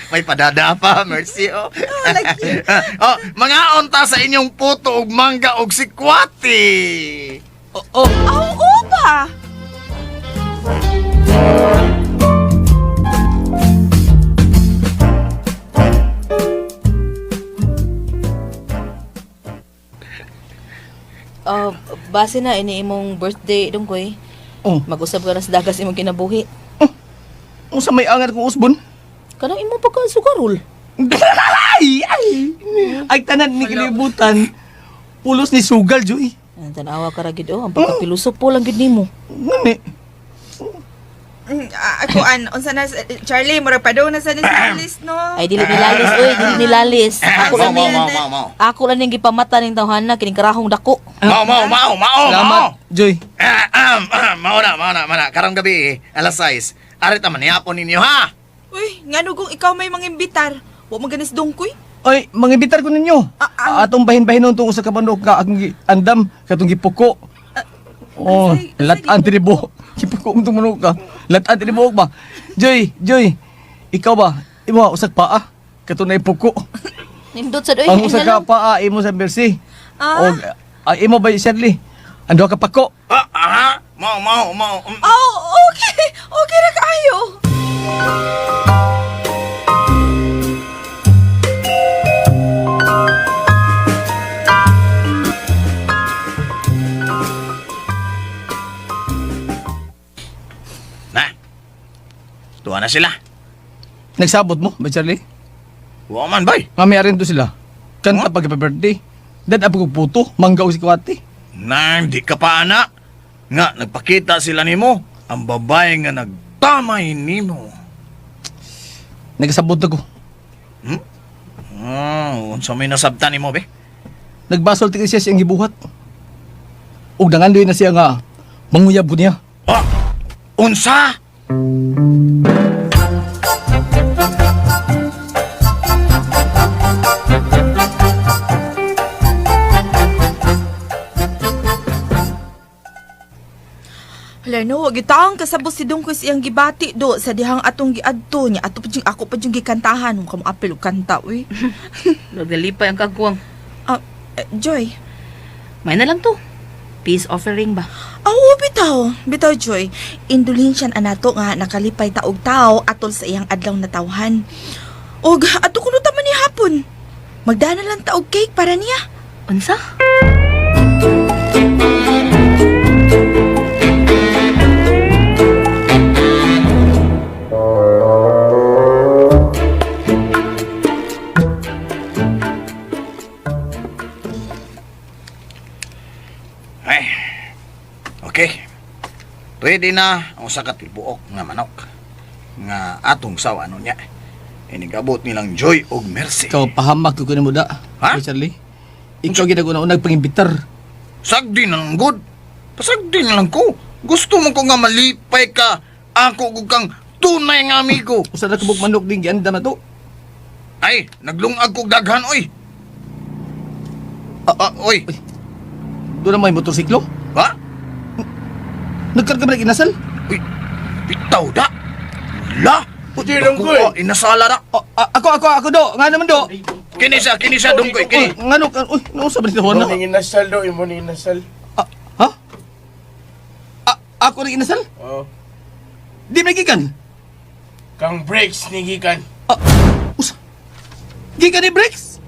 May padada pa, Mercy, oh. lagi. Oh, mga onta sa inyong puto ug mangga ug sikwati. Oh, oh. Aw, oo ba? Base na ini imong birthday, Dungkoy. Oh. Mag-usab ka na sa dagas imong kinabuhi. Unsa may angat kong usbon? Kanang imong pagkasugarol. Ay, ay. Ay tanan ni kalibutan. Pulos ni sugal, Joy. Ang tanawa ka ra gid oh, ang pagkapilosopo lang gid nimo. Ngani. Ako an unsa na Charlie murag padung na sa ni sa list no. Ay dili nilalis oy, dili nilalis. Ako lang Mao, ning mao, mao, mao. ako lang ning gipamata ning tawhana kining karahong dako. Mao, mao, mao, mao, Salamat, mao. Joy. Ah, mao na, mao na, mao na. Karong gabi, eh, alas 6. Arita man yapon ninyo, ha? Uy, ngano kung ikaw may mangimbitar? Wa man ganis dungkoy. Ay, mangibitar ko ninyo. Ah, ah. Atong bahin-bahin nun tungkol sa kabandok ka akong andam katong gipuko. Oh, Asay- asay latan tinibo. Gipuko mo tong manok ka. Latan tinibo ba? Joy, Joy. Ikaw ba? Imo usag paa. Kato na ipuko. Nindot sad oy. Ang usag ka paa imo sa Mercy. Ah. Og ah, imo ba Shirley? Ando ka pako. Ah, aha. Mao, mao, mao. Oh, okay. Okay ra kaayo. Na. Tuwa na sila. Nagsabot mo ba Shirley? Wa man, bay. Nga may arin to sila. Kanta pag birthday. Dad apog og puto, mangga og sikwate. Nang, di ka pa, ana. Nga, nagpakita sila nimo. Ang babae nga nagtamay nimo. Nagsabot ako. Ah, unsa may nasabtan nimo, be? Nagbasol tigil siya siyang gibuhat. Ug nangandoy na siya nga manguyab ko niya. Ah, unsa? Hala no, wag gitaong kasabot si Dungkoy sa iyang gibati do sa dihang atong giadto niya. Ato pa jung ako pa jung gikantahan. Kung kamo apil og kanta uy. Nagdalipay ang kagwang. Ah, eh, Joy. May na lang to. Peace offering ba? Oo, bitaw. Bitaw, Joy. Indulhensyan anato nga nakalipay taog tao atol sa iyang adlaw na tawhan. Og ato kuno ta man ni hapon. Magdana lang taog cake para niya. Unsa? Ay, okay. Ready na ang usa ka tibuok nga manok nga atong sawa ano niya. Inigabot nilang joy og mercy. Ikaw pahamak ko kuno mo da. Ha? Bay Charlie. Ikaw gid ako na unag pangimbitar. Sagdi na lang good. Pasagdi na lang ko. Gusto mo ko nga malipay ka. Ako gud kang tunay nga amigo. Usa na kabuk manok ding gianda na to. Ay, naglungag kog daghan oy. Ah, oy. Doon na may motorsiklo. Ha? Nagkarga ba ng inasal? Uy, bitaw da. La. Dungkoy. Ako, inasala na. Oh, ako ako ako do. Nga naman do. Kini siya, kini siya dungkoy, kini. Oh, ngano ka? Uy, nausa ba nito na? Mo inasal do, imo ni inasal. Ah, ha? Ah, ako rin inasal? Oh. Di man gikan. Kang breaks ni gikan. Ah, usa. Gikan ni Bricks.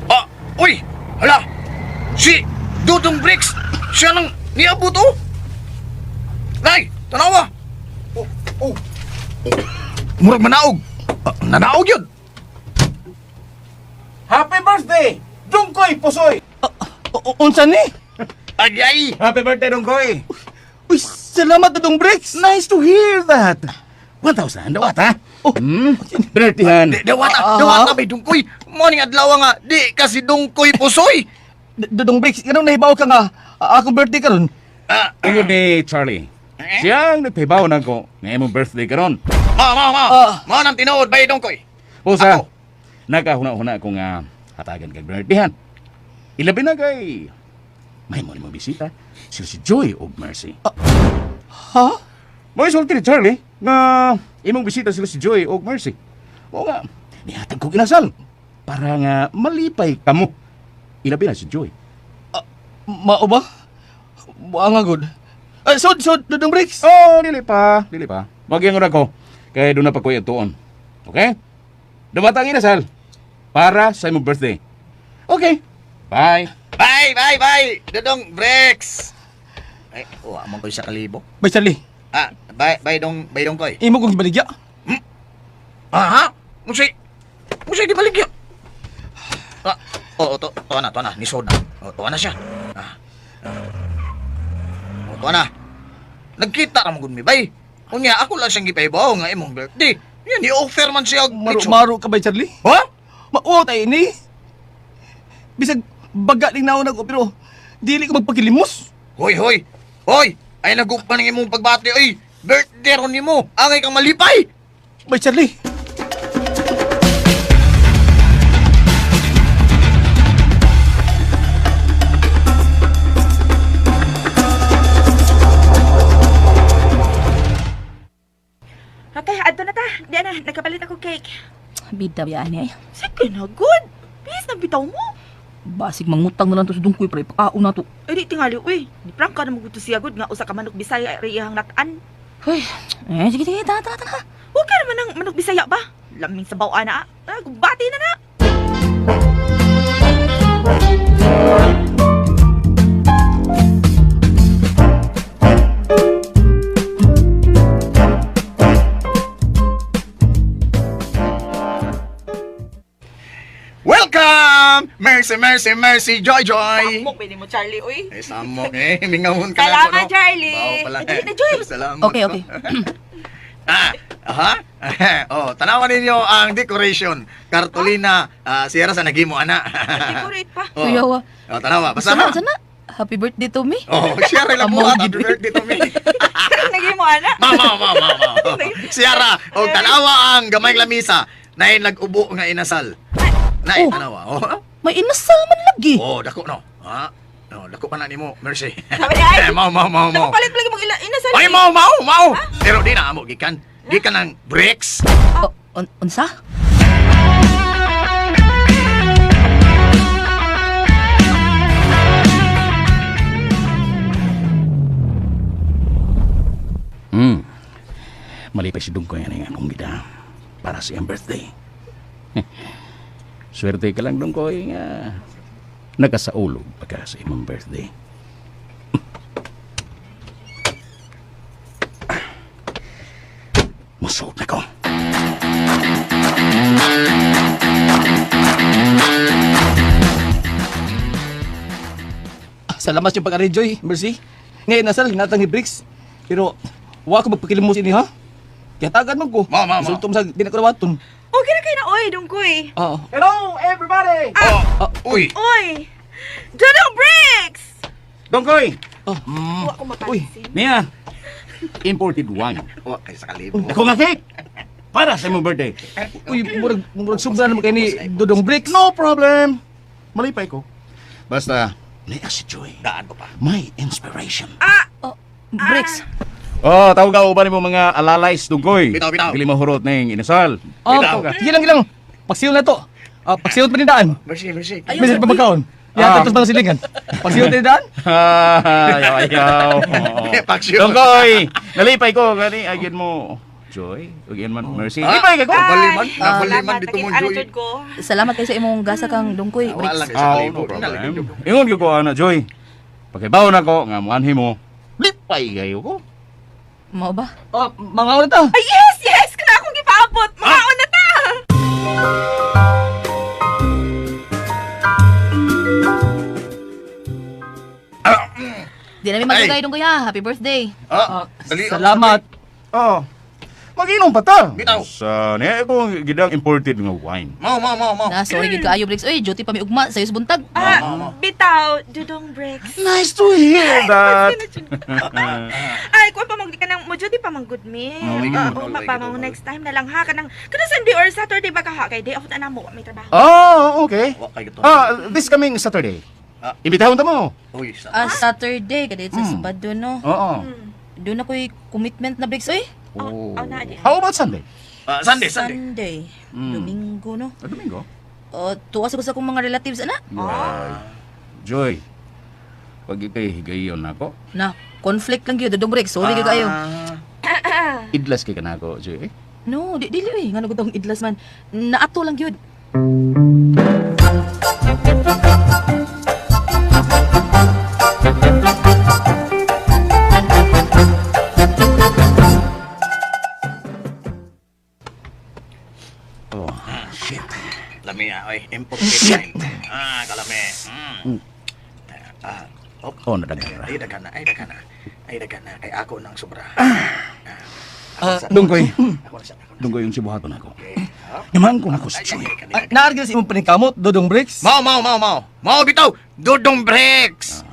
Ah, uy, hala. Si Dudong Bricks, siya nang niabot oh. Nay, tanawa. Oh, oh. Murag manaog. Ah, nanaog yun. Happy birthday! Dungkoy Pusoy! Unsa ni? Agay. Happy birthday, Dungkoy! Uy, salamat na dong Bricks. Nice to hear that! 1,000, dawat ha? Oh. Bertihan. Di, dawata, dawata may dungkoy. Morning adlaw nga, di kasi dungkoy pusoy. Dodong Bricks, ganun nahibaw ka nga. Akong birthday karon. Ah, Ingon ni Charlie. Siyang nagpahibaw na ko nga imong birthday karon. ma, ma, ma. Ah. Mao nang tinuod bay dungkoy. Usa, Ako. nakahuna-huna ko nga hatagan kag birthdayhan. Ilabi na kay may mo ni bisita sila si Joy og Mercy. Ha? Mo isulti ni Charlie nga imong bisita sila si Joy og Mercy. Mao nga nihatag kog inasal para nga malipay kamo. Ilabi na si Joy. Mao ba? Buang nga gud. Ay, sod, sod, Dodong Bricks. Oh, dili pa, dili pa. Magyang ko kay doon na pa ko'y atuon. Okay? Dumatang inasal para sa imong birthday. Okay. Bye. Bye, bye, bye. Dudong Bricks. Ay, oh, among ko sa kalibo. Bay Charlie, Ah, bye, bye dong, bye dongkoy. imo kong gibaligya. Aha? Musay, musay di baligya. Ah, oo, to, to na, to na, nisod na. Oh, to na siya. Ah. Oh, to na. Nagkita ra man gud mi bay. Unya ako lang siyang gipahibaw nga imong birthday. Yan ni-offer man siya og Maro, lechon. maro ka bay Charlie? Ha? Mauwaw tayo ini. Bisag baga ning naon ako pero dili ko magpakilimos. Hoy, hoy. Hoy, ay nagupa ng imong pagbati oy. Birthday ron nimo. Angay kang malipay. Bay Charlie. Okay, adto na ta. Di na, nagkapalit ako cake. Bida ba ani ay. Sige na, good. Bis na bitaw mo. Basig mangutang na lang to sa dungkoy para ipakaon na to. Ay, di tingali, uy. Ni prangka na maguto siya good nga usa ka manok Bisaya ay iyang nat-an. Hoy, eh sige sige, tara tara tara. Huwag ka naman ng manok Bisaya ba? Laming sa bawa na. Ah, bati na na. Welcome! Mercy, mercy, mercy, joy, joy. Samok, pwede mo, Charlie, uy. Eh, samok eh. Mingamon ka na Salamat, ako, no? Charlie. Bao pala. Ay, dali na, Joy. Salamat. Okay, okay. Ah, aha. Oh, tanawan ninyo ang decoration. Cartolina, ah, siyera sa nagimo ana. Decorate pa. Oh. Kuya wa. Oh, tanawa. Basta Sana sana. Happy birthday to me. Oh, siya rin lang Amo, buhat. Happy gid. birthday to me. Naging mo, ana. Ma, ma, ma, ma, ma. Siyara, oh, tanawa ang gamay lamisa. Nay nag-ubo nga inasal. Nay, Oh. tanawa. Oh. May inasal man lagi. Oh, dako no. Ha? Oh, dako pa na nimo, Mercy. Sabi niya, ay. Eh, mao, mao, mao, mao. Nakapalit lagi mong ila inasal. Ay, mao, mao, mao. Pero di na amo gikan. Gikan ang bricks. Oh, unsa? Malipay si Dungkoy ani nga akong gida para sa iyang birthday. Swerte ka lang, Dungkoy, nga nakasaulog pa ka sa imong birthday. Musog na ko. Salamat yung pag-arrange, Joy. Mercy. Ngayon, nasal, hinatang ni Briggs. Pero, wa ko magpakilimos ini, ha? Kaya tagan man ko. Ma, ma, ma. Insulto mo sa di na ko nawaton. Okay na kayo na, oy, Dungkoy. Oo. Hello, everybody! Uy! Oy! Dudong Bricks! Dungkoy! Oh. Wa ko mapansin. Niya, imported wine. Wa kay sa kalibo. Ako nga cake! Para sa imong birthday. Uy, murag sobra naman kayo ni Dudong Briggs. No problem. Malipay ko. Basta, niya si Joy. Daan ko pa. My inspiration. Oh, Bricks. Oh, tawag ka uban mo mga alalays, Dungkoy. Bitaw, bitaw. Dili mahurot ning inasal. Oh, Bitaw. gilang, gilang. Pagsiyon na to. Ah, pagsiyon pa ni daan. Mercy, mercy. Ayaw, May pa magkaon. Ah. Yan, tapos ba silingan? Pagsiyon ni daan. Ayaw, ayaw. Paksyon. Dungkoy, nalipay ko gani agin mo. Joy, ugin man Mercy. Lipay ka ko. Nabaliman, Ah, nabaliman dito mo, Ano Joy. jud ko? Salamat kay sa imong gasa kang Dungkoy, Wala lang Bricks. kay sa Ah, kalibo. no problem. Ingon gyud ko ana, Joy. Pakibaw na ko nga muanhi mo. Lipay kayo ko. Mao ba? Oh, mga na ta. Ay, yes, yes! Kana akong gipaabot! Makaon na ta! Di namin magdugay, Dungkoy ha. Happy birthday. Ah, dali. Salamat. Oh. Maginom pa ta. Bitaw. Sa niya ko gidang imported nga wine. Mao, mao, mao, mao. Na, sorry gid kaayo, Bricks. Uy, duty pa mi ugma sa buntag. Ah, bitaw, Dudong Bricks. Nice to hear that. Ay, kuan pa mag kanang mo di pa man good me. Oh, my God. Oo, pa mo next time na lang ha kanang kanang Sunday or Saturday ba ka ha kay day off na namo, may trabaho. Oh, okay. Wa kay gito. Ah, this coming Saturday. Ah. Imbitahon ta mo. Uy, sa. Ah, Saturday kadto sa Sabado no. Oo. Doon ako'y commitment na, Bricks. Uy, Oh, oh, na di. How about Sunday? Ah, Sunday, Sunday. Sunday. Domingo no. Ah, Domingo. Oh, tuwa sa ko sa akong mga relatives ana. Ay. Joy. Pag ikay higayon nako, Na, conflict lang gyud Dudong Bricks. Sorry gyud kayo. idlas kay kanako, Joy. No, di dili uy, ngano gud akong idlas man. Naato lang gyud. Oh, shit. Lami ah, oy, imported wine. Ah, kalami. Mm. Ah, op. Oh, nadagara. Ay, daghan na, ay, daghan na. Ay, daghan na. Kay ako nang sobra. Ah, Dungkoy. Ako na siya, ako na. Dungkoy yung sibuhaton ako. Yaman ko nako si Joy. Ah, naargil sa imong paningkamot, Dudong Briggs. Mao, mao, mao, mao. Mao bitaw. Dudong Bricks.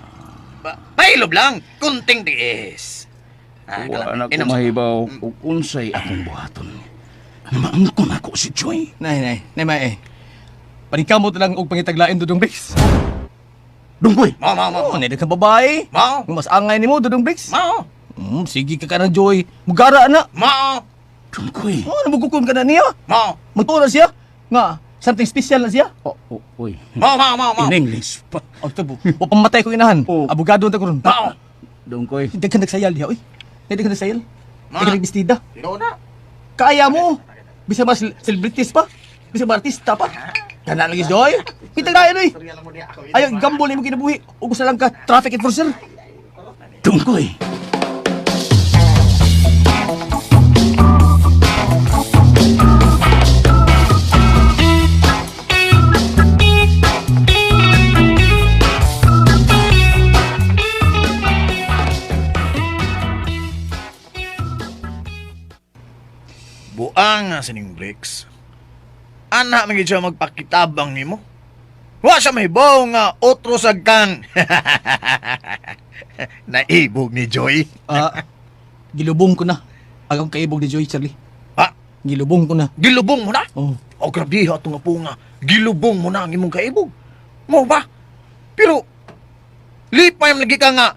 Pailob lang. Kunting tiis. Ah, Wa kalami. na ko Inom sa- mahibaw kung unsay akong buhaton. Namaan ko nako si Joy. Nay, nay, nay, may eh. Paningkamot lang og pangitaglain, Dudong Briggs. Dungkoy. Mao, mao, mao. Oh, nay kang babae. Mao. Mas angay nimo, Dudong Briggs. Mao. Sige ka ka ng Joy. Mugara na. Mao. Dungkoy. Oh, nabugukom ka na niya. Mao. Magtuo na siya. Nga, something special na siya. Oh, oh, oy. Mao, mao, mao, mao. In English pa. Oh, tubo. O pamatay ko inahan. Oh. Abogado na ko ron. Mao. Dungkoy. Hindi ka nagsayal diha, uy. Hindi ka nagsayal. Hindi ka Ma. nagbistida. Tinuod na. Kaya mo. Bisa ba celebrities pa? Bisa ba artista pa? Kana lagi Joy. Kita na uy. Ayaw, gamble na mo kinabuhi. Ug usa lang ka traffic enforcer. Dungkoy. Buang nga sining Bricks. Ana man gid siya magpakitabang nimo. Wa siya mahibaw nga otro sa kang. Naibog ni Joy. Ah, gilubong ko na. Ang akong kaibog ni Joy, Charlie. Ha? Gilubong ko na. Gilubong mo na? Oh. O grabe ha nga po nga. Gilubong mo na ang imong kaibog. Mo ba? Pero lipay man lagi ka nga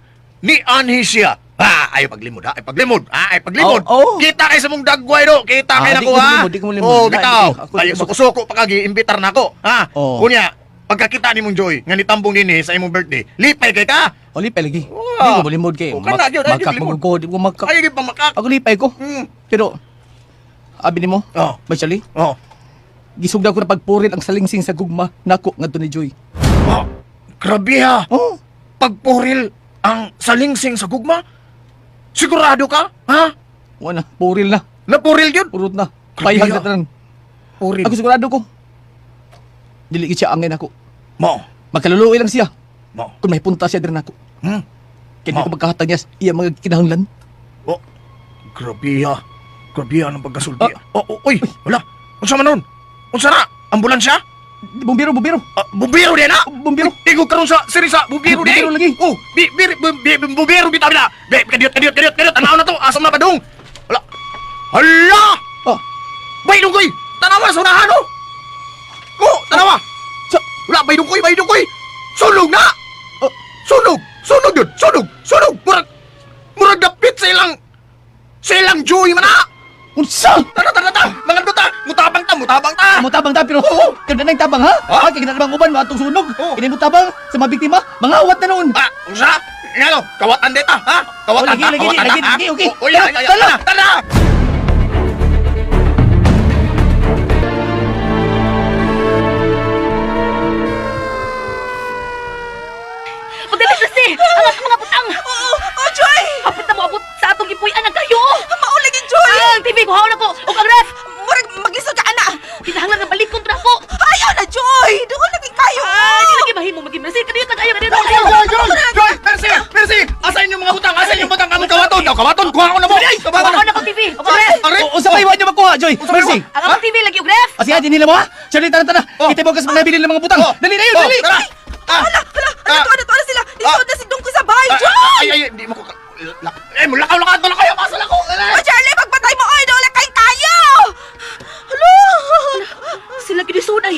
ni anhi siya. Ha, ay paglimod ha, ay paglimod. Ha, ay paglimod. Oh, oh. Kita kay sa mong dagway do, kita kay Ah, di nako ko ha. malimod, di ko malimod. Oh, Lain, bitaw. di ko- ako Ay di ko suko-suko pa kagi imbitar nako. Ha. Oh. Kunya, pagkakita ni mong Joy nga nitambong dinhi sa imong birthday, lipay kay ka. O lipay lagi. Wow. Di ko malimod kay. Oh, kana gyud, ay, di Magkak ko limod. ko, di ko magkak. Ay gyud pa makak. Ako lipay ko. Hmm. Pero Abi nimo? Oh. May Charlie? Oh. Gisugdan ko na pagpuril ang salingsing sa gugma nako ngadto ni Joy. Oh, grabe ha. Oh. Pagpuril ang salingsing sa gugma? Sigurado ka? Ha? Wala, puril na. Napuril yun? Purot na. Grabe Payag ha. na tanan. Puril. Ako sigurado ko. Dili gid siya angay nako. Mo. Magkaluluoy lang siya. Mo. Kung may punta siya diri nako. Hmm? Kaya di Mo. ko magkahatag niya sa iya mga kinahanglan. Oh, grabe ha. Grabe ha ng pagkasulti. Oh, oh, uy, wala. Unsa man nun? Unsa na? Ambulansya? Bumbiro, bumbiro. Ah, bumbiro din na? Bumbiro. Igo karon sa siri sa bumbiro din. Bumbiro lagi. Oh, bi bi bi bi- bumbiro bitaw na. Bi kadiyot kadiyot kadiyot kadiyot tanaw na to. Asam na padung. Hala. Hala! Oh, Bay dungkoy. Tanawa sa unahan oh. Oh, tanawa. Sa Wala bay dungkoy, bay dungkoy. Sunog na. Oh. Sunog. Sunog yun. Sunog. Sunog. Murag murag dapit sa ilang joy man na. Unsa? Tara tara ta. Mga duta, mutabang ta, mutabang ta. Mo tabang ta pero kada nang tabang ha? Ha? Ha, kay kada bang uban atong sunog. Oo. Ini mo tabang sa mga biktima, mga awat na noon. Ah, unsa? Ngano, kawatan dita, ha? Kawatan Oh, lagi, ta, lagi, kawatan lagi, ta, ha? lagi, okay. Oh, oh, ya, ya, ya. Tara, Tara, tara. Pagdalit na si! Ang atong mga butang! Oo, oh, Joy! Kapit na moabot sa atong gipuy-an ang kayo! Maulagi, Joy! Ah, ang TV ko haon ako ug ang ref! Murag maglisod ka, ana! Kinahanglan nga balik kontra ko. Ayaw na, Joy! Doon lagi kayo! Ay, di lagi mahimo maging Mercy. Kaniyo tag ayo, kaniyo tag ayo. Joy, Joy, Joy, Mercy, Mercy. Asa inyong mga butang? Asa inyong butang? Among kawaton. Daw kawaton, kuha ko na mo. Kawaton. Haon ako TV. Ug ang ref. Are. O, unsa may wa niyo makuha, Joy? Mercy. Ang akong TV lagi ug ref. Asiya, din nila mo ha? Charlie, tara, tara. Oh. Kita mo kas mga nabili ng mga butang. Oh. Dali na yun, Oh, dali. Tara. Ah. Hala, hala! Ah. Ano to, ano sila? Lisod na si Dungkoy sa bahay, Ah, Joy! Ay, ay, ay, hindi mo ko. Eh, mulakaw lakaw to kayo. Pasal ako. Oh, Charlie, pagpatay mo! Ay, doon kay kayo! Hala! Sila ginisunay.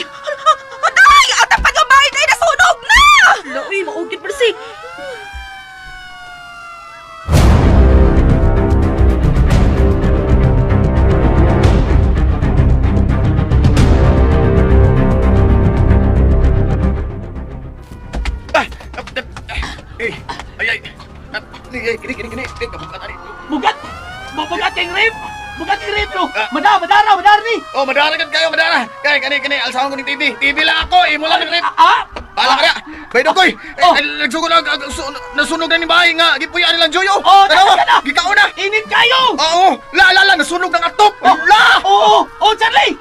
Aday! Ang tapat ng bahay na nasunog na! Lawi, maugid Mercy. Ah, ah, ah, Eh, ay, ay. Ah, eh, Kini, kini, kini. Eh, kabukat ani. Bugat! Bugat kay rape! Bugat kay rape, no! Ah. Madara, madara, madara ni! Oh, madara kan kayo, madara. Kay, kani, kani. Alsahan ko ng TV. TV lang ako. Imo lang ng rep. Ah! Bala ka na. Bay dungkoy. Oh. Eh, nagsugod na, nasunog na ni bahay nga. Gipuyan nilang Joy. Oh, Oh, Tanawa, tara na. Gikaon na. Init kayo! Oo, la la la nasunog ng atop. La! Oo! Oh, Charlie!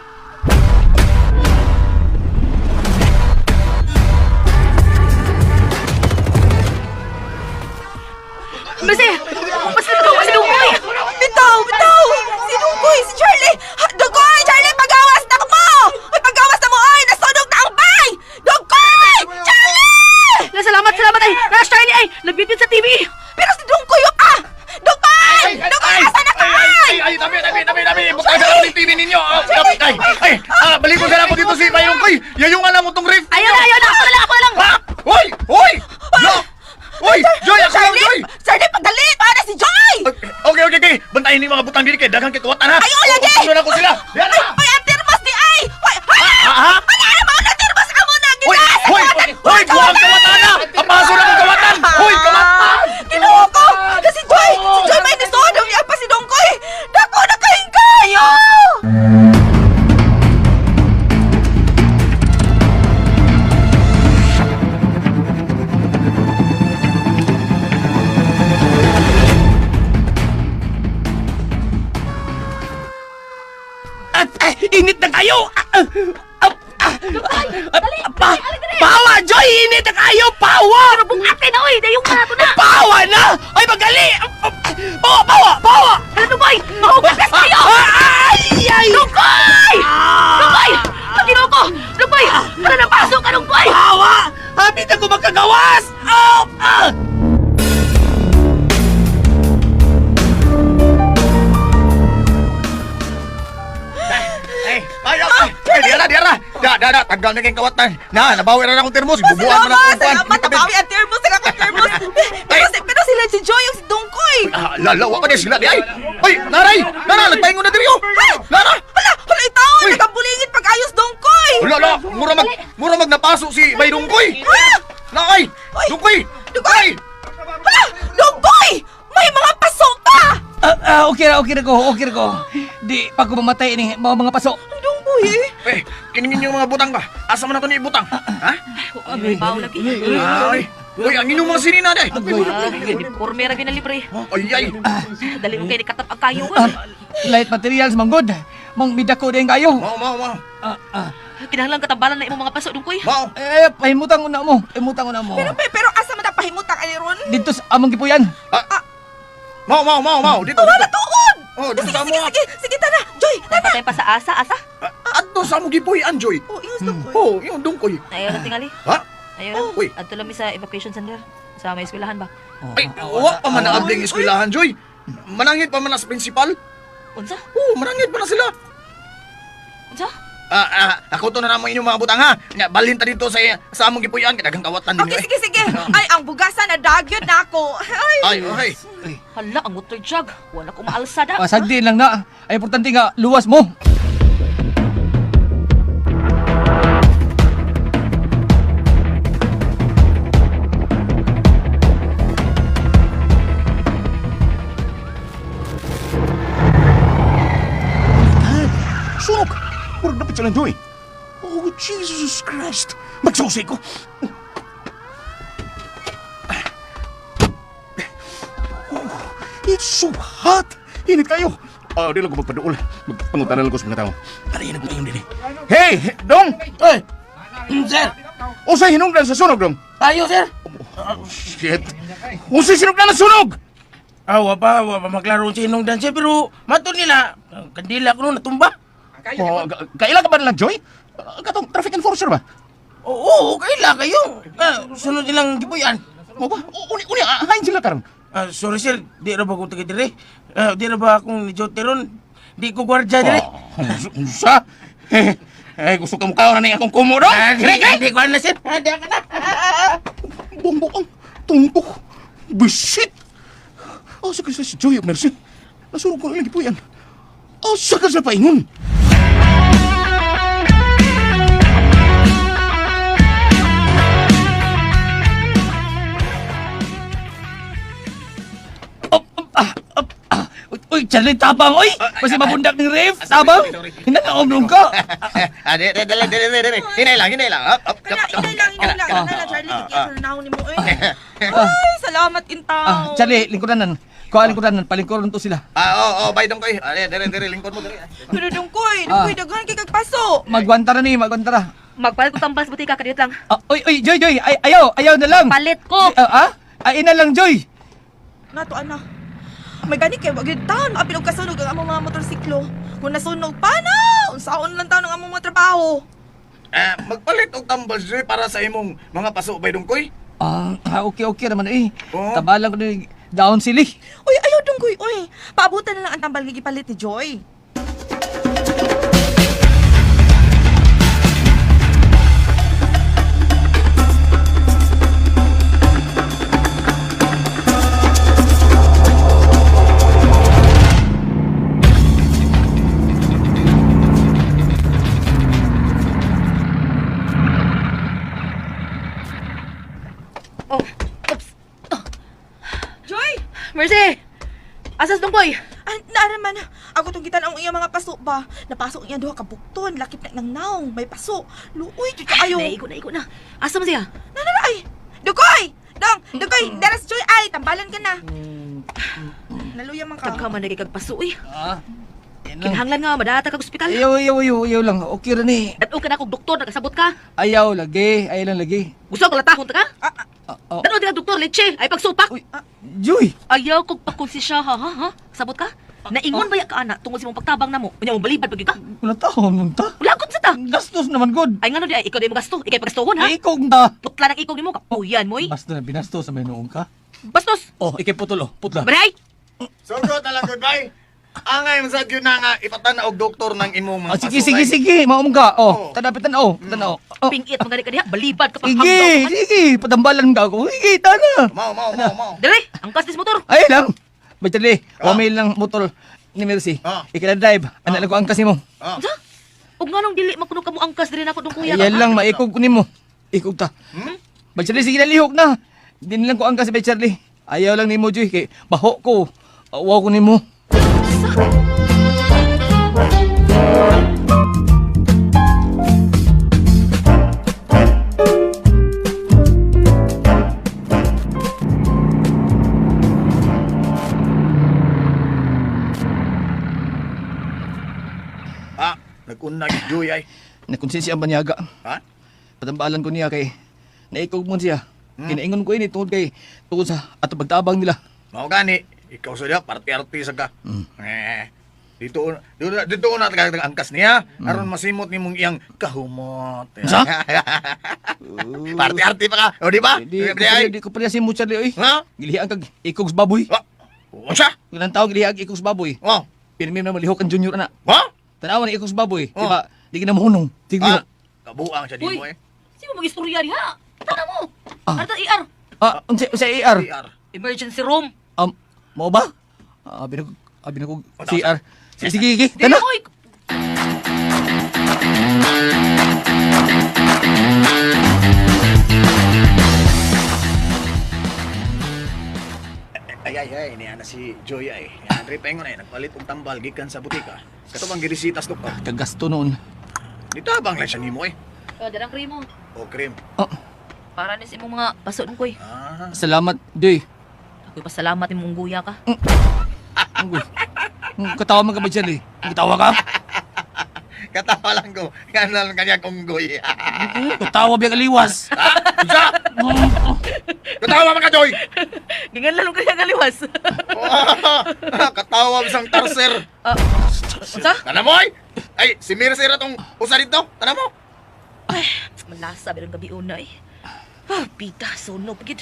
Mercy, mas nagkawa si Dungkoy. Bitaw, bitaw! Si Dungkoy, si Charlie! Ha, Dungkoy! Charlie, pagawas na mo! Uy, pagawas na mo! Ay, nasunog na ang bahay! Dungkoy! Charlie! La, salamat, salamat ay. Rush Charlie ay, nagbitbit sa TV. Pero si Dungkoy, oh, ah! Dungkoy! Dungkoy, asa na ka? Ay, ay, ay, tabi, tabi, tabi, tabi. Bukas na lang yung TV ninyo. Ah, Ay, ay, ah, balikon ka na po dito si Bayong Koy. Yayungan na mo tong ref. Ayaw na, ayaw na. Ako na lang, ako na lang. Ha? Hoy! Hoy! No! Hoy! Joy, ako lang, Charlie! Joy! Charlie, pagdali! Para si Joy! Okay, okay, okay. Bantayin ni mga butang dili kay daghang kay kawatan ha. Ayaw, lagi! Sunod ako sila. Yan Ay, na. ay, ang termos ni ay! Hoy, hala! Ah, ha? Hala, ano ba ang termos amo na? Hoy! Ginas! Hoy! Hoy! Buwang kawatan na! Apaso na akong kawatan! Hoy, kawatan! Ginoo ko! Kasi Joy! Si Joy may nisunog niya pa si Dongkoy! Dako na kayong kayo! At init na kayo! Ah, ah, ah, ah, ah, pa, pawa, Joy! Init na kayo! Pawa! Pero bungate na oy, dayong na to na. Pawa na! Ay, magali! Pawa, pawa, pawa! Hala Dungkoy, mahugas kayo. Ay, ay! Dungkoy! Dungkoy! Pag-ginoo ko! Dungkoy! Tara na pasok ka, Dungkoy! Pawa! Hapit ako makagawas! Oh! Ah! Ay, ay, ay, ay, diara, diara. Da, da, da, tanggal na kayong kawatan. Na, nabawi na akong termos. Bubuan mo na Salamat! akong kwan. Salamat! Nabawi ang termos! Ang akong termos! Pero sila si Joy yung si Dongkoy! Ah, lalawa ka na sila di ay. Ay, naray! Nara, nagpahingo na diri oh. Nara! Hala! Hala, itaw! Uy! Nakabulingit pag-ayos Dongkoy! Wala, la, mura mag napaso si Bay Dungkoy. Ah! Naay! Uy! Dungkoy! Dungkoy! Ay! Hala! Dongkoy! May mga paso pa! Ah, ah, okay na, okay na ko, okay na ko. Di pa ko mamatay ini mga mga paso. Dungkoy eh. Eh, kiningin yung mga butang ba? Asa man na to ni ibutang? Ha? Ay, baw lagi. Ay. Uy, ang inyong mga sinina day. Uniforme ra gyud na libre. Ay, ay. Dali mo kay nikatap ang kayo. Ah, light materials manggod. Mong midako din kayo. Mao, mao, mao. Ah, ah. Kinahanglan katambalan na imong mga paso dungkoy. Mao. Eh, pahimutang una mo. Pahimutang una mo. Pero pero asa man ta pahimutang ani ron? Dito sa among gipuyan. Mao, mao, mao, mao. Dito, Wala dito. tuod. Oh, dito Sige, sa mo. sige, sige, sige, tana. Joy, tana. Patay pa sa asa, asa. Adto sa mo gipuy-an, Joy. Oh, ingos dungkoy. Oh, yung dungkoy. Ayaw na tingali. Ha? Ayaw na. Uy. Adto lang mi sa evacuation center sa may eskwelahan ba. Ay, wa pa man naabling eskwelahan, Joy. Manangit pa man na sa principal. Unsa? Oo, manangit pa na sila. Unsa? Ah, ah, ako to na namang inyong mga butang ha. Nga, balhin ta dito sa sa among gipuy-an kay daghang kawatan din. Okay, sige, sige. Ay, ang bugasan na dagyod na ako. Ay. Ay, okay. Hala, ang water jug. Wala ko maalsa da. Ah, sagdi lang na. Ay importante nga luwas mo. God, sunog! Murag dapat silang Joy. Oh, Jesus Christ! Magsusi ko! Oh, it's so hot! Init kayo! Ah, di lang ko magpaduol. Magpangutanan lang ko sa mga tao. Tara, ko kayo dili. Hey, Dong! Oy! Sir! Usay hinungdan sa sunog, Dong! Tayo, sir! Oh, shit! Usay sinugdan sa sunog! Ah, wa pa maglaro sa inong dancer, pero matod nila, ang kandila ko noon, natumba. Oh, kaila ka ba nilang Joy? Ah, katong traffic enforcer ba? Oo, oo, kaila kayo. Ah, sunod nilang gipuyan. Mo ba? Uni, uni, hain sila karon. Ah, sorry sir, di ra ba akong taga dire? Ah, di ra ba akong ni Jote ron? Di ko gwardiya dire. Oh, unsa? Eh, eh, gusto ka mukha na ni akong kumo do? Ah, di, Kre, kre! di ko na sir. Ah, di ka na. Buong-buong, tungkok, bisit. Asa ka sa si Joy of Mercy? Nasunog ko ilang gipuyan. Asa ka sa paingon? Up, up, ah, up, ah. Uy, uy, Charlie, tabang, uy! Basta mabundak ng ref, tabang! Hinanaom ka! Ah, di, di, di, di, di, di, di. Hinay lang, hinay lang. Up, up, Kana, up, up. inay lang, inay lang. Kana na, Charlie, kikita na naon nimo eh. Ay, salamat intaw. Ah, Charlie, lingkuranan. Kuha lingkuranan, palingkuran to sila. Ah, oh, oh, bye dongkoy. Ah, di, di, di, lingkod mo diri. Pero dungkoy, dungkoy, daghan kay kag paso. Magwanta ra ni, magwanta ra. Magpalit ko tambal sa butika kadiyot lang. Ah, uy, uy, Joy, Joy, ay, ayaw, ayaw na lang. Palit ko. Ah, ah? Ay, ina lang, Joy. Nato ana. May gani kay wag gyud taon maapil og kasunog ang among mga motorsiklo. Kung nasunog pa na, unsaon lang taon ang among mga trabaho. Ah, magpalit og tambal Joy para sa imong mga paso bay dongkoy. Ah, ah, okay, okay naman eh. Oo. Tabalan ko ni down sili. Uy, ayaw dungkoy, uy. Paabutan na lang ang tambal nga gipalit ni Joy. Oh, oops. Joy! Mercy! Asas dungkoy? Ah, naaraman. Ako tong gitan ang iyang mga paso ba. Napasok niya duha ka bukton, lakip na nang naong, may paso. Luoy jud kaayo. Naigo, naigo na. Asa man siya? Nanara ay. Dukoy! Dong, dukoy, daras Joy ay, tambalan ka na. Naluya man ka. Tagka man lagi kag paso uy. Ah, yan lang. Kinahanglan nga madata kag ospital. Ayaw, ayaw, ayaw, ayaw lang. Okay ra ni. Dad-o ka na kog doktor nakasabot ka. Ayaw lagi, ayaw lang lagi. Gusto ka latahon ta ka? Ah, oh. Dad-o ka doktor leche ay pagsupak. Uy, Joy! Ayaw kog pakonsensya ha ha ha. Sabot ka? Naingon ba ya ka ana tungod sa imong pagtabang namo? Unya mo balibad pag gyud ka. Wala taon mo ta. Ulagot sa ta. Gastos naman, good. Ay ngano di ay ikaw di mo gasto, ikay pagastuhon ha. Ikog ta. Putla ng ikog nimo kapuyan mo. Basta na, binastos sa may noong ka. Bastos. Oh, ikay putol, oh. Putla. Baray. Sugot na lang gud bay. Angay man sad gyud na nga ipatan og doktor ng imong mga Ah, sige, paso, sige, bay. sige. Maumong ka. Oh, tadapitan, oh. Tanaw. Oh. Pingit mo gani ka diha, balibad ka pa. Sige, hanggaw ka man. sige. Padambalan ka ako. Sige, tana. Mao, mao, mao, mao. Dali, angkas dis motor. Ay lang. Bay, Charlie, wamil lang motor ni Mercy. Ah. Ikala drive. Anak lang ko ang kasi mo. Ah. Unsa? Ug nganong dili man kuno kamo angkas diri nako dong kuya. Ayan lang, maikog ko nimo. Ikog ta. Bay, Charlie, sige na, lihok na. Hindi nilang ko ang kasi, Bay, Charlie. Ayaw lang nimo, Joy. Kay, baho ko. Awaw ko nimo. Sa? Nag-una gyud Joy ay. Nakonsensya ang banyaga. Ha? Patambalan ko niya kay naikog mo siya. Kinaingon ko ini tungod kay tungod sa ato pagtabang nila. Mao gani, ikaw sa diya, parte-arte sa ka. Eh, dito dito dito na talaga ang angkas niya. Aron masimot nimong iyang kahumot. Sa? Parte-arte pa ka. O di ba? Di ko pa di ko pa si mo Charlie oy. Ha? Gilihan kag ikog sa baboy. Ha? Unsa? Kanang tao gilihan ikog sa baboy. Oh. Pirmi na malihok ang junior ana. Ha? Tanawa ni ikog sa baboy, di Oh. ba? Di ginamuhunong. Tigli. Ah, kabuang siya di Uy. mo eh. Sino mag-istorya diha? Tana mo. Ano ta ER? Ah, unsa unsa AR? CR. Emergency room. Mao ba? Ah, binag binag CR. Sige, sige, sige. Dili Tana. oy. Ay ay ay, niya na si Joy ay. Niya Andre Pengon ay nagpalit og tambal gikan sa butika. Kato bang girisitas doktor. Kagasto noon. Ditabang lang siya nimo eh. Oh, darang krimo. O cream. Oh, Para ni sa imong mga paso koy. Ah. salamat, Joy. Ako'y pasalamat imong guya ka. Unggoy. Katawa man ka ba Charlie? Katawa ka? Katawa lang ko. Nga lang kanya kunggoy. Katawa biya kaliwas. Unsa? Katawa man ka Joy. Gingan lang kaya kaliwas. Katawa bisang tarser. Unsa? Tana mo ay. Ay, si Mercer atong usa dito. Tana mo. Malasa birang gabi una eh. Ah, pita sunog gid.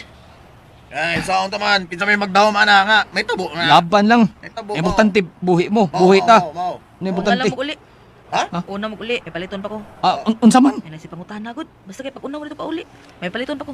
Ay, saon ta man, kinsa may magdawom ana nga. May tabo nga. Laban lang. May tabo. Importante buhi mo, Mao, buhi mao, ta. mao, mao. Ano Una importante? lang mo uli. Ha? Una mo uli, may paliton pa ko. Ah, unsa man? Ay, si pangutana gud. Basta kay pag una mo dito pa uli. May paliton pa ko.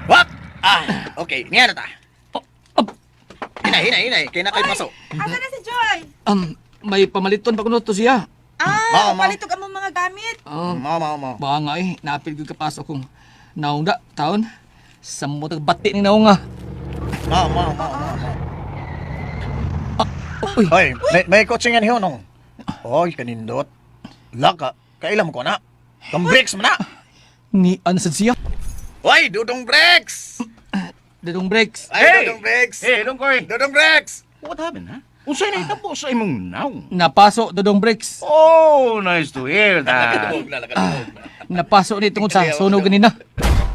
What? Ah, okay. Niya na ta. Oh, oh, Hinay, hinay, hinay. Kay na kay paso. Asa na si Joy? may pamaliton pa kuno to siya. Ah, Mao, mao. palitog ang mga gamit. Mao, mao, mao. Baka nga eh, napil ko kapasok kong naong da, taon. Sa mo bati ni naong ah. Mao, mao, mao, mao. Uy, Hoy, may kotse nga niyo nung. Hoy, kanindot. Laka, kailam ko na. Kang breaks man na. ni ano sad siya? Hoy, dudong breaks. Dudong breaks. Ay, dudong breaks. Hey, Dongkoy. Dudong breaks. What happened, ha? Unsay na hitabo sa imong naong? Napaso dudong breaks. Oh, nice to hear that. Nakatubog na, nakatubog na. Napaso ni tungod sa sunog ganina.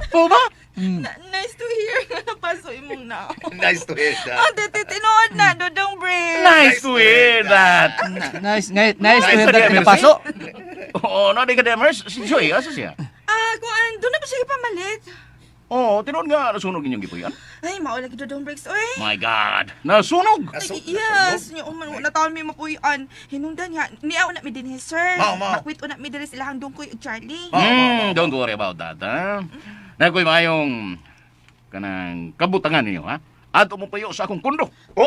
Po ba? Nice to hear nga napaso imong na. Nice to hear that. Ah, tinood na, Dodong Briggs. Nice to hear that. Nice, nice, nice to hear Nice that to hear, napaso. Oo, no, di ka demers. Si Joy, asa siya? Ah, kung ano, doon na ba siya pamalit? Oo, tinuod nga, nasunog inyong gipuyan. Ay, mao lagi Dodong Briggs, oy. My God, nasunog! Ay, yes, niya uman na taon mi mapuy-an. Hinungdan nga, niya una mi dinhi, sir. Mao, mao. Makwit una mi diri sila hang dungkoy ug Charlie. Don't worry about that, ha? Nakoy maayong kanang kabutangan ninyo, ha? Ato mo payo sa akong kundo. Oh,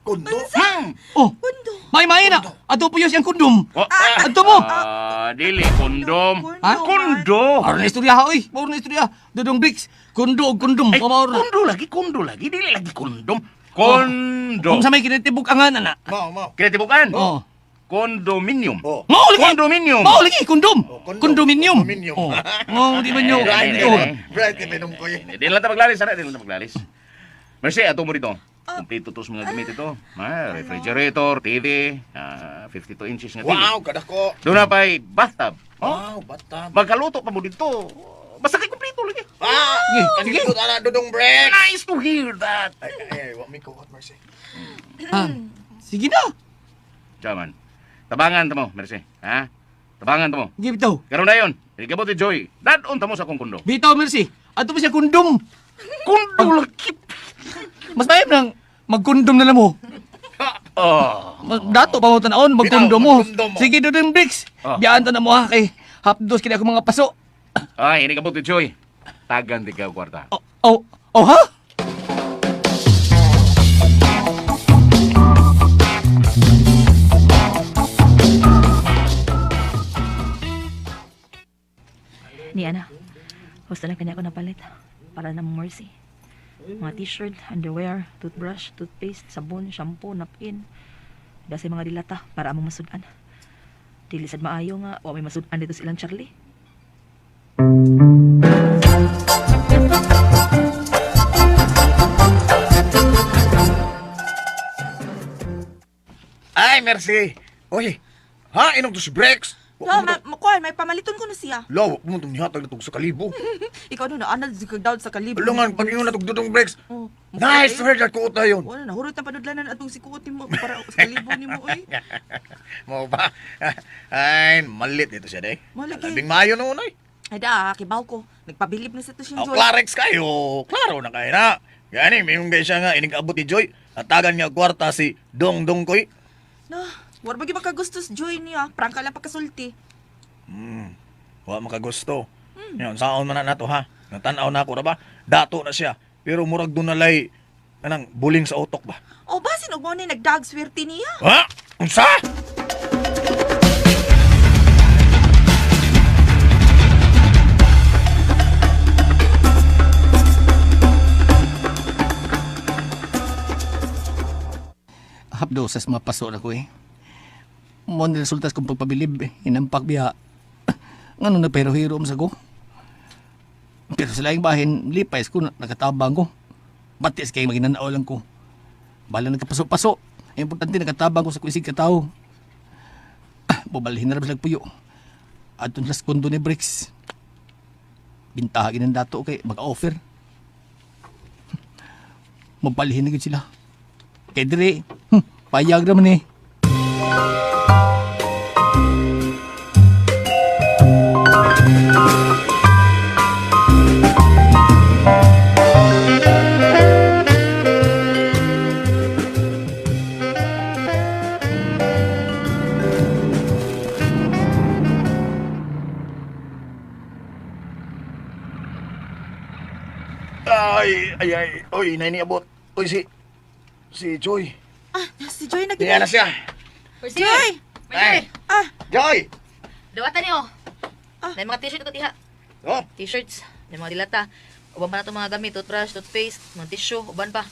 kundo. Hmm. Oh, Kundo. may may na. Ato po yun siyang kondom. Oh, Ato mo. Ah, dili kondom. Kundo. Ha? Kundo. Aron na istorya ha, oy. Mauro na istorya. Dudong breaks. Kundo og kondom. Ay, Pamaor na. kundo lagi, kundo lagi, dili lagi kondom. Kondo. Kung sa may kinitibok ang ana. Mao, mao. Kinatibukan? Oh. Condominium. Oh. Mao lagi. Condominium. Mao lagi kondom. Oh, kondom. Kondominium. Kondominium. Oh. Ngong di ba nyo? Ay, ay, Oh. ay. Bright kay minum ko yun. Di lang ta maglalis, ana, di lang ta maglalis. Mercy, ato mo dito. Kompleto to sa mga gamit ito. Ah, refrigerator, TV, 52 inches nga TV. Wow, kadako. Doon na pa'y bathtub. Oh, Wow, batang. magkaluto pa mo dito. Basta kay kompleto lagi. Ah, Sige, sige. kanindot ana dudong breaks. Nice to hear that. Ay, ay, ay, wa mi kuot, Mercy. Ah, sige na. Chaman. Tabangan ta mo, Mercy. Ha? Tabangan ta mo. Sige bitaw. Karon na yon. Igabot ni Joy. Dadon ta mo sa akong kundo. Bitaw Mercy. Ato mo siya kondom. Kundo lagi. Mas mayam nang magkondom na lang mo. Oh. Mas dato pa mo tanawon, magkondom Bitaw, mo. magkondom mo. Sige dudong breaks. Oh. Biyaan ta na mo ha kay hapdos kini ako mga paso. Ay, inigabot ni Joy. Tagan di ka kwarta. Oh, oh, oh ha? Ni ana. Gusto lang kanya ko napalit para na mercy. Mga t-shirt, underwear, toothbrush, toothpaste, sabon, shampoo, napkin. Da sa mga dilata para among masud-an. Dili sad maayo nga wa may masud-an dito silang Charlie. Ay, merci. Oy, ha, inom to si Brex. No, ma makuha, may pamaliton ko na siya. Law, mo itong nihatag na sa kalibo. Ikaw no, naanad si kag sa kalibo. Alungan, pag ingon na tug Brex. Oh, Nice to hear that kuot na yun. Wala na, hurot na panudlanan atong si kuot nimo para sa kalibo nimo oy. Mo ba? Ay, malit dito siya, day. Malaki. Labing maayo noon, ay. Ay da, kibaw ko. Nagpabilib na sa to siyang Oh, Joy. Clarex kayo. Klaro na kayo na. Gani, may yung siya nga, inigabot ni Joy. Atagan niya kwarta si Dong Dong Koy. No, wala ba gyud makagustos Joy niya? Prangka lang pagkasulti. Wa makagusto. Yan, saon man na nato ha. Natanaw na ako ra ba? Dato na siya. Pero murag dunalay anang buling sa utok ba? O basin og mo ni nagdag swerte niya. Ha? Unsa? Hapdo sa mga paso na ko eh. Mo ni resulta kong pagpabilib eh. Inampak biya. Ngano na pero hero sa ko. Pero sa laing bahin, lipay ko, nakatabang ko. Batis kay maginanao lang ko. Bala nagkapaso-paso. Ang importante nakatabang ko sa kuisig katao. Bubalhin na rin sila puyo. Adto sila sa kondo ni Bricks. Bintahagin ng dato kay mag-offer. Mabalhin na gyud sila. Kay dire, payag naman eh. Ay, ay, ay. Oy, nay niabot. Oy, si Joy. Ah, si Joy na Niya na siya. Joy! Ay, Ah, Joy! Dawatan niyo. Ah. May mga t-shirt ito diha. Oh, T-shirts, may mga dilata. Uban pa na itong mga gamit, toothbrush, toothpaste, mga tissue, uban pa.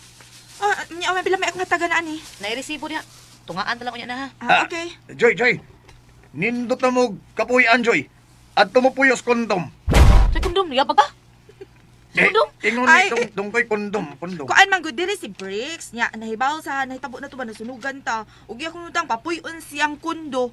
ah, niya may pila may akong hatagan ani. Nairesibo diha. Tungaan ta lang unya na ha. Ah, okay. Joy, Joy. Nindot na mo kapuyan, Joy. At tumupuyos kondom. Sa kondom, niya pa ka? Eh, Kondom? Ingon Ay. ni tong tungkoy kondom, kondom. Kuan man gud diri si Bricks nya nahibaw sa nahitabo na to ba nasunugan ta. Ugi akong nutang papuy-on siyang kundo.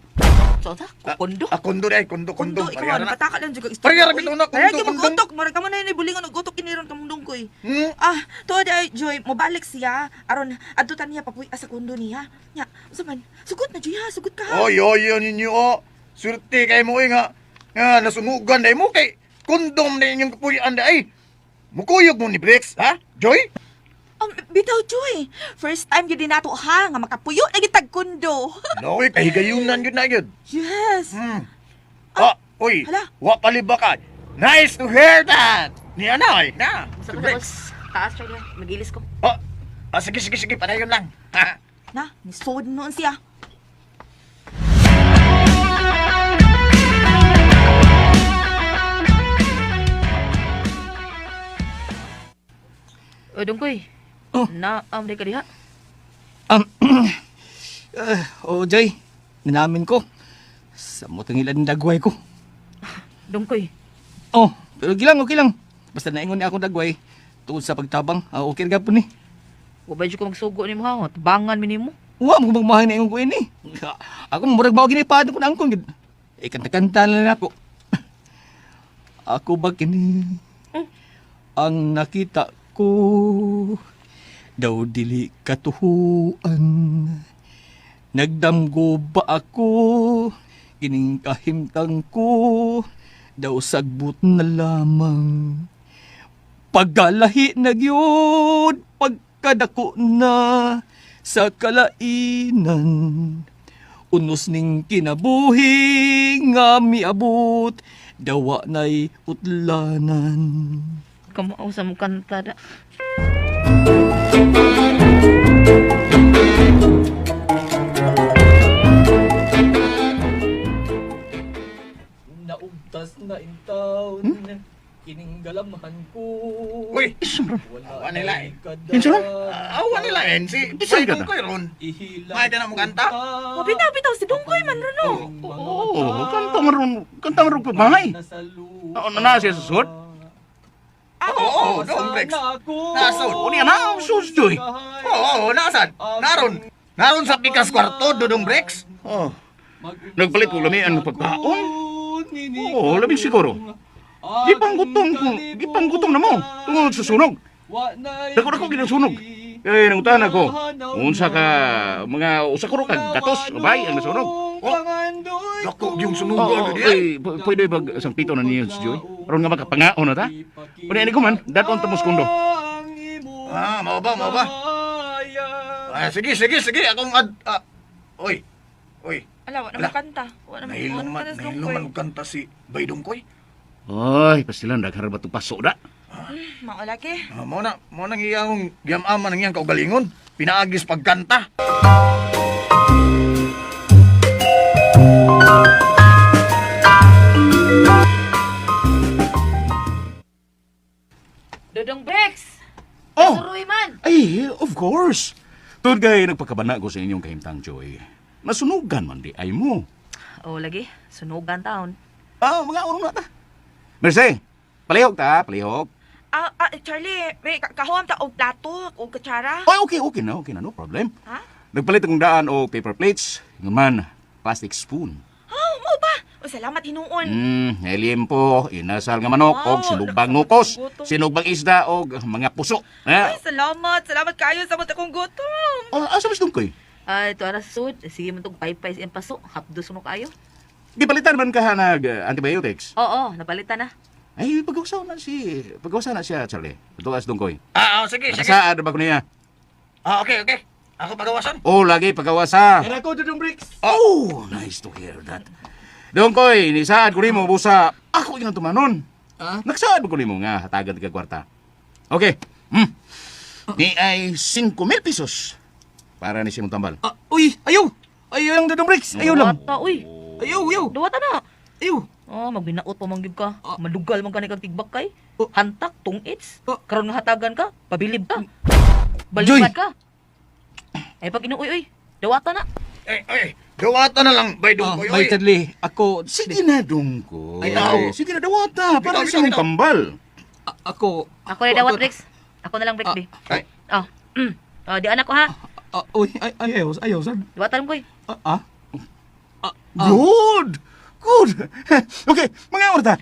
So, ta? Kondo? Ah, kondo ay, kondo, kondo. Kundo ikaw Parehara na. napataka lang jud kag istorya. Parehara bitaw na, kundo, Parehara gyud kondom. mag-utok, murag kamo na bulingon og utok kini ron kamong dungkoy. Hmm? Ah, tuod ay Joy, mobalik siya aron adto ta niya papuy sa kundo niya. Nya, unsa man? Sugot na Joy ha, sugot ka ha. Oy, oy, yun ninyo, oh. Swerte kay mo, eh, nga. Nga, nasunugan na mo kay kondom na inyong kapuyan na ay. Mukuyog mo ni Bricks, ha? Joy? Bitaw Joy, first time gyud nato ha nga makapuyo na gitag kundo. No, oy, kahigayunan yun na yun. Yes. Hmm. Ah, oy, hala. wa paliba ka. Nice to hear that! Ni Anay, na. Sa Si ko Bricks. taas siya diha. Magilis ko. Oh, ah, sige, sige, sige, padayon lang. Ha? Na, nisod noon siya. Oy, dungkoy. Oh. Naam di ka diha. Oh, Joy, nanamin ko. Sa mutang ilan dagway ko. Dungkoy. Oh, pero okay lang, okay lang. Basta naingon niya akong dagway. Tungod sa pagtabang, ah, okay ra gapon ni. Wa ba jud ko magsugo nimo ha? Tabangan mi nimo. Wa mo magmahay na ingon ko ini. Ako murag mao ginipad ko na angkon gid. Eh kanta-kanta na lang ako. Ako ba kini ang nakita ko daw dili katuhuan. Nagdamgo ba ako kining kahimtang ko daw sagbot na lamang. Pagkalahi na gyud, pagkadako na sa kalainan. Unos ning kinabuhi nga miabot, dawa na'y utlanan. Kamao sa mo kanta da. Naugtas na in town. Kining galamhan ko. Uy, Wala awa nila eh. Kinsa lang? Awa nila eh. Si Bisan ka Bay na. Dungkoy ron. May ka na mo kanta? Oh, bitaw, bitaw. Si Dungkoy man ron, no? Oo, kanta man ron, kanta man ron pagmangay. Oo, na na siya sa sud. Oo, oo, dong Rex. Nasod. O niya na, sus, Joy. Oo, oo, nasad. Naron. Naron sa pikas kwarto, Dudong Rex. Oh, nagpalit ko lamian ng pagkaon. Oo, labing siguro. Gipanggutom ko, gipanggutom na mo. Tungod sa sunog. Dako dako ginasunog. Eh, nangutan ako. Unsa ka mga usa ko kag gatos, bay ang nasunog. Oh, dako yung sunog Oo, ano diyan. eh, pwede bag isang pito na niyo si Joy? Aron nga makapangaon na ta. Unya ni ko man, daton tamos kundo. Ah, mao ba, mao ba? Ah, sige, sige, sige. Akong ad... Ah, oy, oy. Ala, wala Ala. naman kanta. Wala naman Nahilom man, kanta si nahilom Dungkoy. man og kanta si Bay Dungkoy. Oy, pastilan daghan ra ba itong paso da? Maula ke. Ah, mao nang iyang giyamaman ang iyang kaugalingon. Pinaagis pagkanta. Dodong Brex! Oh! Suroy man! Ay, of course. Tungod kay nagpakabana ko sa inyong kahimtang, Joy. Nasunugan man di ay mo. Oh, lagi. Sunugan taon. Ah, mga urong na ta. Merce, palihog ta, palihog. Ah, ah, Charlie, may kahuam ta og plato og kutsara. Ay, okay, okay na, no problem. Ha? Nagpalit akong daan og paper plates, ingon man, plastic spoon. Oh, mo ba? O, salamat hinuon. Elimpo, inasal nga manok, Wow, og sinugbang ngukos, gutom. sinugbang isda, og mga puso. Ay, Ah, salamat. Salamat kayo sa mga akong gutom. oh, asa mas dungkoy? Ay, ito ara sa sud. Sige man tong paypay sa iyang paso. Hapdos mo kayo. Gipalitan man ka nag antibiotics. Oo, napalitan na. Ay, pag-usaw na siya, Charlie. Ito as dungkoy. Ah, ah, sige, sige. Nakasaad na ba ko niya? Ah, okay, okay. Ako pagawasan. Oh, lagi pagawasa. Yan ako, Dudong Bricks. Oh, nice to hear that. Dungkoy, nisaad ko nimo busa. Ako yung tumanon. Ah? Nagsaad ko nimo nga hatagan ka kwarta. Okay. Ni ay 5,000 pesos para ni Simon Tambal. Ah, uy, ayaw! Ayaw lang, Dudong Bricks. Ayaw lang. Duwata, uy. Ayaw, ayaw. Duwata na. Ayaw. Oh, magbinaot pa man gyud ka. Ah. Madugal man kani kag tigbak kay. Oh. Hantak tungits. Oh. Karon nga hatagan ka, pabilib ka. Joy. Balikat ka. Ay pag inuoy oy, dawata na. Eh, eh, dawata na lang, Bay Ah, Dungkoy. Bay oy. Charlie, ako... Sige na, Dungkoy. Ay, tao. Sige na, dawata. Para Bitaw, ni Simon bitaw, bitaw. Tambal. Ako... Ako na dawat Rex. Ako na lang Rex Ah. be. Ay. Oh. Oh, di anak ko ha. Ah, uy, ay, ay, ayaw, ayaw, sir. Dawatan ko. Ah, ah? Ah, ah. Good! Good! Okay, mga orta.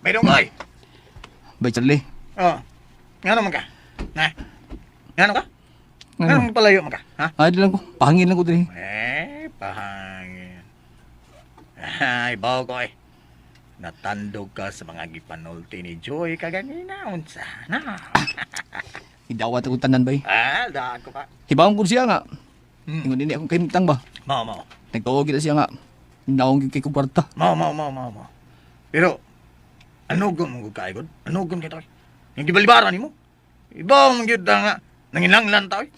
Bay Dungkoy. Bay Charlie. Oh. Nga naman ka? Na? Nga ka? Nga Ano? naman palayo man ka? Ha? Ay, di lang ko. Pahangin lang ko diri. Eh, pahangin. Ay, bawo ko eh. Natandog ka sa mga gipanulti ni Joy kaganina. Unsa na? Idawat akong tanan, bay. Ah, daan ko pa. Hibawon ko siya nga. Hmm. Ingon din akong kahimtang ba. Mao, mao. Nagtuo kita siya nga. Naong gyud kay kong kwarta. Mao, mao, mao, mao, mao. Pero, ano gun mo kay god? Ano gun kita? Yung gibalibaran nimo? Ibaw mo gyud nga nanginanglan ta oy.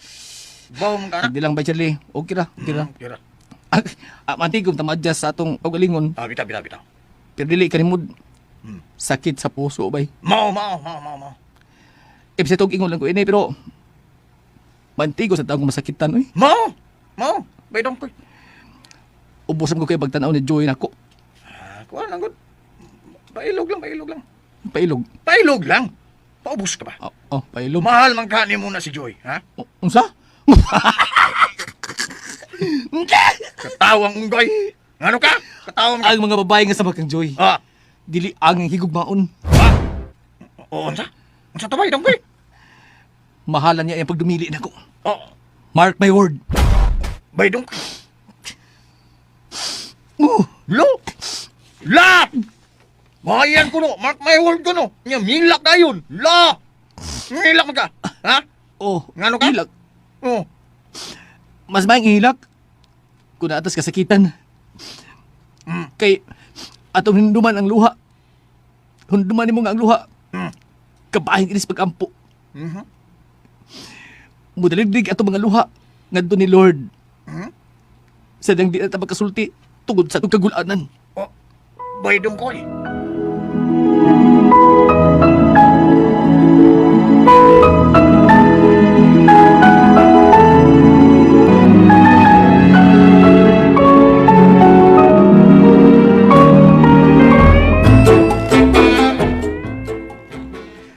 Ibaw mo ka na. Hindi lang, Bay Charlie. Okay ra, okay ra. Kira. Ah, ah, mantigom ta ma-adjust sa atong kaugalingon. Ah, bitaw, bitaw, bitaw. Pero dili kanimod. Hmm. Sakit sa puso, bay. Mao, mao, mao, mao, mao. If sa itong ingon lang ko ini, pero mantigo sa taong masakitan, oy. Mao, mao. Bay dongkoy. Ubusan ko kay pagtanaw ni Joy nako. Ah, kuha lang gud. Pailog lang, pailog lang. Pailog. Pailog lang. Paubos ka ba? Oh, oh pailog. Mahal man ka ni muna si Joy, ha? Oh, unsa? Katawang unggoy. Ngano ka? Katawang ka. Ang mga babae nga sama kang Joy. Ah, Dili ang higugmaon. ah. Oo, unsa? Unsa to ba, dongkoy? Mahalan niya ang pagdumili nako. Oh, Mark my word. bay dongkoy. Oh, Lo! La! Bayan ko no, mark my word ko no. Nya milak dayon. La! Milak man ka. Ha? oh. Ngano ka? Hilak. Oh. Mas maayong hilak. Kung naatas kasakitan. Kay atong hinduman ang luha. Hunduman nimo nga ang luha. Kabahin inis pagampo. Mudaligdig ato mga luha ngadto ni Lord. Sa dang di na ta makasulti tungod sa atong kagulanan. Oh, Boy Dungkoy.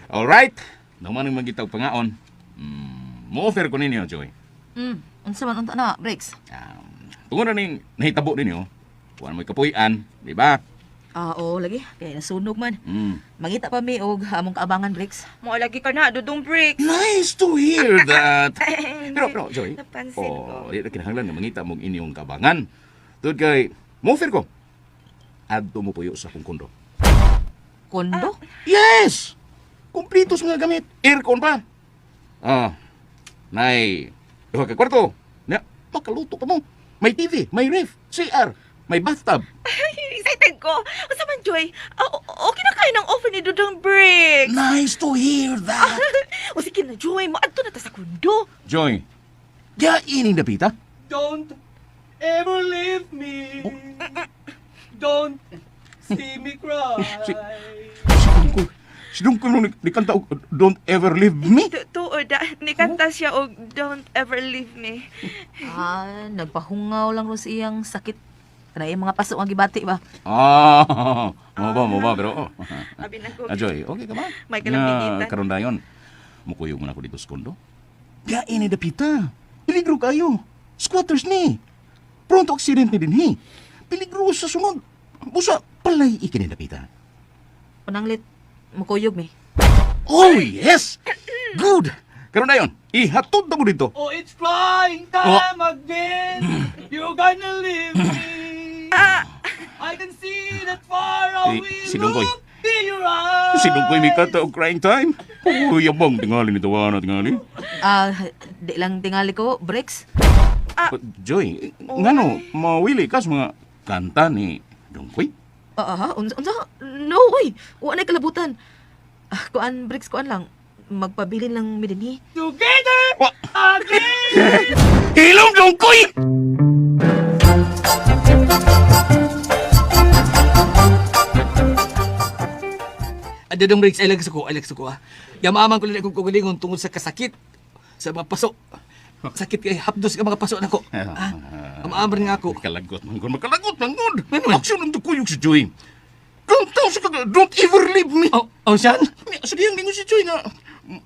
Alright. Naman ang magitag pangaon. Mo-offer ko ninyo, Joy. Unsa man unta na, Briggs? Tungod na ning nahitabo ninyo, kuan mo'y kapuy-an, di ba? Ah, oo, lagi. Kaya nasunog man. Mm. Mangita pa mi og among kaabangan, Briggs. Mo lagi ka na, Dudong Bricks. Nice to hear that. Pero, Joy, Napansin oh, di na kinahanglan nga mangita mong inyong kabangan. Tungod kay, mo-offer ko. Adto mo puyo sa akong kondo. Kondo? Yes! Kumplito sa mga gamit. Aircon pa. Ah, nay, duha ka kwarto. Na, makaluto pa mo. May TV, may ref, CR, may bathtub. Ay, excited ko. Unsa man, Joy? Ah, okay na kayo ng offer ni Dudong Bricks. Nice to hear that. O sige na, Joy. Maadto na ta sa kundo. Joy, ining dapita. Don't ever leave me. Don't see me cry. Si Dungkoy, si Dungkoy nung ni kanta og Don't Ever Leave Me. Tuod, ah, nikanta siya og Don't Ever Leave Me. Ah, nagpahungaw lang ro sa iyang sakit. Kana iyang mga paso ang gibati ba? Ah, mo ba, pero oh. Abi na ko. Ah, Joy, okay ka ba? May kalambigitan. Nga, karon dayon. Mukuyog man ako dito sa kondo. Ya, ini dapita. Peligro kayo. Squatters ni. Pronto aksidente din hi. Peligro sa sunod. Busa, palay ikini dapita. Pananglit, mukuyog mi. Oh, yes! Good! Karon dayon, ihatod na mo dito. Oh, it's crying time again. You're gonna leave me. I can see that far Eh, away. si Dungkoy. Look in your eyes. Si Dungkoy may kanta og crying time. Oh, yabang tingali ni tawana tingali. Ah, di lang tingali ko, Briggs. But, Joy, ngano mawili ka sa mga kanta ni Dungkoy? Ah, ah, unsa, unsa? No, oy. Wa na kalabutan. Ah, kuan Briggs, kuan lang. Magpabilin lang mi dinhi. Together Wa- again. Hilom Dungkoy! Dudong Briggs, ay lang suko, ah. Yamaman ko lang akong kagalingon tungod sa kasakit sa mga paso. Sakit kay hapdos ka mga paso nako. Ah, amaamar nga ako. Makalagot man gud, makalagot man gud. Aksyon ang tukuyog si Joy. Kanta sa kag don't ever leave me. Oh, oh, siyan? Sa diyang ningon si Joy nga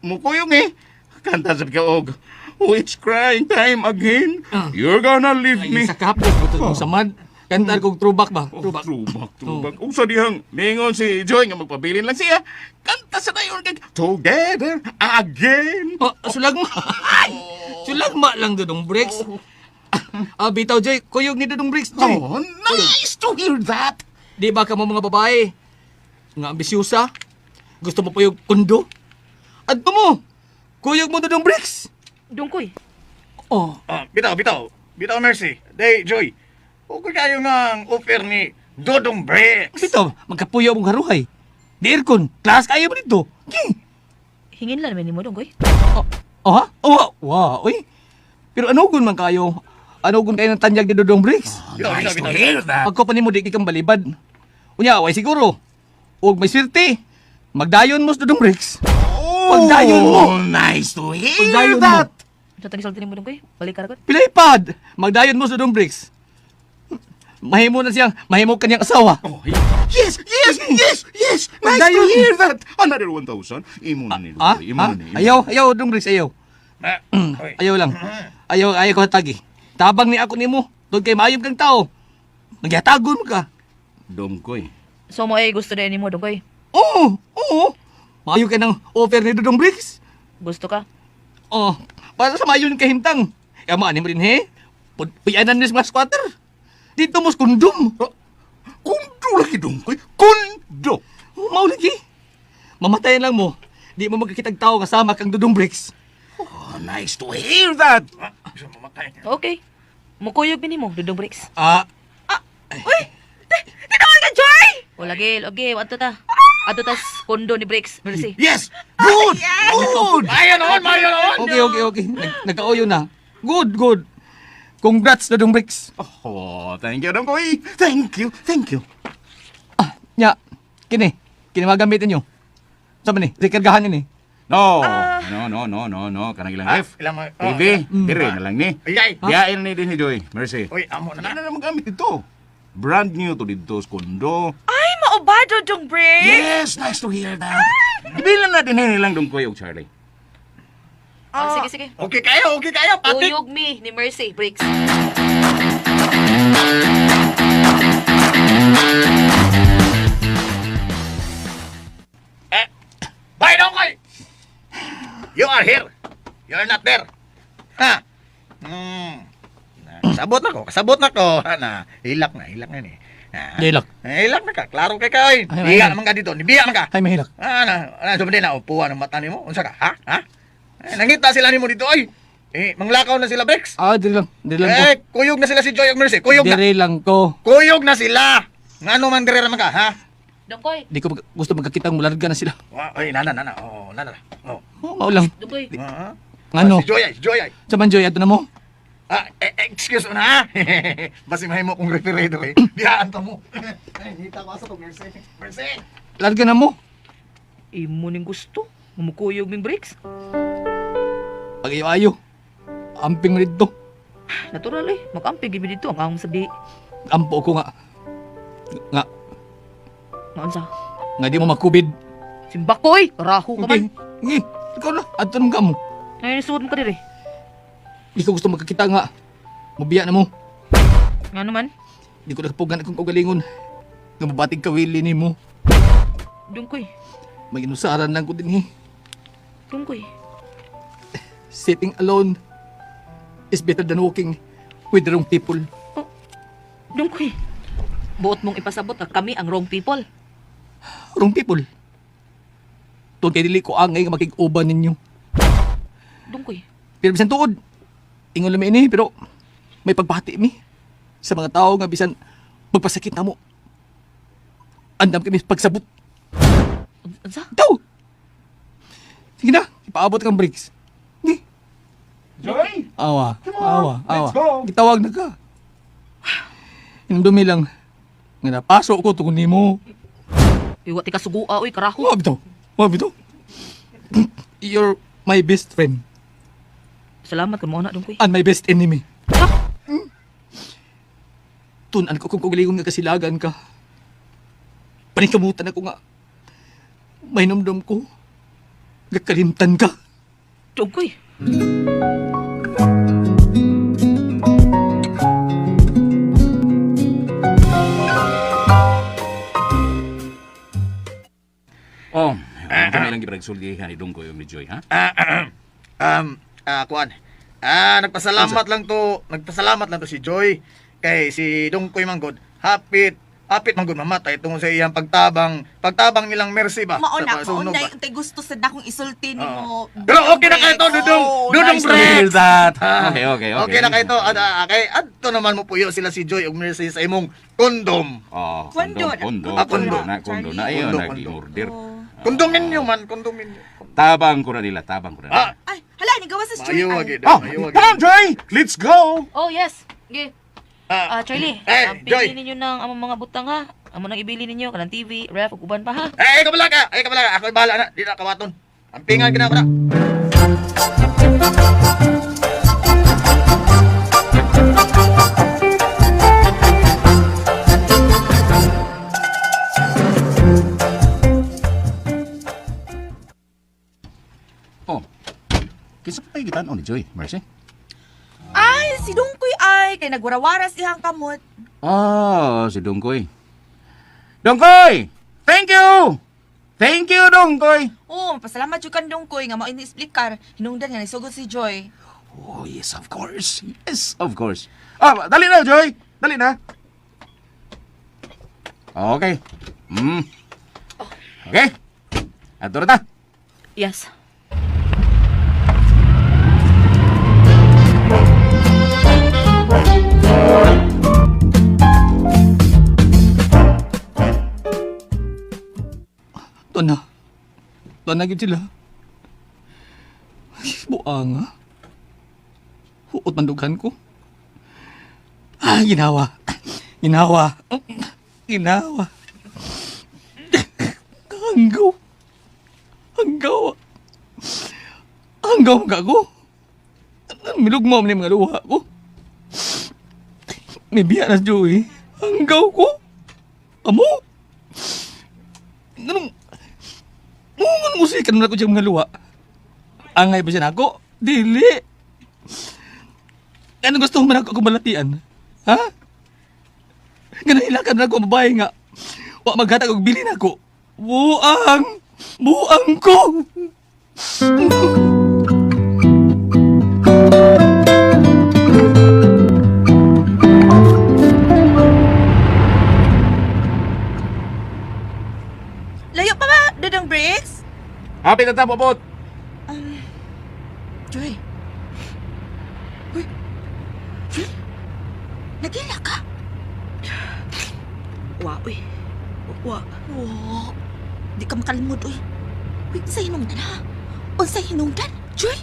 mukuyog eh. Kanta sa ka og Oh, it's crying time again. You're gonna leave Ay, me. sa kahapdos ko to sa mad. Kantar kong throwback ba? Oh, Throwback. throwback, throwback. Oh. Sa dihang ningon si Joy nga magpabilin lang siya. Kanta sa dayon kay together again. Oh, sulagma. Ay! Sulagma lang Dudong Briggs. Ah, bitaw Joy, kuyog ni Dudong Briggs, Joy. Oh, nice to hear that. Di ba ka mo mga babae? Nga ambisyosa? Gusto mo pa yung kundo? Adto mo! Kuyog mo Dudong Briggs! Dungkoy. Oh, Ah, bitaw, bitaw. Bitaw, Mercy. Day, Joy. Okay kayo nga ang offer ni Dodong Bricks. bitaw, magkapuyo mong haruhay. Di aircon, class kayo mo dito. King! Hingin lang naman nimo Dungkoy. Oh, oh ha? Oh, wow, uy. Pero ano gun man kayo? Ano gun kayo ng tanyag ni Dudong Briggs? Bitaw, Nice bitaw, to bitaw. hear that. Pagko pa nimo di kang balibad. Unya, way siguro. Og may swerte. Magdayon mo sa Dudong Briggs. Pagdayon mo. Oh, nice to hear Pagdayon mo. that. Unsa tang gisulti nimo Dungkoy? Balik ka ra gud. Pilaypad. Magdayon mo sa Dudong Briggs. Mahimo na siyang, mahimo kanyang asawa. Oh, yes, yes, yes, yes. Nice to Pagdayon. hear that. Another 1,000. Imo na ni Ah? Dungkoy. Imo Ah? na ni. imo. Ayaw, ayaw, Dudong Briggs, ayaw. Ah, oy. Ayaw lang. Ayaw, ayaw ko hatagi. Tabang ni ako nimo. Doon kay maayom kang tao. Nagyatagon mo ka. Dungkoy. So mo ay gusto na nimo Dungkoy. Oo, oo. Maayo ka ng offer ni Dudong Briggs. Gusto ka? Oh, para sa mayon kahimtang. Kaya maani mo rin, he? Puyanan ni sa mga squatter. Dito mo sa kundom. Kundo lagi Dungkoy. Kundo. Oh, mao lagi. Mamatayan lang mo. Di mo magkakitag tao kasama kang Dudong Briggs. Oh, nice to hear that. Okay. Mukuyog mi nimo Dudong Briggs. Ah, Uy! Tinuod ka, Joy! O lagi, lagi, wadto ta. Ah! Ato tas kondo ni Bricks, Mercy. Yes! Good! Good! Maayo noon, maayo noon. Okay. Nagkaoyo na. Good, good. Congrats na dong Bricks. Oh, thank you, Dongkoy. Thank you, thank you. Ah, nya. Kini. Kini magamit ninyo. Sa man ni? Rekargahan ni. No, no, no, no, no, no. Kanang ilang Ah, ref. ilang oh, TV, dire na lang ni. Ay, ay. Diyain ni din ni Joy. Mercy. Uy, amo na Ano na. na magamit ito? Brand new to dito sa kondo. Ay, mauba, Dodong Bricks. Yes, nice to hear that. Ibilan na din nilang Dongkoy og Charlie. Oh, sige, sige. Okay kayo, okay kayo. Patik. Uyog mi ni Mercy, Bricks. Eh, bye, Dongkoy. You are here. You are not there. Ha? Hmm. Kasabot na ko, kasabot na ko. Ha, na, hilak na, hilak na ni. Na, Hilak. Hilak na ka, klaro kay ka, oy. Ay, ay, Biya ay. naman ka dito, nibiya man ka. Ay, mahilak. Ah, na, na, sumindi na, upuan ang mata nimo. Unsa ka, ha? Ha? Eh, nangita sila nimo dito, oy. Eh, manglakaw na sila, Bex. Ah, diri lang. Diri lang ko. Eh, kuyog na sila si Joy ug Mercy. Kuyog na. Diri lang ko. Kuyog na sila. Ngano man diri ra man ka, ha? Dongkoy, Di ko gusto magkakita mularga na sila. Wa, oy, nana, nana. Oh, nana. Oh. Oh, mao lang. Dongkoy. Ah, Ngano? Si Joy, ay, si Joy ay. Sa man Joy ato na mo. Ah, eh, excuse mo na, ha? Basi mahimo kong referee eh. Biyaan ta mo. Ay, hita ko asa to, Mercy. Mercy. Larga na mo. Imo ning gusto. Mumukuyog ming Bricks. Pag-ayo-ayo. Amping mo dito. Natural eh. Makamping gid mi dito ang among sabi. Ampo ko nga. Nga, Maunsa. nga di mo makubid. Simbakoy, raho ka Okay. man. Ngi, ikaw na. Ato nang ka mo. Ngayon nisuod mo ka diri. Di ko gusto magkakita nga. Mubiya na mo. Nga naman. Di ko nakapugan akong kaugalingon. Nga mabatig kawili ni mo. Dungkoy. May inusaran lang ko din eh. Dungkoy. Sitting alone is better than walking with the wrong people. Dungkoy. Buot mong ipasabot nga kami ang wrong people. Wrong people. Tungkol kay dili ko angay nga makig-uban ninyo. Dungkoy. Pero bisan tuod, ingon lang ini, pero may pagbati mi sa mga tao nga bisan magpasakit na mo. Andam kami pagsabot. Unsa? Daw! Sige na, ipaabot kang breaks. Di. Joy! Awa, Come on, awa, awa. let's go. Gitawag na ka. Inumdumi lang, nga napaso ko tungkol nimo. Iwa ti kasugua oy karaho. Wa bitaw, wa bitaw. You're my best friend Salamat kun mo na dungkoy. and my best enemy. Tunan ko kung kagalingon nga kasilagan ka. Panikamutan ako nga. May numdum ko. Gakalimtan ka. Dungkoy. Oh, ano kami lang gipragsultihan ni Dongkoy ug ni Joy, ha? Kuan. Ah, nagpasalamat lang to, nagpasalamat lang to si Joy kay si Dongkoy Manggod. Hapit, hapit manggod mamatay tungod sa iyang pagtabang, pagtabang nilang Mercy ba? Mauna, Sa pasunog mauna ba? yung tay gusto sa dakong isulti ni mo. Pero okay na kayo to, Dudong. Oh, Dudong nice. To hear Bricks. that. Ah, Okay, okay, okay. Okay na kayo to. Ad, ah, kay adto naman mo puyo sila si Joy ug Mercy sa imong kondom. Oh, Kondo kondo, na. kondo, Ah, kondo kondo. na, kondo na. Ayun, Kondo, nag-order. Kondomin niyo man, kondomin niyo. Tabang ko na nila, tabang ko na nila. Ah, Ay, hala, nigawa sa street. maayo Ay. agid. Oh, Maayo agid. come on, Joy! Let's go! Oh yes. Ge. Ah, Ah, Charlie, Eh, Joy. pili ninyo ng among mga butang ha. Amo nang ibili ninyo kanang TV, ref ug uban pa ha. Eh, kabala ka. Eh, kabala ka. Ako'y bahala na. Di na kawaton. Ampingan ka na ako na. Oh, kinsa pa gitan-on ni Joy, Mercy? Ay, si Dungkoy ay, kay nagwarawaras iyang kamot. Oh, si Dongkoy. Dongkoy! Thank you! Thank you, Dongkoy! Oo, pasalamat jud kan Dungkoy nga mao ini-explicar. Hinungdan nga nisugod si Joy. Oh, yes, of course. Yes, of course. Ah, dali na, Joy! Dali na. Okay. Okay. Ato na ta. Yes. Tuan na gyud sila. Ay, buang ah. Huot man dughan ko. Ah, ginawa. Ginawa. Ginawa. Hanggaw. Hanggaw. Hanggaw ka ko. Milugmaw ni mga luha ko. May biya na si Joey. Hanggaw ko. Amo. Ganun. Nung musikan mo na ko siyang mga luha. Angay ba siya na ako? Dili. Ano gusto mo man ako kumalatian? Ha? Ganun hilakan na ako ang babae nga. Wa maghatag og bilin ako. Buang! Buang ko! Layo pa ba, Dudong Briggs? Hapit na ta, popot. Joy. Uy. Joy. Nagila ka? Wa, uy. Wa. Wa. Di ka makalimod, uy. Uy, sa hinungdan, ha? Unsa hinungdan, Joy?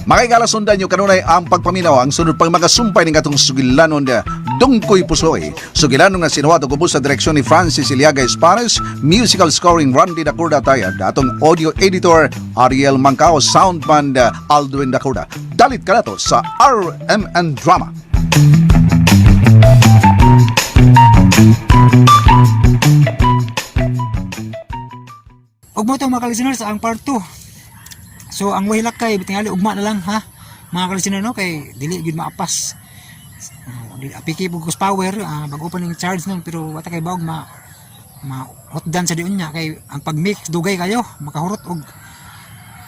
Makikala sundan nyo kanunay ang pagpaminaw ang sunod pang mga sumpay ng atong sugilanon na Dungkoy Pusoy. Sugilanon nga sinuhat ug ubos sa direksyon ni Francis Iliaga Espares, musical scoring Randy Dacorda Tayad, atong audio editor Ariel Mancao, soundman Aldwin Dacorda. Dalit ka na to sa RMN Drama. Ug mo to mga ka-listeners ang part 2. So ang wahilak kay tingali ugma na lang ha. Mga ka-listener no kay dili gyud maapas. Dili apiki pug kus power, bago pa ning charge nun pero wata kay baog ma ma hotdan sa diun niya kay ang pag-mix dugay kayo makahurot og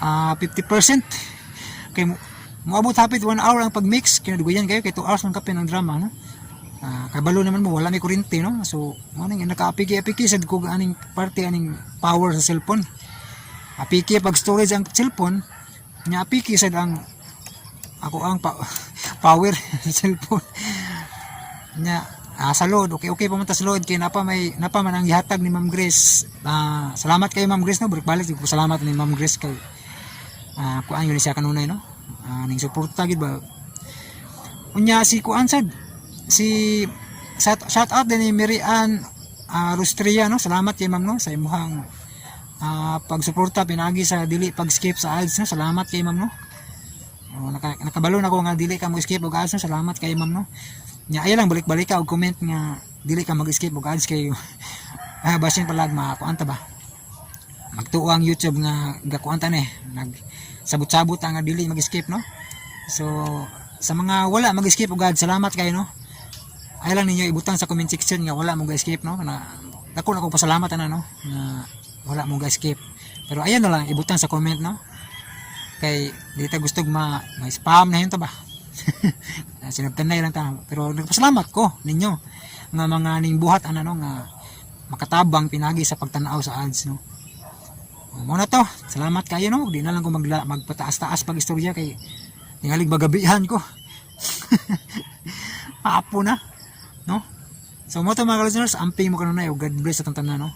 50% kay moabot hapit 1 hour ang pag-mix kinadugayan kayo kay 2 hours man kapin ang drama no. Kabalo naman mo wala may kuryente no, so mo ning nakaapiki-apiki sad ko aning parte aning power sa cellphone. Apiki pag storage ang cellphone nya, apiki sad ang ako ang power sa cellphone nya. Sa load okay okay pa man ta sa load kay napa may napa man ang gihatag ni Ma'am Grace. Salamat kay Ma'am Grace no, balik balik ko salamat ni Ma'am Grace kay kuan yun siya kanunay no, ning suporta gid ba. Unya si kuan sad si shout out din ni Mary Ann Rustria no, salamat kay Ma'am no sa imuhang pagsuporta pinagi sa dili pag-skip sa ads no, salamat kay Ma'am no. Oh, nakabalo na ko nga dili ka mo skip og ads no, salamat kay Ma'am no. Nya ayaw lang balik-balik ka og comment nga dili ka mag-skip og ads kay basin palag makuan ta ba, magtuo ang YouTube nga gakuan ta ni nag sabot-sabot ang nga dili mag-skip no. So sa mga wala mag-skip og ads, salamat kayo no. Ayaw lang ninyo ibutang sa comment section nga wala mo ga-skip no, na dako na ko pasalamat ana no nga wala mo ga-skip, pero ayan na lang ibutang sa comment no kay di ta gusto ma spam na yun ta ba. Sinabtanay lang ta pero nagpasalamat ko ninyo nga mga ning buhat ana no nga makatabang pinagi sa pagtan-aw sa ads no. Mo na to, salamat kayo no, di na lang ko magpataas-taas pag istorya kay tingalig bagabihan ko. Apo na no. So mo to mga listeners, amping mo kanunay ug God bless sa tanan no.